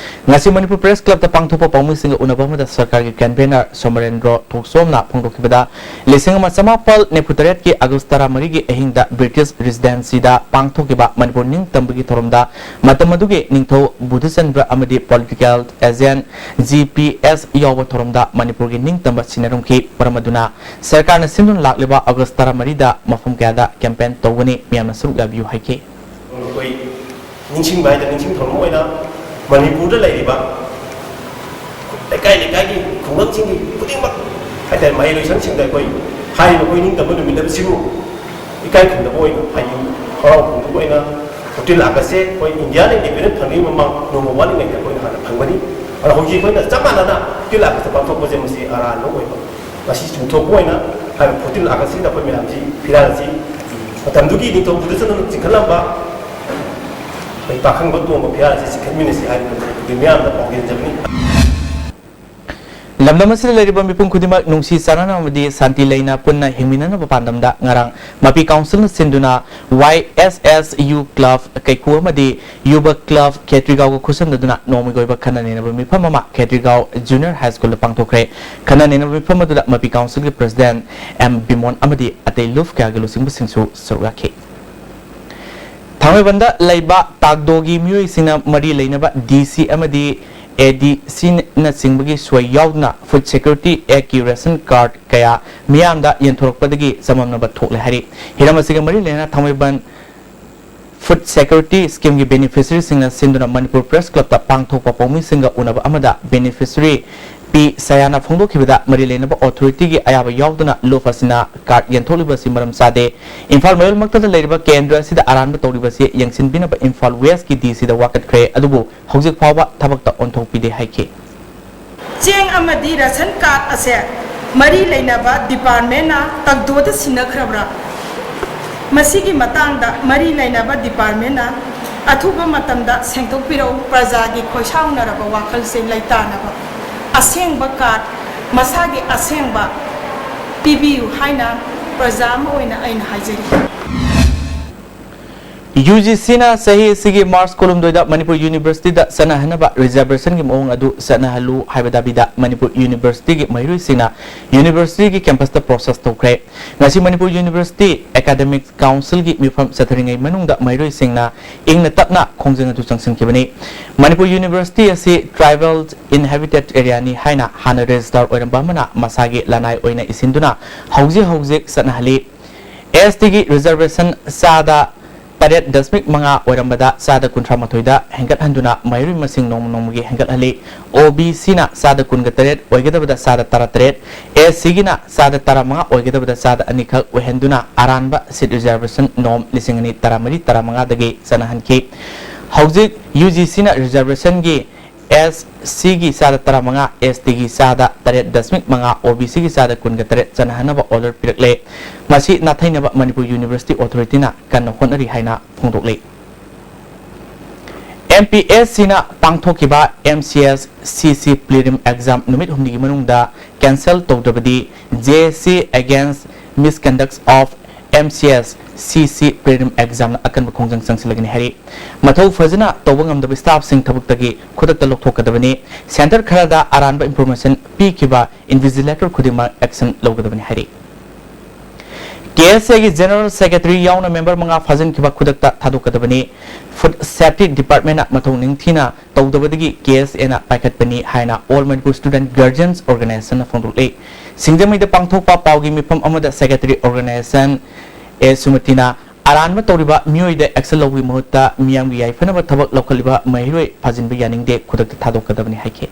ꯉꯁꯤ ꯃꯅꯤꯄꯨꯔ ꯄ꯭ꯔꯦꯁ ꯀ꯭ꯂꯕꯇ ꯄꯥꯡꯊꯣꯛꯄ ꯄꯥꯎꯃꯤꯁꯤꯡꯒ ꯎꯅꯕ ꯑꯃꯗ ꯁꯔꯀꯥꯔꯒꯤ ꯀꯟꯚꯦꯅꯔ ꯁꯣꯃꯔꯦꯟꯗ꯭ꯔꯣ ꯊꯣꯛꯆꯣꯝꯅ ꯐꯣꯡꯗꯣꯛꯈꯤꯕꯗ, ꯂꯤꯁꯤꯡ ꯑꯃ ꯆꯃꯥꯄꯜ ꯅꯤꯐꯨ ꯇꯔꯦꯠꯀꯤ ꯑꯥꯒꯁ ꯇꯔꯥꯃꯔꯤꯒꯤ ꯑꯍꯤꯡꯗ ꯕ꯭ꯔꯤꯇꯤꯁ ꯔꯦꯁꯤꯗꯦꯟꯁꯤꯗ ꯄꯥꯡꯊꯣꯛꯈꯤꯕ ꯃꯅꯤꯄꯨꯔ ꯅꯤꯡꯇꯝꯕꯒꯤ ꯊꯧꯔꯝꯗ ꯃꯇꯝ ꯑꯗꯨꯒꯤ ꯅꯤꯡꯊꯧ ꯕꯨꯙꯆꯟꯗ꯭ꯔ ꯑꯃꯗꯤ political agent G P S ꯌꯥꯎꯕ ꯊꯧꯔꯝꯗ ꯃꯅꯤꯄꯨꯔꯒꯤ ꯅꯤꯡꯇꯝꯕ ꯁꯤꯟꯅꯔꯝꯈꯤ꯫ ꯃꯔꯝ ꯑꯗꯨꯅ ꯁꯔꯀꯥꯔꯅ ꯁꯤꯟꯗꯨꯅ ꯂꯥꯛꯂꯤꯕ ꯑꯥꯒꯁ ꯇꯔꯥꯃꯔꯤꯗ ꯃꯐꯝ ꯀꯌꯥꯗ ꯀꯦꯝꯄꯦꯟ ꯇꯧꯒꯅꯤ꯫ ꯃꯤꯌꯥꯝꯅ ꯁꯔꯨꯛ ꯌꯥꯕꯤꯌꯨ ꯍꯥꯏꯈꯤ꯫ ꯑꯩꯈꯣꯏ ꯅꯤꯡꯁꯤꯡꯕ ꯍꯥꯏꯗꯅ ꯅꯤꯡꯁꯤꯡ ꯊꯧꯔꯝ ꯑꯣꯏꯅ ꯃꯅꯤꯄꯨꯔꯗ ꯂꯩꯔꯤꯕ ꯂꯩꯀꯥꯏ ꯂꯩꯀꯥꯏꯒꯤ ꯈꯨꯡꯒꯪꯁꯤꯡꯒꯤ ꯈꯨꯗꯤꯡꯃꯛ ꯍꯥꯏꯇꯥꯔꯦ, ꯃꯍꯩꯔꯣꯏꯁꯪꯁꯤꯡꯗ ꯑꯩꯈꯣꯏ ꯍꯥꯏꯔꯤꯕ ꯑꯩꯈꯣꯏ ꯅꯤꯡꯇꯝꯕ ꯅꯨꯃꯤꯠ ꯑꯁꯤꯕꯨ ꯏꯀꯥꯏ ꯈꯨꯝꯅꯕ ꯑꯣꯏꯅ, ꯍꯥꯏꯗꯤ ꯍꯔꯥꯎ ꯀꯨꯝꯍꯩ ꯑꯣꯏꯅ ꯐꯣꯔꯇꯤꯟ ꯑꯥꯒꯁꯁꯦ ꯑꯩꯈꯣꯏ ꯏꯟꯗꯤꯌꯥꯅ ꯏꯟꯗꯤꯄꯦꯟꯗꯦꯟ ꯐꯪꯗ꯭ꯔꯤꯉꯩ ꯃꯃꯥꯡ ꯅꯣꯡꯃ ꯋꯥꯠꯂꯤꯉꯩꯗ ꯑꯩꯈꯣꯏꯅ ꯍꯥꯟꯅ ꯐꯪꯒꯅꯤ꯫ ꯑꯗꯣ ꯍꯧꯖꯤꯛ ꯑꯩꯈꯣꯏꯅ ꯆꯞ ꯃꯥꯟꯅꯅ ꯐꯣꯔꯇꯤꯟ ꯑꯥꯒꯁꯇ ꯄꯥꯡꯊꯣꯛꯄꯁꯦ ꯃꯁꯤ ꯑꯔꯥꯟꯕ ꯑꯣꯏꯕ, ꯃꯁꯤ ꯆꯨꯝꯊꯣꯛꯄ ꯑꯣꯏꯅ ꯍꯥꯏꯔꯤꯕ ꯐꯣꯔꯇꯤꯟ ꯑꯥꯒꯁꯁꯤꯗ ꯑꯩꯈꯣꯏ ꯃꯌꯥꯝꯁꯤ ꯐꯤꯔꯥꯜ ꯑꯁꯤ ꯃꯇꯝꯗꯨꯒꯤ ꯅꯤꯡꯊꯧ ꯕꯨꯙꯆꯟꯗ꯭ꯔꯅ ꯆꯤꯡꯈꯠꯂꯝꯕ ꯑꯩꯈꯣꯏ ꯄꯥꯈꯪꯕ ꯇꯣꯡꯕ ꯐꯤꯔꯥꯜ ꯑꯁꯤ ꯆꯤꯡꯈꯠꯃꯤꯟꯅꯁꯤ ꯍꯥꯏꯗꯨꯅ ꯃꯅꯤꯄꯨꯔꯒꯤ ꯃꯤꯌꯥꯝꯗ ꯄꯥꯎꯖꯦꯟꯖꯕꯅꯤ꯫ ꯂꯝꯗꯝ ꯑꯁꯤꯗ ꯂꯩꯔꯤꯕ ꯃꯤꯄꯨꯝ ꯈꯨꯗꯤꯡꯃꯛ ꯅꯨꯡꯁꯤ ꯆꯥꯟꯅꯅ ꯑꯃꯗꯤ ꯁꯥꯟꯇꯤ ꯂꯩꯅ ꯄꯨꯟꯅ ꯍꯤꯡꯃꯤꯟꯅꯅꯕ ꯄꯥꯟꯗꯝꯗ ꯉꯔꯥꯡ ꯃꯄꯤ ꯀꯥꯎꯟꯁꯤꯜꯅ ꯁꯤꯟꯗꯨꯅ ꯋꯥꯏ ꯑꯦꯁ ꯑꯦꯁ ꯌꯨ ꯀ꯭ꯂꯕ ꯀꯩꯀꯨ ꯑꯃꯗꯤ ꯌꯨꯕ ꯀ꯭ꯂꯕ ꯈꯦꯇ꯭ꯔꯤꯒꯥꯎꯒ ꯈꯨꯠꯁꯝꯅꯗꯨꯅ ꯅꯣꯡꯃꯒꯤ ꯑꯣꯏꯕ ꯈꯟꯅ ꯅꯩꯅꯕ ꯃꯤꯐꯝ ꯑꯃ ꯈꯦꯇ꯭ꯔꯤꯒꯥꯎ ꯖꯨꯅꯤꯌꯔ ꯍꯥꯏ ꯁ꯭ꯀꯨꯜꯗ ꯄꯥꯡꯊꯣꯛꯈ꯭ꯔꯦ꯫ ꯈꯟꯅ ꯅꯩꯅꯕ ꯃꯤꯐꯝ ꯑꯗꯨꯗ ꯃꯄꯤ ꯀꯥꯎꯟꯁꯤꯜꯒꯤ ꯄ꯭ꯔꯁꯤꯗꯦꯟꯠ ꯑꯦꯝ ꯕꯤꯃꯣꯟ ꯑꯃꯗꯤ ꯑꯇꯩ ꯂꯨꯞ ꯀꯌꯥꯒꯤ ꯂꯨꯆꯤꯡꯕꯁꯤꯡꯁꯨ ꯁꯔꯨꯛ ꯌꯥꯈꯤ꯫ ꯊꯥꯡꯃꯩꯕꯟꯗ ꯂꯩꯕ ꯇꯥꯛꯗꯣꯒꯤ ꯃꯤꯑꯣꯏꯁꯤꯡꯅ ꯃꯔꯤ ꯂꯩꯅꯕ ꯗꯤ ꯁꯤ ꯑꯃꯗꯤ ꯑꯦ ꯗꯤ ꯁꯤꯅꯆꯤꯡꯕꯒꯤ ꯁꯣꯏ ꯌꯥꯎꯗꯨꯅ ꯐꯨꯗ ꯁꯦꯀ꯭ꯌꯨꯔꯤꯇꯤ ꯑꯦꯛꯀꯤ ꯔꯦꯁꯟ ꯀꯥꯔꯗ ꯀꯌꯥ ꯃꯤꯌꯥꯝꯗ ꯌꯦꯟꯊꯣꯔꯛꯄꯗꯒꯤ ꯆꯃꯝꯅꯕ ꯊꯣꯛꯂꯦ ꯍꯥꯏꯔꯤ꯫ ꯍꯤꯔꯝ ꯑꯁꯤꯒ ꯃꯔꯤ ꯂꯩꯅꯅ ꯊꯥꯡꯃꯩꯕꯟ ꯐꯨꯗ ꯁꯦꯀ꯭ꯌꯨꯔꯤꯇꯤ ꯁ꯭ꯀꯤꯝꯒꯤ ꯕꯦꯅꯤꯐꯤꯁꯔꯤꯁꯤꯡꯅ ꯁꯤꯟꯗꯨꯅ ꯃꯅꯤꯄꯨꯔ ꯄ꯭ꯔꯦꯁ ꯀ꯭ꯂꯕꯇ ꯄꯥꯡꯊꯣꯛꯄ ꯄꯥꯎꯃꯤꯁꯤꯡꯒ ꯎꯅꯕ ꯑꯃꯗ ꯕꯦꯅꯤꯐꯤꯁꯔꯤ ꯄꯤ ꯁꯌꯥꯅ ꯐꯣꯡꯗꯣꯛꯈꯤꯕꯗ, ꯃꯔꯤ ꯂꯩꯅꯕ ꯑꯣꯊꯣꯔꯤꯇꯤꯒꯤ ꯑꯌꯥꯕ ꯌꯥꯎꯗꯅ ꯂꯨꯞ ꯑꯁꯤꯅ ꯀꯥꯔꯗ ꯌꯦꯟꯊꯣꯛꯂꯤꯕ ꯑꯁꯤ ꯃꯔꯝ ꯆꯥꯗꯦ꯫ ꯏꯝꯐꯥꯜ ꯃꯌꯣꯜꯃꯛꯇꯗ ꯂꯩꯔꯤꯕ ꯀꯦꯟꯗ꯭ꯔ ꯑꯁꯤꯗ ꯑꯔꯥꯟꯕ ꯇꯧꯔꯤꯕ ꯑꯁꯤ ꯌꯦꯡꯁꯤꯟꯕꯤꯅꯕ ꯏꯝꯐꯥꯜ ꯋꯦꯁꯀꯤ ꯗꯤ ꯁꯤꯗ ꯋꯥꯀꯠꯈ꯭ꯔꯦ, ꯑꯗꯨꯕꯨ ꯍꯧꯖꯤꯛ ꯐꯥꯎꯕ ꯊꯕꯛꯇ ꯑꯣꯟꯊꯣꯛꯄꯤꯗꯦ ꯍꯥꯏꯈꯤ꯫ ꯆꯦꯡ ꯑꯃꯗꯤ ꯔꯦꯁꯟ ꯀꯥꯔꯗ ꯑꯁꯦ ꯃꯔꯤ ꯂꯩꯅꯕ ꯗꯤꯄꯥꯔꯠꯃꯦꯟꯅ ꯇꯛꯗꯣꯗ ꯁꯤꯟꯅꯈ꯭ꯔꯕ꯭ꯔꯥ? ꯃꯁꯤꯒꯤ ꯃꯇꯥꯡꯗ ꯃꯔꯤ ꯂꯩꯅꯕ ꯗꯤꯄꯥꯔꯠꯃꯦꯟꯅ ꯑꯊꯨꯕ ꯃꯇꯝꯗ ꯁꯦꯡꯗꯣꯛꯄꯤꯔꯛꯎ꯫ ꯄ꯭ꯔꯖꯥꯒꯤ ꯈꯣꯏꯁꯥꯎꯅꯔꯕ ꯋꯥꯈꯜꯁꯦ ꯂꯩꯇꯥꯅꯕ ꯑꯁꯦꯡꯕ ꯀꯥꯔꯗ, ꯃꯁꯥꯒꯤ ꯑꯁꯦꯡꯕ ꯄꯤꯕꯤꯌꯨ ꯍꯥꯏꯅ ꯄ꯭ꯔꯖꯥ ꯑꯃ ꯑꯣꯏꯅ ꯑꯩꯅ ꯍꯥꯏꯖꯔꯤ꯫ ꯌꯨ ꯖꯤ ꯁꯤꯅ ꯆꯍꯤ ꯑꯁꯤꯒꯤ ꯃꯥꯔꯆ ꯀꯨꯟꯍꯨꯝꯗꯣꯏꯗ ꯃꯅꯤꯄꯨꯔ ꯌꯨꯅꯤꯚꯔꯁꯤꯇꯤꯗ ꯆꯠꯅꯍꯟꯅꯕ ꯔꯤꯖꯔꯕꯦꯁꯟꯒꯤ ꯃꯑꯣꯡ ꯑꯗꯨ ꯆꯠꯅꯍꯜꯂꯨ ꯍꯥꯏꯕ ꯗꯥꯕꯤꯗ ꯃꯅꯤꯄꯨꯔ ꯌꯨꯅꯤꯚꯔꯁꯤꯇꯤꯒꯤ ꯃꯍꯩꯔꯣꯏꯁꯤꯡꯅ ꯌꯨꯅꯤꯚꯔꯁꯤꯇꯤꯒꯤ ꯀꯦꯝꯄꯁꯇ ꯄ꯭ꯔꯣꯁꯦꯁ ꯇꯧꯈ꯭ꯔꯦ꯫ ꯉꯁꯤ ꯃꯅꯤꯄꯨꯔ ꯌꯨꯅꯤꯚꯔꯁꯤꯇꯤ ꯑꯦꯀꯥꯗꯦꯃꯤꯛ ꯀꯥꯎꯟꯁꯤꯜꯒꯤ ꯃꯤꯐꯝ ꯆꯠꯊꯔꯤꯉꯩ ꯃꯅꯨꯡꯗ ꯃꯍꯩꯔꯣꯏꯁꯤꯡꯅ ꯏꯪꯅ ꯇꯞꯅ ꯈꯣꯡꯖꯪ ꯑꯗꯨ ꯆꯪꯁꯤꯟꯈꯤꯕꯅꯤ꯫ ꯃꯅꯤꯄꯨꯔ ꯌꯨꯅꯤꯚꯔꯁꯤꯇꯤ ꯑꯁꯤ ꯇ꯭ꯔꯥꯏꯕꯦꯜ ꯏꯟꯍꯦꯕꯤꯇꯦꯠ ꯑꯦꯔꯤꯌꯥꯅꯤ ꯍꯥꯏꯅ ꯍꯥꯟꯅ ꯔꯦꯖꯤꯁꯇꯥꯔ ꯑꯣꯏꯔꯝꯕ ꯑꯃꯅ ꯃꯁꯥꯒꯤ ꯂꯅꯥꯏ ꯑꯣꯏꯅ ꯏꯁꯤꯟꯗꯨꯅ ꯍꯧꯖꯤꯛ ꯍꯧꯖꯤꯛ ꯆꯠꯅꯍꯜꯂꯤ꯫ ꯑꯦꯁ ꯇꯤꯒꯤ ꯔꯤꯖꯔꯕꯦꯁꯟ ꯆꯥꯗ ꯇꯔꯦꯠ ꯗꯁꯃꯤꯛ ꯃꯉꯥ ꯑꯣꯏꯔꯝꯕꯗ ꯆꯥꯗ ꯀꯨꯟꯊ꯭ꯔꯥ ꯃꯥꯊꯣꯏꯗ ꯍꯦꯟꯒꯠꯍꯟꯗꯨꯅ ꯃꯍꯩꯔꯣꯏ ꯃꯁꯤꯡ ꯅꯣꯡꯃ ꯅꯣꯡꯃꯒꯤ ꯍꯦꯟꯒꯠꯍꯜꯂꯤ꯫ ꯑꯣ ꯕꯤ ꯁꯤꯅ ꯆꯥꯗ ꯀꯨꯟꯒ ꯇꯔꯦꯠ ꯑꯣꯏꯒꯗꯕꯗ ꯆꯥꯗ ꯇꯔꯥꯇꯔꯦꯠ, ꯑꯦꯁ ꯁꯤꯒꯤꯅ ꯆꯥꯗ ꯇꯔꯥꯃꯉꯥ ꯑꯣꯏꯒꯗꯕꯗ ꯆꯥꯗ ꯑꯅꯤꯈꯛ ꯑꯣꯏꯍꯟꯗꯨꯅ ꯑꯔꯥꯟꯕ ꯁꯤꯠ ꯔꯤꯖꯔꯕꯦꯁꯟ ꯅꯣꯝ ꯂꯤꯁꯤꯡ ꯑꯅꯤ ꯇꯔꯥꯃꯔꯤ ꯇꯔꯥꯃꯉꯥꯗꯒꯤ ꯆꯠꯅꯍꯟꯈꯤ꯫ ꯍꯧꯖꯤꯛ ꯌꯨ ꯖꯤ ꯁꯤꯅ ꯔꯤꯖꯔꯕꯦꯁꯟꯒꯤ ꯑꯦꯁ ꯁꯤꯒꯤ ꯆꯥꯗ ꯇꯔꯥꯃꯉꯥ, ꯑꯦꯁ ꯇꯤꯒꯤ ꯆꯥꯗ ꯇꯔꯦꯠ ꯗꯁꯃꯤꯛ ꯃꯉꯥ, ꯑꯣ ꯕꯤ ꯁꯤꯒꯤ ꯆꯥꯗ ꯀꯨꯟꯒ ꯇꯔꯦꯠ ꯆꯠꯅꯍꯟꯅꯕ ꯑꯣꯔꯗꯔ ꯄꯤꯔꯛꯂꯦ꯫ ꯃꯁꯤ ꯅꯥꯊꯩꯅꯕ ꯃꯅꯤꯄꯨꯔ ꯌꯨꯅꯤꯚꯔꯁꯤꯇꯤ ꯑꯣꯊꯣꯔꯤꯇꯤꯅ ꯀꯟꯅ ꯍꯣꯠꯅꯔꯤ ꯍꯥꯏꯅ ꯐꯣꯡꯗꯣꯛꯂꯤ꯫ ꯑꯦꯝ ꯄꯤ ꯑꯦꯁ ꯁꯤꯅ ꯄꯥꯡꯊꯣꯛꯈꯤꯕ ꯑꯦꯝ ꯁꯤ ꯑꯦꯁ ꯁꯤ ꯁꯤ ꯄ꯭ꯔꯤꯂꯤꯝ ꯑꯦꯛꯖꯥꯝ ꯅꯨꯃꯤꯠ ꯍꯨꯝꯅꯤꯒꯤ ꯃꯅꯨꯡꯗ cancel ꯇꯧꯗ꯭ꯔꯕꯗꯤ J A C Against Misconduct of M C S C C Prelim Examꯅ ꯑꯀꯟꯕ ꯈꯣꯡꯖꯪ ꯆꯪꯁꯤꯜꯂꯒꯅꯤ ꯍꯥꯏꯔꯤ꯫ ꯃꯊꯧ ꯐꯖꯅ ꯇꯧꯕ ꯉꯝꯗꯕ ꯁ꯭ꯇꯥꯐꯁꯤꯡ ꯊꯕꯛꯇꯒꯤ ꯈꯨꯗꯛꯇ ꯂꯧꯊꯣꯛꯀꯗꯕꯅꯤ꯫ ꯁꯦꯟꯇꯔ ꯈꯔꯗ ꯑꯔꯥꯟꯕ ꯏꯟꯐꯣꯔꯃꯦꯁꯟ ꯄꯤꯈꯤꯕ ꯏꯟꯚꯤꯖꯤꯂꯦꯇꯔ ꯈꯨꯗꯤꯡꯃꯛ ꯑꯦꯛꯁꯟ ꯂꯧꯒꯗꯕꯅꯤ ꯍꯥꯏꯔꯤ꯫ ꯀꯦ ꯑꯦꯁ ꯑꯦꯒꯤ ꯖꯦꯅꯔꯦꯜ ꯁꯦꯀ꯭ꯔꯦꯇꯔꯤ ꯌꯥꯎꯅ ꯃꯦꯝꯕꯔ ꯃꯉꯥ ꯐꯥꯖꯤꯟꯈꯤꯕ ꯈꯨꯗꯛꯇ ꯊꯥꯗꯣꯛꯀꯗꯕꯅꯤ꯫ ꯐꯨꯗ ꯁꯦꯐꯇꯤ ꯗꯤꯄꯥꯔꯠꯃꯦꯟꯅ ꯃꯊꯧ ꯅꯤꯡꯊꯤꯅ ꯇꯧꯗꯕꯗꯒꯤ ꯀꯦ ꯑꯦꯁ ꯑꯦꯅ ꯄꯥꯏꯈꯠꯄꯅꯤ ꯍꯥꯏꯅ All Manipur Student Guardians Organizationꯅ ꯐꯣꯡꯗꯣꯛꯂꯤ꯫ ꯁꯤꯡꯖꯃꯩꯗ ꯄꯥꯡꯊꯣꯛꯄ ꯄꯥꯎꯒꯤ ꯃꯤꯐꯝ ꯑꯃꯗ ꯁꯦꯀ꯭ꯔꯦꯇꯔꯤ ꯑꯣꯔꯒꯅꯥꯏꯖꯦꯁꯟ ꯑꯦ ꯁꯨꯃꯇꯤꯅ ꯑꯔꯥꯟꯕ ꯇꯧꯔꯤꯕ ꯃꯤꯑꯣꯏꯗ ꯑꯦꯛꯁꯟ ꯂꯧꯕꯒꯤ ꯃꯍꯨꯠꯇ ꯃꯤꯌꯥꯝꯒꯤ ꯌꯥꯏꯐꯅꯕ ꯊꯕꯛ ꯂꯧꯈꯠꯂꯤꯕ ꯃꯍꯩꯔꯣꯏ ꯐꯥꯖꯤꯟꯕ ꯌꯥꯅꯤꯡꯗꯦ, ꯈꯨꯗꯛꯇ ꯊꯥꯗꯣꯛꯀꯗꯕꯅꯤ ꯍꯥꯏꯈꯤ꯫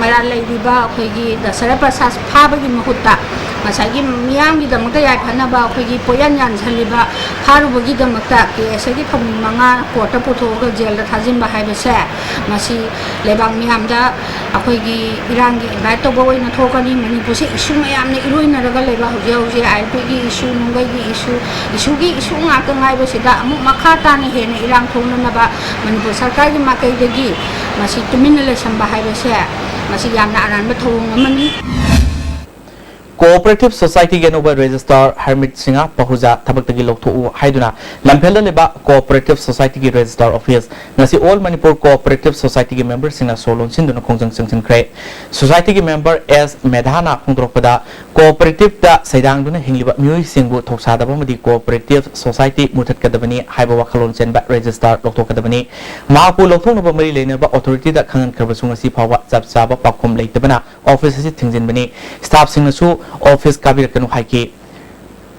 ꯃꯔꯥꯜ ꯂꯩꯔꯤꯕ ꯑꯩꯈꯣꯏꯒꯤ ꯗꯁꯔ ꯄ꯭ꯔꯁꯥꯗ ꯐꯥꯕꯒꯤ ꯃꯍꯨꯠꯇ ꯉꯁꯥꯏꯒꯤ ꯃꯤꯌꯥꯝꯒꯤꯗꯃꯛꯇ ꯌꯥꯏꯐꯅꯕ ꯑꯩꯈꯣꯏꯒꯤ ꯄꯣꯠꯌꯥꯟ ꯌꯥꯟꯁꯤꯜꯂꯤꯕ ꯐꯥꯔꯨꯕꯒꯤꯗꯃꯛꯇ ꯀꯦ ꯑꯦꯁ ꯑꯥꯏꯒꯤ ꯊꯧꯃꯤ ꯃꯉꯥ ꯀꯣꯔꯠꯇ ꯄꯨꯊꯣꯛꯑꯒ ꯖꯦꯜꯗ ꯊꯥꯖꯤꯟꯕ ꯍꯥꯏꯕꯁꯦ, ꯃꯁꯤ ꯂꯩꯕꯥꯛ ꯃꯤꯌꯥꯝꯗ ꯑꯩꯈꯣꯏꯒꯤ ꯏꯔꯥꯡꯒꯤ ꯏꯟꯚꯥꯏꯠ ꯇꯧꯕ ꯑꯣꯏꯅ ꯊꯣꯛꯀꯅꯤ꯫ ꯃꯅꯤꯄꯨꯔꯁꯦ ꯏꯁꯨ ꯃꯌꯥꯝꯅ ꯏꯔꯣꯏꯅꯔꯒ ꯂꯩꯕ, ꯍꯧꯖꯤꯛ ꯍꯧꯖꯤꯛ ꯑꯥꯏ ꯑꯦꯜ ꯄꯤꯒꯤ ꯏꯁꯨ, ꯅꯨꯡꯒꯩꯒꯤ ꯏꯁꯨ, ꯏꯁꯨꯒꯤ ꯏꯁꯨ ꯉꯥꯛꯇ ꯉꯥꯏꯕꯁꯤꯗ ꯑꯃꯨꯛ ꯃꯈꯥ ꯇꯥꯅ ꯍꯦꯟꯅ ꯏꯔꯥꯡ ꯊꯣꯛꯅꯅꯕ ꯃꯅꯤꯄꯨꯔ ꯁꯔꯀꯥꯔꯒꯤ ꯃꯥꯏꯀꯩꯗꯒꯤ ꯃꯁꯤ ꯇꯨꯃꯤꯟꯅ ꯂꯩꯁꯟꯕ ꯍꯥꯏꯕꯁꯦ, ꯃꯁꯤ ꯌꯥꯝꯅ ꯑꯔꯥꯟꯕ ꯊꯧꯑꯣꯡ ꯑꯃꯅꯤ꯫ ꯀꯣꯑꯣꯄꯔꯦꯇꯤꯚ ꯁꯣꯁꯥꯏꯇꯤꯒꯤ ꯑꯅꯧꯕ ꯔꯦꯖꯤꯁꯇ꯭ꯔꯥꯔ ꯍꯔꯃꯤꯠ ꯁꯤꯡꯍ ꯄꯍꯨꯖꯥ ꯊꯕꯛꯇꯒꯤ ꯂꯧꯊꯣꯛꯎ ꯍꯥꯏꯗꯨꯅ ꯂꯝꯐꯦꯜꯗ ꯂꯩꯕ ꯀꯣꯑꯣꯄꯔꯦꯇꯤꯚ ꯁꯣꯁꯥꯏꯇꯤꯒꯤ ꯔꯦꯖꯤꯁꯇ꯭ꯔꯥꯔ ꯑꯣꯐꯤꯁ ꯉꯁꯤ ꯑꯣꯜ ꯃꯅꯤꯄꯨꯔ ꯀꯣꯑꯣꯄꯔꯦꯇꯤꯚ ꯁꯣꯁꯥꯏꯇꯤꯒꯤ ꯃꯦꯝꯕꯔꯁꯤꯡꯅ ꯁꯣ ꯂꯣꯟꯁꯤꯟꯗꯨꯅ ꯈꯣꯡꯖꯪ ꯆꯪꯁꯤꯟꯈ꯭ꯔꯦ꯫ ꯁꯣꯁꯥꯏꯇꯤꯒꯤ ꯃꯦꯝꯕꯔ ꯑꯦꯁ ꯃꯦꯙꯥꯅ ꯐꯣꯡꯗꯣꯔꯛꯄꯗ, ꯀꯣꯑꯣꯄꯔꯦꯇꯤꯚꯇ ꯁꯩꯗꯥꯡꯗꯨꯅ ꯍꯤꯡꯂꯤꯕ ꯃꯤꯑꯣꯏꯁꯤꯡꯕꯨ ꯊꯧꯁꯥꯗꯕ ꯑꯃꯗꯤ ꯀꯣꯑꯣꯄꯔꯦꯇꯤꯚ ꯁꯣꯁꯥꯏꯇꯤ ꯃꯨꯊꯠꯀꯗꯕꯅꯤ ꯍꯥꯏꯕ ꯋꯥꯈꯜꯂꯣꯟ ꯆꯦꯟꯕ ꯔꯦꯖꯤꯁꯇ꯭ꯔꯥꯔ ꯂꯧꯊꯣꯛꯀꯗꯕꯅꯤ꯫ ꯃꯍꯥꯛꯄꯨ ꯂꯧꯊꯣꯛꯅꯕ ꯃꯔꯤ ꯂꯩꯅꯕ ꯑꯣꯊꯣꯔꯤꯇꯤꯗ ꯈꯪꯍꯟꯈ꯭ꯔꯕꯁꯨ ꯉꯁꯤ ꯐꯥꯎꯕ ꯆꯞ ꯆꯥꯕ ꯄꯥꯎꯈꯨꯝ ꯂꯩꯇꯕꯅ ꯑꯣꯐꯤꯁ ꯑꯁꯤ ꯊꯤꯡꯖꯤꯟꯕꯅꯤ꯫ ꯁ꯭ꯇꯥꯐꯁꯤꯡꯅꯁꯨ ꯑꯣꯐꯤꯁ ꯀꯥꯕꯤꯔꯛꯀꯅꯨ ꯍꯥꯏꯈꯤ꯫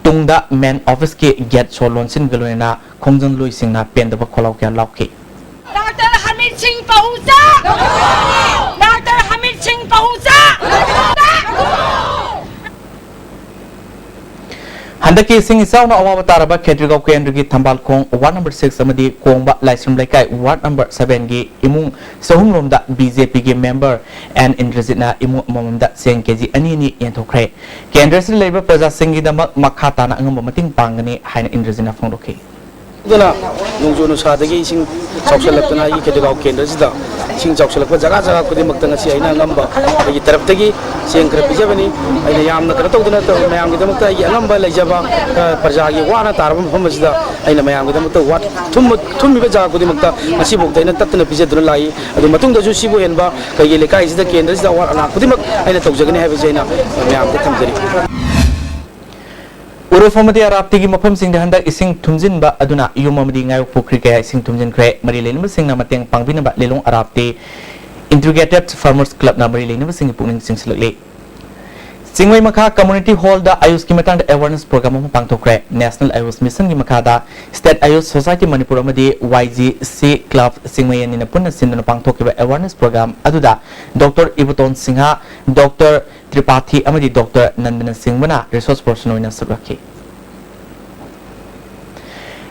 ꯇꯨꯡꯗ ꯃꯦꯟ ꯑꯣꯐꯤꯁꯀꯤ ꯒꯦꯠ ꯁꯣ ꯂꯣꯟꯁꯤꯟꯒ ꯂꯣꯏꯅꯅ ꯈꯣꯡꯖꯪꯂꯣꯏꯁꯤꯡꯅ ꯄꯦꯟꯗꯕ ꯈꯣꯜꯂꯥꯎ ꯀꯌꯥ ꯂꯥꯎꯈꯤ꯫ डॉक्टर हमीर सिंह पहुंचा, डॉक्टर हमीर सिंह पहुंचा। ꯍꯟꯗꯛꯀꯤ ꯏꯁꯤꯡ ꯏꯆꯥꯎꯅ ꯑꯋꯥꯕ ꯇꯥꯔꯕ ꯈꯦꯇ꯭ꯔꯤꯒꯥꯎ ꯀꯦꯟꯗ꯭ꯔꯒꯤ ꯊꯝꯕꯥꯜꯈꯣꯡ ꯋꯥꯔꯗ ꯅꯝꯕꯔ ꯁꯤꯛꯁ ꯑꯃꯗꯤ ꯀꯣꯡꯕ ꯂꯥꯏꯁ꯭ꯔꯝ ꯂꯩꯀꯥꯏ ꯋꯥꯔꯗ ꯅꯝꯕꯔ ꯁꯚꯦꯟꯒꯤ ꯏꯃꯨꯡ ꯆꯍꯨꯝ ꯔꯣꯝꯗ ꯕꯤ ꯖꯦ ꯄꯤꯒꯤ ꯃꯦꯝꯕꯔ ꯑꯦꯟ ꯏꯟꯗ꯭ꯔꯖꯤꯠꯅ ꯏꯃꯨꯡ ꯑꯃꯃꯝꯗ ꯆꯦꯡ ꯀꯦ ꯖꯤ ꯑꯅꯤ ꯑꯅꯤ ꯌꯦꯟꯊꯣꯛꯈ꯭ꯔꯦ꯫ ꯀꯦꯟꯗ꯭ꯔꯁꯤꯗ ꯂꯩꯕ ꯄ꯭ꯔꯖꯥꯁꯤꯡꯒꯤꯗꯃꯛ ꯃꯈꯥ ꯇꯥꯅ ꯑꯉꯝꯕ ꯃꯇꯦꯡ ꯄꯥꯡꯒꯅꯤ ꯍꯥꯏꯅ ꯏꯟꯗ꯭ꯔꯖꯤꯠꯅ ꯐꯣꯡꯗꯣꯛꯈꯤ꯫ ꯑꯗꯨꯅ ꯅꯣꯡꯖꯨ ꯅꯨꯡꯁꯥꯗꯒꯤ ꯏꯁꯤꯡ ꯆꯥꯎꯁꯤꯜꯂꯛꯇꯅ ꯑꯩꯒꯤ ꯈꯦꯇ꯭ꯔꯤꯒꯥꯎ ꯀꯦꯟꯗ꯭ꯔꯁꯤꯗ ꯏꯁꯤꯡ ꯆꯥꯎꯁꯤꯜꯂꯛꯄ ꯖꯒꯥ ꯖꯒꯥ ꯈꯨꯗꯤꯡꯃꯛꯇ ꯉꯁꯤ ꯑꯩꯅ ꯑꯉꯝꯕ ꯑꯩꯒꯤ ꯇꯔꯞꯇꯒꯤ ꯆꯦꯡ ꯈꯔ ꯄꯤꯖꯕꯅꯤ꯫ ꯑꯩꯅ ꯌꯥꯝꯅ ꯀꯩꯅꯣ ꯇꯧꯗꯅ ꯇꯧ-, ꯃꯌꯥꯝꯒꯤꯗꯃꯛꯇ ꯑꯩꯒꯤ ꯑꯉꯝꯕ ꯂꯩꯖꯕ, ꯑ, ꯄ꯭ꯔꯖꯥꯒꯤ ꯋꯥꯅ ꯇꯥꯔꯕ ꯃꯐꯝ ꯑꯁꯤꯗ ꯑꯩꯅ ꯃꯌꯥꯝꯒꯤꯗꯃꯛꯇ ꯋꯥꯔꯗ ꯊꯨꯝꯕ-, ꯊꯨꯝꯃꯤꯕ ꯖꯒꯥ ꯈꯨꯗꯤꯡꯃꯛꯇ ꯉꯁꯤꯐꯥꯎꯗ ꯑꯩꯅ ꯇꯠꯇꯅ ꯄꯤꯖꯗꯨꯅ ꯂꯥꯛꯏ꯫ ꯑꯗꯨ ꯃꯇꯨꯡꯗꯁꯨ ꯁꯤꯕꯨ ꯍꯦꯟꯕ ꯑꯩꯈꯣꯏꯒꯤ ꯂꯩꯀꯥꯏꯁꯤꯗ ꯀꯦꯟꯗ꯭ꯔꯁꯤꯗ ꯑꯋꯥꯠ ꯑꯅꯥ ꯈꯨꯗꯤꯡꯃꯛ ꯑꯩꯅ ꯇꯧꯖꯒꯅꯤ ꯍꯥꯏꯕꯁꯤ ꯑꯩꯅ ꯃꯌꯥꯝꯗ ꯊꯝꯖꯔꯤ꯫ ꯎꯔꯨꯞ ꯑꯃꯗꯤ ꯑꯔꯥꯞꯇꯤꯒꯤ ꯃꯐꯝꯁꯤꯡꯗ ꯍꯟꯗꯛ ꯏꯁꯤꯡ ꯊꯨꯝꯖꯤꯟꯕ ꯑꯗꯨꯅ ꯌꯨꯝ ꯑꯃꯗꯤ ꯉꯥꯌꯣꯛ ꯄꯨꯈ꯭ꯔꯤ ꯀꯌꯥ ꯏꯁꯤꯡ ꯊꯨꯝꯖꯤꯟꯈ꯭ꯔꯦ꯫ ꯃꯔꯤ ꯂꯩꯅꯕꯁꯤꯡꯅ ꯃꯇꯦꯡ ꯄꯥꯡꯕꯤꯅꯕ ꯂꯤꯂꯣꯡ ꯑꯔꯥꯞꯇꯤ ꯏꯟꯇꯤꯒ꯭ꯔꯦꯇꯦꯗ ꯐꯥꯔꯃꯔꯁ ꯀ꯭ꯂꯕꯅ ꯃꯔꯤ ꯂꯩꯅꯕꯁꯤꯡꯒꯤ ꯄꯨꯛꯅꯤꯡ ꯆꯤꯡꯁꯤꯜꯂꯛꯂꯤ꯫ ꯆꯤꯡꯃꯩ ꯃꯈꯥ ꯀꯝꯃ꯭ꯌꯨꯅꯤꯇꯤ ꯍꯣꯜꯗ ꯑꯌꯨꯁꯀꯤ ꯃꯇꯥꯡꯗ ꯑꯦꯋꯥꯔꯅꯦꯁ ꯄ꯭ꯔꯣꯒ꯭ꯔꯥꯝ ꯑꯃ ꯄꯥꯡꯊꯣꯛꯈ꯭ꯔꯦ꯫ ꯅꯦꯁꯅꯦꯜ ꯑꯌꯨꯁ ꯃꯤꯁꯟꯒꯤ ꯃꯈꯥꯗ ꯁ꯭ꯇꯦꯠ ꯑꯌꯨꯁ ꯁꯣꯁꯥꯏꯇꯤ ꯃꯅꯤꯄꯨꯔ ꯑꯃꯗꯤ ꯋꯥꯏ ꯖꯤ ꯁꯤ ꯀ꯭ꯂꯕ ꯆꯤꯡꯃꯩ ꯑꯅꯤꯅ ꯄꯨꯟꯅ ꯁꯤꯟꯗꯨꯅ ꯄꯥꯡꯊꯣꯛꯈꯤꯕ ꯑꯦꯋꯥꯔꯅꯦꯁ ꯄ꯭ꯔꯣꯒ꯭ꯔꯥꯝ ꯑꯗꯨꯗ ꯗꯣꯛꯇꯔ ꯏꯕꯣꯇꯣꯟ ꯁꯤꯡꯍ, ꯗꯣꯛꯇꯔ ꯇ꯭ꯔꯤꯄꯥꯊꯤ ꯑꯃꯗꯤ ꯗꯣꯛꯇꯔ ꯅꯟꯗꯅ ꯁꯤꯡꯍꯅ ꯔꯤꯁꯣꯔꯁ ꯄꯔꯁꯟ ꯑꯣꯏꯅ ꯁꯔꯨꯛ ꯌꯥꯈꯤ꯫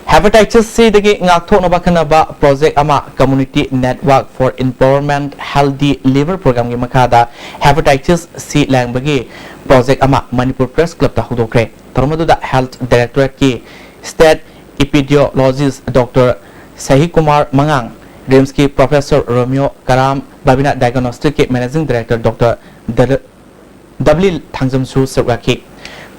Hepatitis C ꯗꯒꯤ ꯉꯥꯛꯊꯣꯛꯅꯕ ꯈꯟꯅꯕ project ꯑꯃ, Community Network for Empowerment Healthy Liver Program ꯒꯤ ꯃꯈꯥꯗ hepatitis C ꯂꯥꯌꯦꯡꯕꯒꯤ project ꯑꯃ ꯃꯅꯤꯄꯨꯔ Press Club ꯇ ꯍꯧꯗꯣꯛꯈ꯭ꯔꯦ꯫ ꯊꯧꯔꯝ ꯑꯗꯨꯗ Health Directorate ꯀꯤ State Epidemiologist Doctor ꯁꯍꯤꯀꯨꯃꯥꯔ ꯃꯉꯥꯡ, RIMS ꯀꯤ Professor ꯔꯣꯃꯤꯌꯣ ꯀꯔꯥꯝ, ꯕꯕꯤꯅꯥ Diagnostic ꯀꯤ Managing Director Doctor ꯗ-, ꯗꯕ꯭ꯂꯤ ꯊꯥꯡꯖꯝꯁꯨ ꯁꯔꯨꯛ ꯌꯥꯈꯤ꯫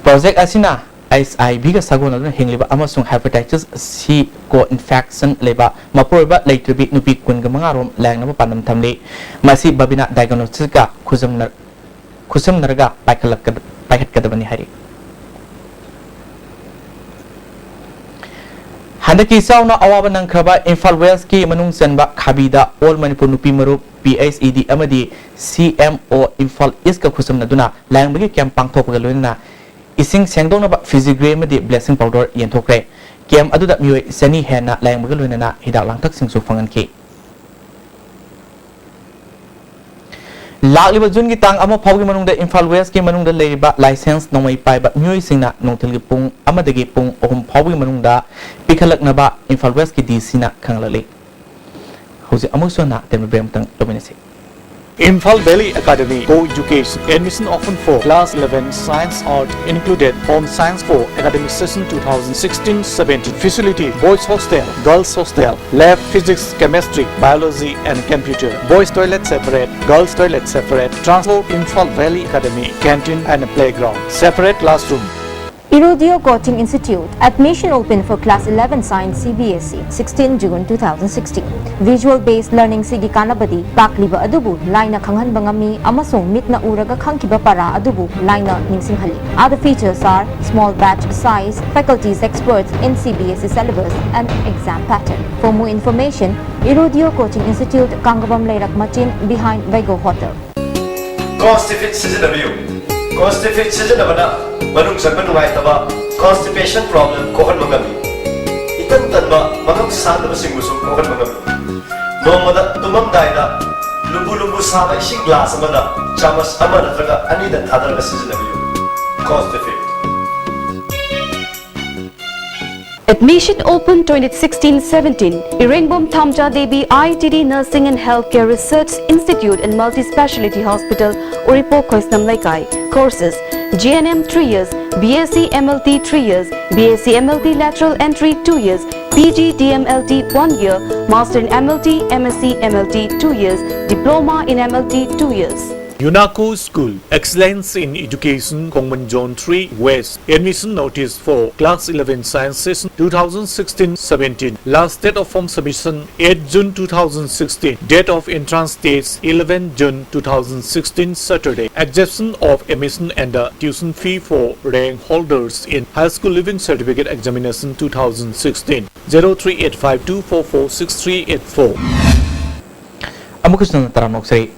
Project ꯑꯁꯤꯅ H I V ꯒ ꯁꯥꯒꯣꯟꯅꯗꯨꯅ ꯍꯤꯡꯂꯤꯕ ꯑꯃꯁꯨꯡ hepatitis C co-infection ꯂꯩꯕ ꯃꯄꯨꯔꯣꯏꯕ ꯂꯩꯇ꯭ꯔꯕꯤ ꯅꯨꯄꯤ ꯀꯨꯟꯒ ꯃꯉꯥ ꯔꯣꯝ ꯂꯥꯌꯦꯡꯅꯕ ꯄꯥꯟꯗꯝ ꯊꯝꯂꯤ꯫ ꯃꯁꯤ ꯕꯕꯤꯅꯥ Diagnostic ꯀ ꯈꯨꯖꯝꯅ-, ꯈꯨꯠꯁꯝꯅꯔꯒ ꯄꯥꯏꯈꯠꯂꯛꯀ-, ꯄꯥꯏꯈꯠꯀꯗꯕꯅꯤ ꯍꯥꯏꯔꯤ꯫ ꯍꯟꯗꯛꯀꯤ ꯆꯥꯎꯅ ꯑꯋꯥꯕ ꯅꯪꯈ꯭ꯔꯕ ꯏꯝꯐꯥꯜ West ꯀꯤ ꯃꯅꯨꯡ ꯆꯟꯕ ꯈꯥꯕꯤꯗ All ꯃꯅꯤꯄꯨꯔ ꯅꯨꯄꯤ ꯃꯔꯨꯞ, P H E D ꯑꯃꯗꯤ C M O Imphal East ꯀ ꯈꯨꯠꯁꯝꯅꯗꯨꯅ ꯂꯥꯌꯦꯡꯕꯒꯤ camp ꯄꯥꯡꯊꯣꯛꯄꯒ ꯂꯣꯏꯅꯅ ꯏꯁꯤꯡ ꯁꯦꯡꯗꯣꯛꯅꯕ fizzy gray ꯑꯃꯗꯤ bleaching powder ꯌꯦꯟꯊꯣꯛꯈ꯭ꯔꯦ꯫ Camp ꯑꯗꯨꯗ ꯃꯤꯑꯣꯏ ꯆꯅꯤ ꯍꯦꯟꯅ ꯂꯥꯌꯦꯡꯕꯒ ꯂꯣꯏꯅꯅ ꯍꯤꯗꯥꯛ ꯂꯥꯡꯊꯛꯁꯤꯡꯁꯨ ꯐꯪꯍꯟꯈꯤ꯫ ꯂꯥꯛꯂꯤꯕ ꯖꯨꯟꯒꯤ ꯇꯥꯡ ꯑꯃ ꯐꯥꯎꯕꯒꯤ ꯃꯅꯨꯡꯗ ꯏꯝꯐꯥꯜ West ꯀꯤ ꯃꯅꯨꯡꯗ ꯂꯩꯔꯤꯕ license ꯅꯣꯡꯃꯩ ꯄꯥꯏꯕ ꯃꯤꯑꯣꯏꯁꯤꯡꯅ ꯅꯨꯡꯊꯤꯜꯒꯤ ꯄꯨꯡ ꯑꯃꯗꯒꯤ ꯄꯨꯡ ꯑꯍꯨꯝ ꯐꯥꯎꯕꯒꯤ ꯃꯅꯨꯡꯗ ꯄꯤꯈꯠꯂꯛꯅꯕ ꯏꯝꯐꯥꯜ West ꯀꯤ D C ꯅ ꯈꯪꯍꯜꯂꯛꯂꯤ꯫ ꯍꯧꯖꯤꯛ ꯑꯃꯨꯛꯁꯨ ꯍꯟꯅ ꯑꯇꯦꯟꯕ break ꯑꯃꯇꯪ ꯂꯧꯃꯤꯟꯅꯁꯤ꯫ Imphal Valley Academy, co-education, admission open for class eleven, science, art included. Home science for academic session two thousand sixteen seventeen. Facility: boys hostel, girls hostel, lab, physics, chemistry, biology and computer. Boys toilet separate, girls toilet separate. Transport: Imphal Valley Academy, canteen and playground. Separate classroom. Irudio Coaching Institute, admission open for class eleven science C B S E, sixteen June two thousand sixteen. Visual based learning ꯁꯤꯒꯤ ꯀꯥꯟꯅꯕꯗꯤ ꯇꯥꯛꯂꯤꯕ ꯑꯗꯨꯕꯨ ꯂꯥꯏꯅ ꯈꯪꯍꯟꯕ ꯉꯝꯃꯤ ꯑꯃꯁꯨꯡ ꯃꯤꯠꯅ ꯎꯔꯒ ꯈꯪꯈꯤꯕ ꯄꯔꯥ ꯑꯗꯨꯕꯨ ꯂꯥꯏꯅ ꯅꯤꯡꯁꯤꯡꯍꯜꯂꯤ꯫ Other features are small batch size, faculties experts in C B S E syllabus and exam pattern. For more information, Irudio Coaching Institute, ꯀꯥꯡꯒꯕꯝ ꯂꯩꯔꯛ ꯃꯆꯤꯟ, behind Vego Hotel. Constipid ꯁꯤꯖꯤꯟꯅꯕꯤꯌꯨ꯫ Constipid ꯁꯤꯖꯤꯟꯅꯕꯅ ꯃꯅꯨꯡ ꯆꯪꯕ ꯅꯨꯡꯉꯥꯏꯇꯕ, constipation problem, ꯀꯣꯛꯍꯟꯕ ꯉꯝꯃꯤ꯫ ꯏꯇꯟ ꯇꯟꯕ, ꯃꯉꯝ ꯁꯥꯟꯗꯕꯁꯤꯡꯕꯨꯁꯨ ꯀꯣꯛꯍꯟꯕ ꯉꯝꯃꯤ꯫ ꯅꯣꯡꯃꯗ ꯇꯨꯝꯃꯝꯗꯥꯏꯗ ꯂꯨꯝꯕꯨ ꯂꯨꯝꯕꯨ ꯁꯥꯕ ꯏꯁꯤꯡ glass ꯑꯃꯗ ꯆꯥꯃꯁ ꯑꯃ ꯅꯠꯇ꯭ꯔꯒ ꯑꯅꯤꯗ ꯊꯥꯗꯔꯒ ꯁꯤꯖꯤꯟꯅꯕꯤꯌꯨ꯫ Constipid꯫ Admission open twenty sixteen seventeen. Irengbom Thamja Devi I T D Nursing and Healthcare Research Institute and Multispeciality Hospital, Uripok, Khoisnam Leikai. Courses: G N M three years, B S C M L T three years, B S C M L T lateral entry two years, P G D M L T one year, Master in M L T, M S c M L T two years, Diploma in M L T two years. UNACO School, Excellence in Education, Khongman Zone three West. Admission notice for Class eleven Sciences two thousand sixteen seventeen. Last date of form submission eight June two thousand sixteen. Date of entrance test eleven June two thousand sixteen, Saturday. Exemption of admission and the tuition fee for rank holders in High School Leaving Certificate Examination two thousand sixteen. Zero three eight five two four four six three eight four. ꯑꯃꯨꯛꯀꯁꯨ ꯅꯪꯅ ꯇꯔꯥꯝꯅ ꯑꯣꯛꯆꯔꯤ꯫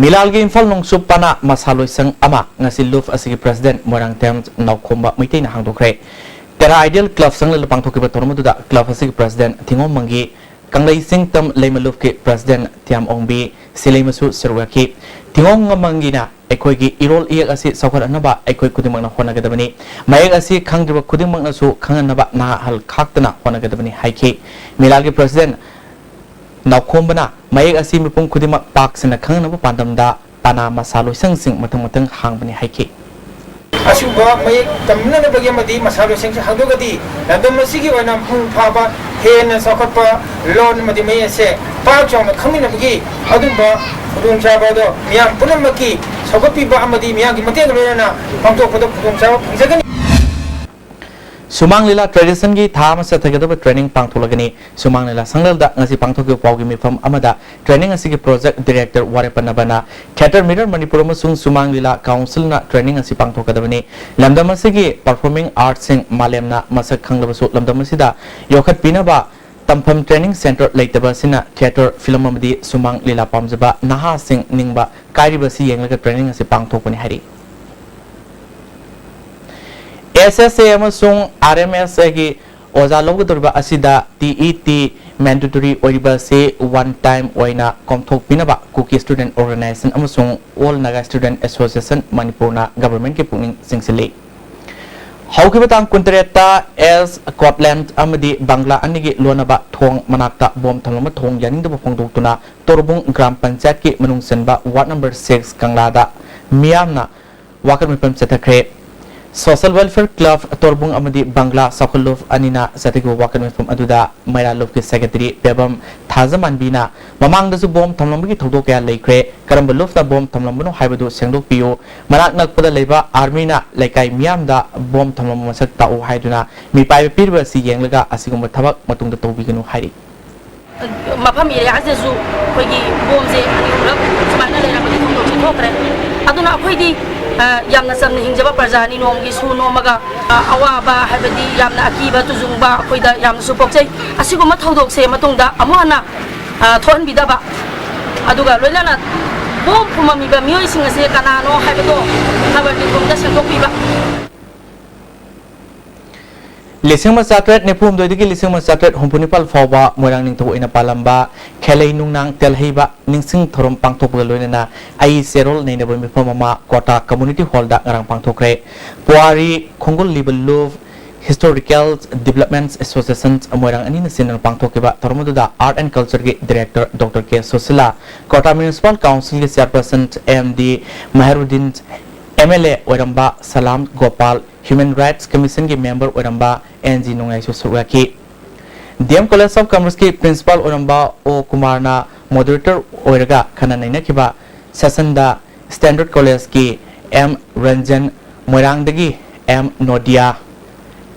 ꯃꯤꯂꯥꯜꯒꯤ ꯏꯝꯐꯥꯜ ꯅꯣꯡꯆꯨꯞ ꯄꯅꯥ ꯃꯁꯥ ꯂꯣꯏꯁꯪ ꯑꯃ ꯉꯁꯤ ꯂꯨꯞ ꯑꯁꯤꯒꯤ president Moirangthem ꯅꯥꯎꯈꯣꯝꯕ ꯃꯩꯇꯩꯅ ꯍꯥꯡꯗꯣꯛꯈ꯭ꯔꯦ꯫ Terra Ideal Club ꯁꯪꯂꯩꯗ ꯄꯥꯡꯊꯣꯛꯈꯤꯕ ꯊꯧꯔꯝ ꯑꯗꯨꯗ club ꯑꯁꯤꯒꯤ president ꯊꯤꯉꯣꯝ ꯃꯪꯒꯤ, ꯀꯪꯂꯩ ꯆꯤꯡꯇꯝ ꯂꯩꯃꯂꯨꯞꯀꯤ president ꯊꯤꯌꯥꯝ ꯑꯣꯡꯕꯤ ꯁꯤꯂꯩꯃꯁꯨ ꯁꯔꯨꯛ ꯌꯥꯈꯤ꯫ ꯊꯤꯉꯣꯝ ꯃꯪꯒꯤꯅ ꯑꯩꯈꯣꯏꯒꯤ ꯏꯔꯣꯜ ꯏꯌꯦꯛ ꯑꯁꯤ ꯆꯥꯎꯈꯠꯍꯟꯅꯕ ꯑꯩꯈꯣꯏ ꯈꯨꯗꯤꯡꯃꯛꯅ ꯍꯣꯠꯅꯒꯗꯕꯅꯤ꯫ ꯃꯌꯦꯛ ꯑꯁꯤ ꯈꯪꯗ꯭ꯔꯤꯕ ꯈꯨꯗꯤꯡꯃꯛꯅꯁꯨ ꯈꯪꯍꯟꯅꯕ ꯅꯍꯥ ꯑꯍꯜ ꯈꯥꯛꯇꯅ ꯍꯣꯠꯅꯒꯗꯕꯅꯤ ꯍꯥꯏꯈꯤ꯫ ꯃꯤꯂꯥꯜꯒꯤ president ꯅꯥꯎꯈꯣꯝꯕꯅ ꯃꯌꯦꯛ ꯑꯁꯤ ꯃꯤꯄꯨꯝ ꯈꯨꯗꯤꯡꯃꯛ ꯄꯥꯛ ꯁꯟꯅ ꯈꯪꯅꯅꯕ ꯄꯥꯟꯗꯝꯗ ꯄꯅꯥ ꯃꯁꯥ ꯂꯣꯏꯁꯪꯁꯤꯡ ꯃꯊꯪ ꯃꯊꯪ ꯍꯥꯡꯕꯅꯤ ꯍꯥꯏꯈꯤ꯫ ꯑꯁꯤꯒꯨꯝꯕ ꯃꯌꯦꯛ ꯇꯝꯅꯅꯕꯒꯤ ꯑꯃꯗꯤ ꯃꯁꯥ ꯂꯣꯏꯁꯪꯁꯤꯡ ꯍꯥꯡꯗꯣꯛꯑꯒꯗꯤ ꯂꯝꯗꯝ ꯑꯁꯤꯒꯤ ꯑꯣꯏꯅ ꯃꯄꯨꯡ ꯐꯥꯕ, ꯍꯦꯟꯅ ꯆꯥꯎꯈꯠꯄ ꯂꯣꯟ ꯑꯃꯗꯤ ꯃꯌꯦꯛ ꯑꯁꯦ ꯄꯥꯛ ꯆꯥꯎꯅ ꯈꯪꯃꯤꯟꯅꯕꯒꯤ ꯑꯗꯨꯒꯨꯝꯕ ꯈꯨꯗꯣꯡꯆꯥꯕ ꯑꯗꯣ ꯃꯤꯌꯥꯝ ꯄꯨꯝꯅꯃꯛꯀꯤ ꯁꯧꯒꯠꯄꯤꯕ ꯑꯃꯗꯤ ꯃꯤꯌꯥꯝꯒꯤ ꯃꯇꯦꯡꯒ ꯂꯣꯏꯅꯅ ꯄꯥꯡꯊꯣꯛꯄꯗ ꯈꯨꯗꯣꯡꯆꯥꯕ ꯐꯪꯖꯒꯅꯤ꯫ ꯁꯨꯃꯥꯡ ꯂꯤꯂꯥ traditionꯒꯤ ꯊꯥ ꯑꯃ ꯆꯠꯊꯒꯗꯕ training ꯄꯥꯡꯊꯣꯛꯂꯒꯅꯤ꯫ ꯁꯨꯃꯥꯡ ꯂꯤꯂꯥ ꯁꯪꯂꯦꯜꯗ ꯉꯁꯤ ꯄꯥꯡꯊꯣꯛꯈꯤꯕ ꯄꯥꯎꯒꯤ ꯃꯤꯐꯝ ꯑꯃꯗ training ꯑꯁꯤꯒꯤ project director ꯋꯥꯔꯦꯞꯄ ꯅꯕꯅ Theatre Mirror Manipur ꯑꯃꯁꯨꯡ ꯁꯨꯃꯥꯡ ꯂꯤꯂꯥ councilꯅ training ꯑꯁꯤ ꯄꯥꯡꯊꯣꯛꯀꯗꯕꯅꯤ꯫ ꯂꯝꯗꯝ ꯑꯁꯤꯒꯤ performing artꯁꯤꯡ ꯃꯥꯂꯦꯝꯅ ꯃꯁꯛ ꯈꯪꯂꯕꯁꯨ ꯂꯝꯗꯝ ꯑꯁꯤꯗ ꯌꯣꯛꯈꯠꯄꯤꯅꯕ ꯇꯝꯐꯝ training centre ꯂꯩꯇꯕ ꯑꯁꯤꯅ theatre, film ꯑꯃꯗꯤ ꯁꯨꯃꯥꯡ ꯂꯤꯂꯥ ꯄꯥꯝꯖꯕ ꯅꯍꯥꯁꯤꯡ ꯅꯤꯡꯕ ꯀꯥꯏꯔꯤꯕ ꯑꯁꯤ ꯌꯦꯡꯂꯒ training ꯑꯁꯤ ꯄꯥꯡꯊꯣꯛꯄꯅꯤ ꯍꯥꯏꯔꯤ꯫ S S A ꯑꯃꯁꯨꯡ R M S Aꯒꯤ ꯑꯣꯖꯥ ꯂꯧꯒꯗꯧꯔꯤꯕ ꯑꯁꯤꯗ T E T mandatory ꯑꯣꯏꯔꯤꯕ ꯑꯁꯤ one time ꯑꯣꯏꯅ ꯀꯣꯝꯊꯣꯛꯄꯤꯅꯕ Kuki Student Organisation ꯑꯃꯁꯨꯡ All Naga Student Association ꯃꯅꯤꯄꯨꯔꯅ governmentꯀꯤ ꯄꯨꯛꯅꯤꯡ ꯆꯤꯡꯁꯤꯜꯂꯤ꯫ ꯍꯧꯈꯤꯕ ꯇꯥꯡ ꯀꯨꯟꯇꯔꯦꯠꯇ ꯑꯦꯁ ꯀꯣꯠꯂꯦꯟꯗ ꯑꯃꯗꯤ ꯕꯪꯒ꯭ꯂꯥ ꯑꯅꯤꯒꯤ ꯂꯣꯟꯅꯕ ꯊꯣꯡ ꯃꯅꯥꯛꯇ ꯕꯣꯝ ꯊꯝꯂꯝꯕ ꯊꯣꯡ ꯌꯥꯅꯤꯡꯗꯕ ꯐꯣꯡꯗꯣꯛꯇꯨꯅ ꯇꯣꯔꯕꯨꯡ ꯒ꯭ꯔꯥꯝ ꯄꯟꯆꯥꯌꯠꯀꯤ ꯃꯅꯨꯡ ꯆꯟꯕ ꯋꯥꯔꯗ ꯅꯝꯕꯔ ꯁꯤꯛꯁ ꯀꯪꯂꯥꯗ ꯃꯤꯌꯥꯝꯅ ꯋꯥꯀꯠ ꯃꯤꯐꯝ ꯆꯠꯊꯈ꯭ꯔꯦ꯫ ꯁꯣꯁꯤꯌꯦꯜ ꯋꯦꯜꯐꯤꯌꯔ ꯀ꯭ꯂꯕ ꯇꯣꯔꯕꯨꯡ ꯑꯃꯗꯤ ꯕꯪꯒ꯭ꯂꯥ ꯆꯥꯎꯈꯠꯂꯨꯞ ꯑꯅꯤꯅ ꯆꯠꯊꯈꯤꯕ ꯋꯥꯀꯠ ꯃꯤꯐꯝ ꯑꯗꯨꯗ ꯃꯩꯔꯥ ꯂꯨꯞꯀꯤ ꯁꯦꯀ꯭ꯔꯦꯇꯔꯤ ꯄꯦꯕꯝ ꯊꯥꯖꯃꯥꯟꯕꯤꯅ ꯃꯃꯥꯡꯗꯁꯨ ꯕꯣꯝ ꯊꯝꯂꯝꯕꯒꯤ ꯊꯧꯗꯣꯛ ꯀꯌꯥ ꯂꯩꯈ꯭ꯔꯦ, ꯀꯔꯝꯕ ꯂꯨꯞꯅ ꯕꯣꯝ ꯊꯝꯂꯝꯕꯅꯣ ꯍꯥꯏꯕꯗꯨ ꯁꯦꯡꯗꯣꯛꯄꯤꯌꯨ, ꯃꯅꯥꯛ ꯅꯛꯄꯗ ꯂꯩꯕ ꯑꯥꯔꯃꯤꯅ ꯂꯩꯀꯥꯏ ꯃꯤꯌꯥꯝꯗ ꯕꯣꯝ ꯊꯝꯂꯝꯕ ꯃꯁꯛ ꯇꯥꯛꯎ ꯍꯥꯏꯗꯨꯅ ꯃꯤꯄꯥꯏꯕ ꯄꯤꯔꯤꯕ ꯑꯁꯤ ꯌꯦꯡꯂꯒ ꯑꯁꯤꯒꯨꯝꯕ ꯊꯕꯛ ꯃꯇꯨꯡꯗ ꯇꯧꯕꯤꯒꯅꯨ ꯍꯥꯏꯔꯤ꯫ ꯃꯐꯝ ꯑꯦꯔꯤꯌꯥꯁꯤꯗꯁꯨ ꯑꯩꯈꯣꯏꯒꯤ ꯕꯣꯝꯁꯦ ꯑꯅꯤ ꯑꯍꯨꯝꯂꯛ ꯁꯨꯃꯥꯏꯅ ꯂꯩꯔꯝꯕꯒꯤ ꯊꯧꯗꯣꯛꯁꯦ ꯊꯣꯛꯈ꯭ꯔꯦ꯫ ꯑꯗꯨꯅ ꯑꯩꯈꯣꯏꯗꯤ, ꯑ, ꯌꯥꯝꯅ ꯆꯝꯅ ꯍꯤꯡꯖꯕ ꯄ꯭ꯔꯖꯥꯅꯤ꯫ ꯅꯣꯡꯃꯒꯤ ꯁꯨ ꯅꯣꯝꯃꯒ, ꯑ, ꯑꯋꯥꯕ ꯍꯥꯏꯕꯗꯤ ꯌꯥꯝꯅ ꯑꯀꯤꯕ ꯇꯨꯖꯨꯡꯕ ꯑꯩꯈꯣꯏꯗ ꯌꯥꯝꯅꯁꯨ ꯄꯣꯛꯆꯩ꯫ ꯑꯁꯤꯒꯨꯝꯕ ꯊꯧꯗꯣꯛꯁꯦ ꯃꯇꯨꯡꯗ ꯑꯃꯨꯛ ꯍꯟꯅ, ꯑ, ꯊꯣꯛꯍꯟꯕꯤꯗꯕ, ꯑꯗꯨꯒ ꯂꯣꯏꯅꯅ ꯕꯣꯝ ꯐꯨꯝꯃꯝꯃꯤꯕ ꯃꯤꯑꯣꯏꯁꯤꯡ ꯑꯁꯦ ꯀꯅꯥꯅꯣ ꯍꯥꯏꯕꯗꯣ ꯈꯕꯔꯒꯤ ꯊꯣꯡꯗ ꯁꯦꯡꯗꯣꯛꯄꯤꯕ꯫ ꯂꯤꯁꯤꯡ ꯑꯃ ꯆꯥꯇ꯭ꯔꯦꯠ ꯅꯤꯐꯨ ꯍꯨꯝꯗꯣꯏꯗꯒꯤ ꯂꯤꯁꯤꯡ ꯑꯃ ꯆꯥꯇ꯭ꯔꯦꯠ ꯍꯨꯝꯐꯨ ꯅꯤꯄꯥꯜ ꯐꯥꯎꯕ ꯃꯣꯏꯔꯥꯡ ꯅꯤꯡꯊꯧ ꯑꯣꯏꯅ ꯄꯥꯜꯂꯝꯕ ꯈꯦꯂꯩ ꯅꯨꯡꯅꯥꯡ ꯇꯦꯜꯍꯩꯕ ꯅꯤꯡꯁꯤꯡ ꯊꯧꯔꯝ ꯄꯥꯡꯊꯣꯛꯄꯒ ꯂꯣꯏꯅꯅ ꯑꯩ ꯆꯦꯔꯣꯜ ꯅꯩꯅꯕ ꯃꯤꯐꯝ ꯑꯃ ꯀꯣꯇꯥ ꯀꯝꯃ꯭ꯌꯨꯅꯤꯇꯤ ꯍꯣꯜꯗ ꯉꯔꯥꯡ ꯄꯥꯡꯊꯣꯛꯈ꯭ꯔꯦ꯫ ꯄꯨꯋꯥꯔꯤ ꯈꯣꯡꯒꯨꯜ ꯂꯤꯕ ꯂꯨꯞ, ꯍꯤꯁꯇꯣꯔꯤꯀꯦꯜ ꯗꯤꯕ꯭ꯂꯞꯃꯦꯟꯠ ꯑꯦꯁꯣꯁꯤꯌꯦꯁꯟ ꯃꯣꯏꯔꯥꯡ ꯑꯅꯤꯅ ꯁꯤꯟꯗꯨꯅ ꯄꯥꯡꯊꯣꯛꯈꯤꯕ ꯊꯧꯔꯝ ꯑꯗꯨꯗ ꯑꯥꯔꯠ ꯑꯦꯟ ꯀꯜꯆꯔꯒꯤ director doctor K Sushila, Kota municipal ꯀꯥꯎꯟꯁꯤꯜꯒꯤ chairperson M D Maherudin, M L A ꯑꯣꯏꯔꯝꯕ ꯁꯂꯥꯝ ꯒꯣꯄꯥꯜ, ꯍ꯭ꯌꯨꯃꯦꯟ ꯔꯥꯏꯠꯁ ꯀꯃꯤꯁꯟꯒꯤ ꯃꯦꯝꯕꯔ ꯑꯣꯏꯔꯝꯕ ꯑꯦꯟ ꯖꯤ ꯅꯣꯡꯌꯥꯏꯁꯨ ꯁꯔꯨꯛ ꯌꯥꯈꯤ꯫ ꯗꯤ ꯑꯦꯝ ꯀꯣꯂꯦꯖ ꯑꯣꯐ ꯀꯃꯔꯁꯀꯤ ꯄ꯭ꯔꯤꯟꯁꯤꯄꯥꯜ ꯑꯣꯏꯔꯝꯕ ꯑꯣ ꯀꯨꯃꯥꯔꯅ ꯃꯣꯗꯔꯦꯇꯔ ꯑꯣꯏꯔꯒ ꯈꯟꯅ ꯅꯩꯅꯈꯤꯕ ꯁꯦꯁꯟꯗ ꯁ꯭ꯇꯦꯟꯗꯔꯗ ꯀꯣꯂꯦꯖꯀꯤ ꯑꯦꯝ ꯔꯟꯖꯟ, ꯃꯣꯏꯔꯥꯡꯗꯒꯤ ꯑꯦꯝ ꯅꯣꯗꯤꯌꯥ,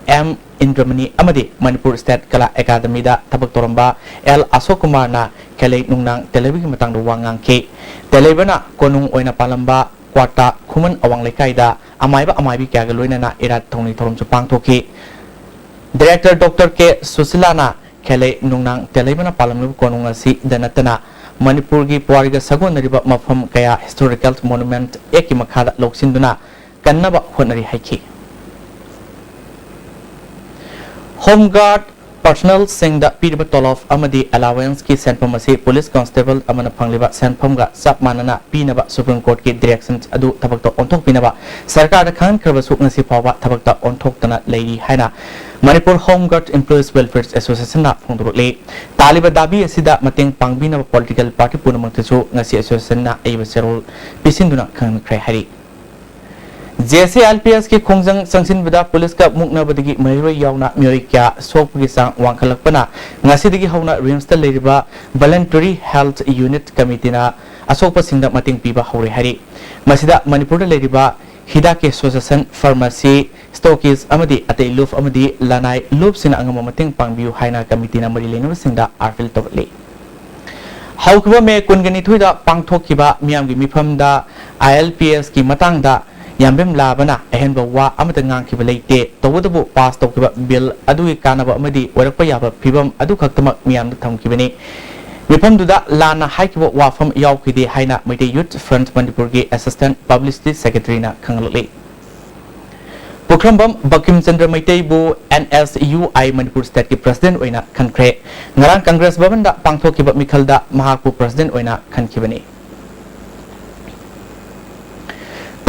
ꯑꯦꯝ ꯏꯟꯗ꯭ꯔꯃꯅꯤ ꯑꯃꯗꯤ ꯃꯅꯤꯄꯨꯔ ꯁ꯭ꯇꯦꯠ ꯀꯂꯥ ꯑꯦꯀꯥꯗꯃꯤꯗ ꯊꯕꯛ ꯇꯧꯔꯝꯕ ꯑꯦꯜ ꯑꯁꯣꯛ ꯀꯨꯃꯥꯔꯅ ꯈꯦꯂꯩ ꯅꯨꯡꯅꯥꯡ ꯇꯦꯜꯍꯩꯕꯒꯤ ꯃꯇꯥꯡꯗ ꯋꯥ ꯉꯥꯡꯈꯤ꯫ ꯇꯦꯜꯍꯩꯕꯅ ꯀꯣꯅꯨꯡ ꯑꯣꯏꯅ ꯄꯥꯜꯂꯝꯕ ꯀ꯭ꯋꯥꯇꯥ ꯈꯨꯃꯟ ꯑꯋꯥꯡ ꯂꯩꯀꯥꯏꯗ ꯑꯃꯥꯏꯕ ꯑꯃꯥꯏꯕꯤ ꯀꯌꯥꯒ ꯂꯣꯏꯅꯅ ꯏꯔꯥꯠ ꯊꯧꯅꯤ ꯊꯧꯔꯝꯁꯨ ꯄꯥꯡꯊꯣꯛꯈꯤ꯫ ꯗꯤꯔꯦꯛꯇꯔ ꯗꯣꯛꯇꯔ ꯀꯦ ꯁꯨꯁꯤꯂꯥꯅ ꯈꯦꯂꯩ ꯅꯨꯡꯅꯥꯡ ꯇꯦꯜꯍꯩꯕꯅ ꯄꯥꯜꯂꯝꯂꯤꯕ ꯀꯣꯅꯨꯡ ꯑꯁꯤꯗ ꯅꯠꯇꯅ ꯃꯅꯤꯄꯨꯔꯒꯤ ꯄꯨꯋꯥꯔꯤꯒ ꯁꯥꯒꯣꯟꯅꯔꯤꯕ ꯃꯐꯝ ꯀꯌꯥ ꯍꯤꯁꯇꯣꯔꯤꯀꯦꯜ ꯃꯣꯅꯨꯃꯦꯟꯠ ꯑꯦꯛꯀꯤ ꯃꯈꯥꯗ ꯂꯧꯁꯤꯟꯗꯨꯅ ꯀꯟꯅꯕ ꯍꯣꯠꯅꯔꯤ ꯍꯥꯏꯈꯤ꯫ ꯍꯣꯝ ꯒꯥꯔꯗ Personnelꯁꯤꯡꯗ ꯄꯤꯔꯤꯕ ꯇꯣꯂꯣꯞ ꯑꯃꯗꯤ allowanceꯀꯤ ꯁꯦꯟꯐꯝ ꯑꯁꯤ police constable ꯑꯃꯅ ꯐꯪꯂꯤꯕ ꯁꯦꯟꯐꯝꯒ ꯆꯞ ꯃꯥꯟꯅꯅ ꯄꯤꯅꯕ Supreme Courtꯀꯤ direction ꯑꯗꯨ ꯊꯕꯛꯇ ꯑꯣꯟꯊꯣꯛꯄꯤꯅꯕ ꯁꯔꯀꯥꯔꯗ ꯈꯪꯍꯟꯈ꯭ꯔꯕꯁꯨ ꯉꯁꯤ ꯐꯥꯎꯕ ꯊꯕꯛꯇ ꯑꯣꯟꯊꯣꯛꯇꯅ ꯂꯩꯔꯤ ꯍꯥꯏꯅ Manipur Home Guard Employees Welfare Associationꯅ ꯐꯣꯡꯗꯣꯔꯛꯂꯤ꯫ ꯇꯥꯜꯂꯤꯕ ꯗꯥꯕꯤ ꯑꯁꯤꯗ ꯃꯇꯦꯡ ꯄꯥꯡꯕꯤꯅꯕ political party ꯄꯨꯝꯅꯃꯛꯇꯁꯨ ꯉꯁꯤ associationꯅ ꯑꯏꯕ ꯆꯦꯔꯣꯜ ꯄꯤꯁꯤꯟꯗꯨꯅ ꯈꯪꯍꯟꯈ꯭ꯔꯦ ꯍꯥꯏꯔꯤ꯫ J S A I L P ꯑꯦꯁꯀꯤ ꯈꯣꯡꯖꯪ ꯆꯪꯁꯤꯟꯕꯗ ꯄꯨꯂꯤꯁꯀ ꯃꯨꯛꯅꯕꯗꯒꯤ ꯃꯍꯩꯔꯣꯏ ꯌꯥꯎꯅ ꯃꯤꯑꯣꯏ ꯀꯌꯥ ꯁꯣꯛꯄꯒꯤ ꯆꯥꯡ ꯋꯥꯡꯈꯠꯂꯛꯄꯅ ꯉꯁꯤꯗꯒꯤ ꯍꯧꯅ ꯔꯤꯝꯁꯇ ꯂꯩꯔꯤꯕ Voluntary Health Unit Committeeꯅ ꯑꯁꯣꯛꯄꯁꯤꯡꯗ ꯃꯇꯦꯡ ꯄꯤꯕ ꯍꯧꯔꯦ ꯍꯥꯏꯔꯤ꯫ ꯃꯁꯤꯗ ꯃꯅꯤꯄꯨꯔꯗ ꯂꯩꯔꯤꯕ ꯍꯤꯗꯥꯛꯀꯤ association, pharmacy, stockist ꯑꯃꯗꯤ ꯑꯇꯩ ꯂꯨꯞ ꯑꯃꯗꯤ ꯂꯅꯥꯏ ꯂꯨꯞꯁꯤꯡꯅ ꯑꯉꯝꯕ ꯃꯇꯦꯡ ꯄꯥꯡꯕꯤꯌꯨ ꯍꯥꯏꯅ committeeꯅ ꯃꯔꯤ ꯂꯩꯅꯕꯁꯤꯡꯗ appeal ꯇꯧꯔꯛꯂꯤ꯫ ꯍꯧꯈꯤꯕ ꯃꯦ ꯀꯨꯟꯒ ꯅꯤꯊꯣꯏꯗ ꯄꯥꯡꯊꯣꯛꯈꯤꯕ ꯃꯤꯌꯥꯝꯒꯤ ꯃꯤꯐꯝꯗ ꯑꯥꯏ ꯑꯦꯜ ꯄꯤ ꯑꯦꯁꯀꯤ ꯃꯇꯥꯡꯗ ꯌꯥꯝꯕꯦꯝ ꯂꯥꯕꯅ ꯑꯍꯦꯟꯕ ꯋꯥ ꯑꯃꯠꯇ ꯉꯥꯡꯈꯤꯕ ꯂꯩꯇꯦ꯫ ꯇꯧꯕꯇꯕꯨ pass ꯇꯧꯈꯤꯕ bill ꯑꯗꯨꯒꯤ ꯀꯥꯟꯅꯕ ꯑꯃꯗꯤ ꯑꯣꯏꯔꯛꯄ ꯌꯥꯕ ꯐꯤꯕꯝ ꯑꯗꯨꯈꯛꯇꯃꯛ ꯃꯤꯌꯥꯝꯗ ꯊꯝꯈꯤꯕꯅꯤ꯫ ꯃꯤꯐꯝꯗꯨꯗ ꯂꯥꯟꯅ ꯍꯥꯏꯈꯤꯕ ꯋꯥꯐꯝ ꯌꯥꯎꯈꯤꯗꯦ ꯍꯥꯏꯅ Meitei Youth Front Manipurꯒꯤ assistant publicity secretaryꯅ ꯈꯪꯍꯜꯂꯛꯂꯤ꯫ ꯄꯨꯈ꯭ꯔꯝꯕꯝ ꯕꯀꯤꯝ ꯆꯟꯗ꯭ꯔ ꯃꯩꯇꯩꯕꯨ N S U I Manipur stateꯀꯤ president ꯑꯣꯏꯅ ꯈꯟꯈ꯭ꯔꯦ꯫ ꯉꯔꯥꯡ Congress ꯚꯕꯟꯗ ꯄꯥꯡꯊꯣꯛꯈꯤꯕ ꯃꯤꯈꯜꯗ ꯃꯍꯥꯛꯄꯨ president ꯑꯣꯏꯅ ꯈꯟꯈꯤꯕꯅꯤ꯫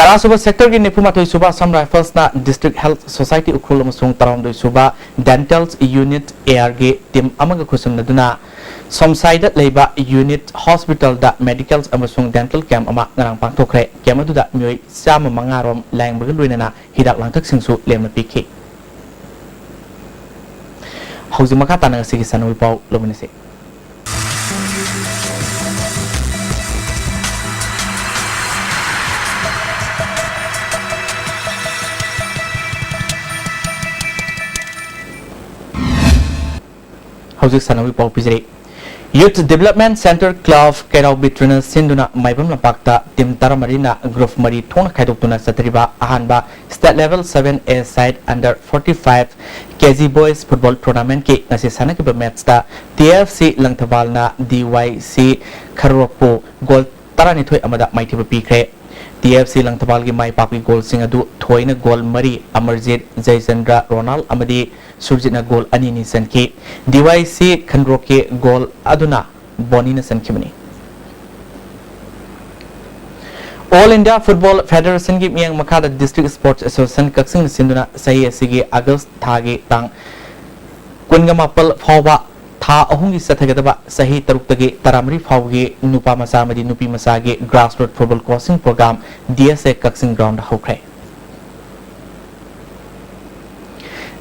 ꯇꯔꯥꯁꯨꯕ sectorꯒꯤ ꯅꯤꯐꯨꯃꯥꯊꯣꯏꯁꯨꯕ Assam Riflesꯅ District Health Society Ukhrul ꯑꯃꯁꯨꯡ ꯇꯔꯥꯍꯨꯝꯗꯣꯏꯁꯨꯕ Dental Unit ꯑꯦ ꯑꯥꯔꯒꯤ team ꯑꯃꯒ ꯈꯨꯠꯁꯝꯅꯗꯨꯅ ꯁꯣꯝꯁꯥꯏꯗ ꯂꯩꯕ unit hospitalꯗ medical ꯑꯃꯁꯨꯡ dental camp ꯑꯃ ꯉꯔꯥꯡ ꯄꯥꯡꯊꯣꯛꯈ꯭ꯔꯦ꯫ Camp ꯑꯗꯨꯗ ꯃꯤꯑꯣꯏ ꯆꯥꯝꯃ ꯃꯉꯥ ꯔꯣꯝ ꯂꯥꯌꯦꯡꯕꯒ ꯂꯣꯏꯅꯅ ꯍꯤꯗꯥꯛ ꯂꯥꯡꯊꯛꯁꯤꯡꯁꯨ ꯂꯦꯝꯅ ꯄꯤꯈꯤ꯫ ꯍꯧꯖꯤꯛ ꯃꯈꯥ ꯇꯥꯅ ꯉꯁꯤꯒꯤ ꯁꯥꯟꯅꯕꯒꯤ ꯄꯥꯎ ꯂꯧꯃꯤꯟꯅꯁꯤ꯫ ꯍꯧꯖꯤꯛ ꯁꯥꯟꯅꯕꯒꯤ ꯄꯥꯎ ꯄꯤꯖꯔꯤ꯫ Youth Development Centre Club ꯀꯩꯔꯥꯎ ꯕꯤꯇ꯭ꯔꯅ ꯁꯤꯟꯗꯨꯅ ꯃꯥꯏꯕꯝ ꯂꯝꯄꯥꯛꯇ team ꯇꯔꯥꯃꯔꯤꯅ group ꯃꯔꯤ ꯊꯣꯛꯅ ꯈꯥꯏꯗꯣꯛꯇꯨꯅ ꯆꯠꯊꯔꯤꯕ ꯑꯍꯥꯟꯕ state level seven A side under forty five K G boys football tournamentꯀꯤ ꯉꯁꯤ ꯁꯥꯟꯅꯈꯤꯕ matchꯇ T F C ꯂꯪꯊꯕꯥꯜꯅ D Y C ꯈꯔꯣꯞꯄꯨ goal ꯇꯔꯥꯅꯤꯊꯣꯏ ꯑꯃꯗ ꯃꯥꯏꯊꯤꯕ ꯄꯤꯈ꯭ꯔꯦ꯫ ꯇꯤ ꯑꯦꯐ ꯁꯤ ꯂꯪꯊꯕꯥꯜꯒꯤ ꯃꯥꯏ ꯄꯥꯛꯄꯒꯤ ꯒꯣꯜꯁꯤꯡ ꯑꯗꯨ ꯊꯣꯏꯅ ꯒꯣꯜ ꯃꯔꯤ, ꯑꯃꯔꯖꯤꯠ, ꯖꯌꯆꯟꯗ꯭ꯔ, ꯔꯣꯅꯥꯜ ꯑꯃꯗꯤ ꯁꯨꯔꯖꯤꯠꯅ ꯒꯣꯜ ꯑꯅꯤꯅꯤ ꯆꯟꯈꯤ꯫ ꯗꯤ ꯋꯥꯏ ꯁꯤ ꯈꯟꯗ꯭ꯔꯣꯛꯀꯤ ꯒꯣꯜ ꯑꯗꯨꯅ ꯕꯣꯅꯤꯅ ꯆꯟꯈꯤꯕꯅꯤ꯫ ꯑꯣꯜ ꯏꯟꯗꯤꯌꯥ ꯐꯨꯠꯕꯣꯜ ꯐꯦꯗꯔꯦꯁꯟꯒꯤ ꯃꯤꯠꯌꯦꯡ ꯃꯈꯥꯗ ꯗꯤꯁꯇ꯭ꯔꯤꯛ ꯁ꯭ꯄꯣꯔꯠꯁ ꯑꯦꯁꯣꯁꯤꯌꯦꯁꯟ ꯀꯛꯆꯤꯡꯅ ꯁꯤꯟꯗꯨꯅ ꯆꯍꯤ ꯑꯁꯤꯒꯤ ꯑꯥꯒꯁ ꯊꯥꯒꯤ ꯇꯥꯡ ꯀꯨꯟꯒ ꯃꯥꯄꯜ ꯐꯥꯎꯕ ꯊꯥ ꯑꯍꯨꯝꯒꯤ ꯆꯠꯊꯒꯗꯕ ꯆꯍꯤ ꯇꯔꯨꯛꯇꯒꯤ ꯇꯔꯥꯃꯔꯤ ꯐꯥꯎꯕꯒꯤ ꯅꯨꯄꯥ ꯃꯆꯥ ꯑꯃꯗꯤ ꯅꯨꯄꯤ ꯃꯆꯥꯒꯤ grassroot football coaching programme D S A Kakching ground ꯍꯧꯈ꯭ꯔꯦ꯫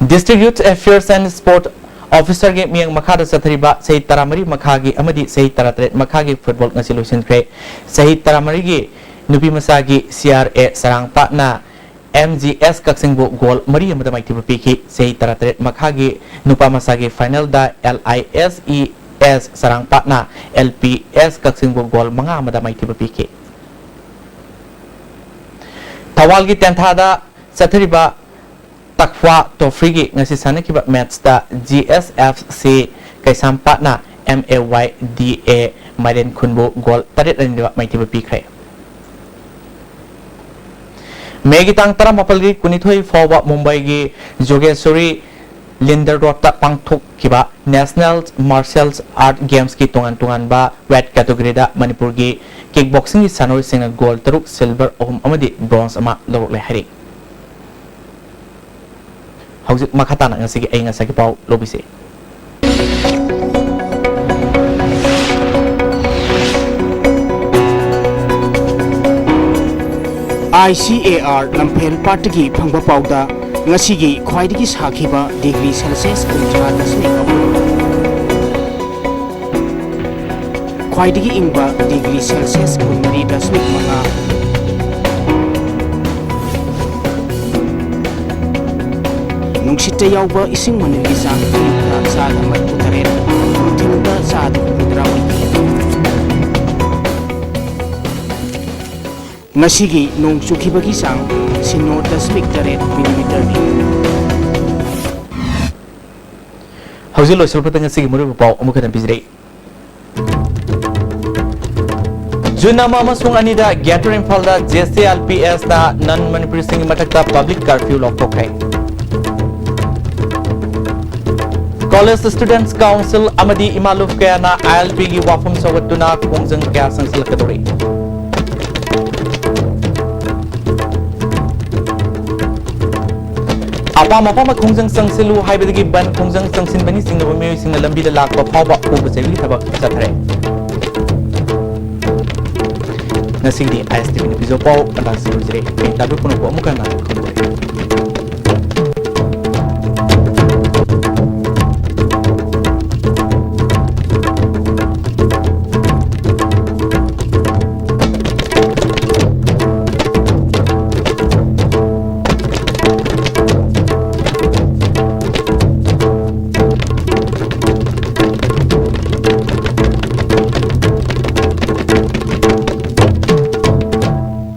District youth affairs and sport ꯑꯣꯐꯤꯁꯔꯒꯤ ꯃꯤꯠꯌꯦꯡ ꯃꯈꯥꯗ ꯆꯠꯊꯔꯤꯕ ꯆꯍꯤ ꯇꯔꯥꯃꯔꯤ ꯃꯈꯥꯒꯤ ꯑꯃꯗꯤ ꯆꯍꯤ ꯇꯔꯥꯇꯔꯦꯠ ꯃꯈꯥꯒꯤ ꯐꯨꯠꯕꯣꯜ ꯉꯁꯤ ꯂꯣꯏꯁꯤꯟꯈ꯭ꯔꯦ꯫ ꯆꯍꯤ ꯇꯔꯥꯃꯔꯤꯒꯤ ꯅꯨꯄꯤ ꯃꯆꯥꯒꯤ ꯁꯤ ꯑꯥꯔ ꯑꯦ ꯆꯔꯥꯡꯄꯥꯠꯅ ꯑꯦꯝ ꯖꯤ ꯑꯦꯁ ꯀꯛꯆꯤꯡꯕꯨ ꯒꯣꯜ ꯃꯔꯤ ꯑꯃꯗ ꯃꯥꯏꯊꯤꯕ ꯄꯤꯈꯤ꯫ ꯆꯍꯤ ꯇꯔꯥꯇꯔꯦꯠ ꯃꯈꯥꯒꯤ ꯅꯨꯄꯥ ꯃꯆꯥꯒꯤ ꯐꯥꯏꯅꯦꯜꯗ L I S E S ꯆꯔꯥꯡꯄꯥꯠꯅ ꯑꯦꯜ ꯄꯤ ꯑꯦꯁ ꯀꯛꯆꯤꯡꯕꯨ ꯒꯣꯜ ꯃꯉꯥ ꯑꯃꯗ ꯃꯥꯏꯊꯤꯕ ꯄꯤꯈꯤ꯫ ꯊꯧꯕꯥꯜꯒꯤ ꯇꯦꯟꯊꯥꯗ ꯆꯠꯊꯔꯤꯕ ꯇꯛꯐ꯭ꯋꯥ ꯇ꯭ꯔꯣꯐꯤꯒꯤ ꯉꯁꯤ ꯁꯥꯟꯅꯈꯤꯕ ꯃꯦꯠꯁꯇ G S F C ꯀꯩꯁꯥꯝꯄꯥꯠꯅ M A Y D A ꯃꯥꯏꯔꯦꯟꯈꯨꯟꯕꯨ goal ꯇꯔꯦꯠ ꯑꯅꯤꯗ ꯃꯥꯏꯊꯤꯕ ꯄꯤꯈ꯭ꯔꯦ꯫ ꯃꯦꯒꯤ ꯇꯥꯡ ꯇꯔꯥꯃꯥꯄꯜꯒꯤ ꯀꯨꯟꯅꯤꯊꯣꯏ ꯐꯥꯎꯕ ꯃꯨꯝꯕꯥꯏꯒꯤ ꯖꯣꯒꯦꯁ꯭ꯋꯔꯤ ꯂꯤꯟꯗꯔ ꯔꯣꯗꯇ ꯄꯥꯡꯊꯣꯛꯈꯤꯕ ꯅꯦꯁꯅꯦꯜ ꯃꯥꯔꯁꯦꯜ ꯑꯥꯔꯠ ꯒꯦꯝꯁꯀꯤ ꯇꯣꯉꯥꯟ ꯇꯣꯉꯥꯟꯕ ꯋꯦꯠ ꯀꯦꯇꯦꯒꯣꯔꯤꯗ ꯃꯅꯤꯄꯨꯔꯒꯤ ꯀꯤꯛ ꯕꯣꯛꯁꯤꯡꯒꯤ ꯁꯥꯟꯅꯔꯣꯏꯁꯤꯡꯅ ꯒꯣꯜ ꯇꯔꯨꯛ, ꯁꯤꯜꯚꯔ ꯑꯍꯨꯝ ꯑꯃꯗꯤ ꯕ꯭ꯔꯣꯟꯖ ꯑꯃ ꯂꯧꯔꯛꯂꯦ ꯍꯥꯏꯔꯤ꯫ ꯍꯧꯖꯤꯛ ꯃꯈꯥ ꯇꯥꯅ ꯉꯁꯤꯒꯤ ꯑꯏꯪ ꯑꯁꯥꯒꯤ ꯄꯥꯎ ꯂꯧꯕꯤꯁꯤ꯫ ꯑꯥꯏ ꯁꯤ ꯑꯦ ꯑꯥꯔ ꯂꯝꯐꯦꯜ ꯄꯥꯠꯇꯒꯤ ꯐꯪꯕ ꯄꯥꯎꯗ ꯉꯁꯤꯒꯤ ꯈ꯭ꯋꯥꯏꯗꯒꯤ ꯁꯥꯈꯤꯕ ꯗꯤꯒ꯭ꯔꯤ ꯁꯦꯜꯁꯤꯌꯁ ꯀꯨꯟꯊ꯭ꯔꯥ ꯗꯁꯃꯤꯛ ꯑꯍꯨꯝ, ꯈ꯭ꯋꯥꯏꯗꯒꯤ ꯏꯪꯕ ꯗꯤꯒ꯭ꯔꯤ ꯁꯦꯜꯁꯤꯌꯁ ꯀꯨꯟꯃꯔꯤ ꯗꯁꯃꯤꯛ ꯃꯉꯥ, ꯅꯨꯡꯁꯤꯠꯇ ꯌꯥꯎꯕ ꯏꯁꯤꯡ ꯃꯅꯤꯜꯒꯤ ꯆꯥꯡ ꯑꯌꯨꯛꯇ ꯆꯥꯗ ꯃꯔꯤꯐꯨ ꯇꯔꯦꯠ, ꯅꯨꯡꯊꯤꯜꯗ ꯆꯥꯗ ꯍꯨꯝꯐꯨꯇꯔꯥ ꯑꯣꯏꯈꯤ꯫ ꯉꯁꯤꯒꯤ ꯅꯣꯡ ꯆꯨꯈꯤꯕꯒꯤ ꯆꯥꯡ ꯁꯤꯅꯣ ꯗꯁꯃꯤꯛ ꯇꯔꯦꯠ ꯃꯤꯂꯤꯃꯤꯇꯔꯅꯤ꯫ ꯍꯧꯖꯤꯛ ꯂꯣꯏꯁꯤꯜꯂꯛꯄꯗ ꯉꯁꯤꯒꯤ ꯃꯔꯨꯑꯣꯏꯕ ꯄꯥꯎ ꯑꯃꯨꯛ ꯍꯟꯅ ꯄꯤꯖꯔꯛꯏ꯫ ꯖꯨꯟ ꯑꯃ ꯑꯃꯁꯨꯡ ꯑꯅꯤꯗ Greater ꯏꯝꯐꯥꯜꯗ JCLPS ꯅ non ꯃꯅꯤꯄꯨꯔꯤꯁꯤꯡꯒꯤ ꯃꯊꯛꯇ public curfew ꯂꯥꯎꯊꯣꯛꯈ꯭ꯔꯦ꯫ College Students Council ꯑꯃꯗꯤ ꯏꯃꯥ ꯂꯨꯞ ꯀꯌꯥꯅ ILP ꯒꯤ ꯋꯥꯐꯝ ꯁꯧꯒꯠꯇꯨꯅ ꯈꯣꯡꯖꯪ ꯀꯌꯥ ꯆꯪꯁꯤꯜꯂꯛꯀꯗꯧꯔꯤ꯫ ꯑꯄꯥꯝ ꯑꯄꯥꯝꯕ ꯈꯣꯡꯖꯪ ꯆꯪꯁꯤꯜꯂꯨ ꯍꯥꯏꯕꯗꯒꯤ ꯕꯟ ꯈꯣꯡꯖꯪ ꯆꯪꯁꯤꯟꯕꯅꯤ ꯆꯤꯡꯅꯕ ꯃꯤꯑꯣꯏꯁꯤꯡꯅ ꯂꯝꯕꯤꯗ ꯂꯥꯛꯄ ꯐꯥꯎꯕ ꯄꯨꯕ ꯆꯩꯕꯒꯤ ꯊꯕꯛ ꯆꯠꯊꯔꯦ꯫ ꯉꯁꯤꯒꯤꯗꯤ ISTV ꯅꯨꯄꯤꯖꯧ ꯄꯥꯎ ꯃꯇꯥꯡꯁꯤ ꯂꯣꯏꯖꯔꯦ꯫ ꯍꯌꯦꯡ ꯇꯥꯕꯤꯌꯨ ꯄꯨꯝꯅꯃꯛꯄꯨ ꯑꯃꯨꯛ ꯍꯟꯅ ꯈꯪꯗꯣꯛꯑꯦ꯫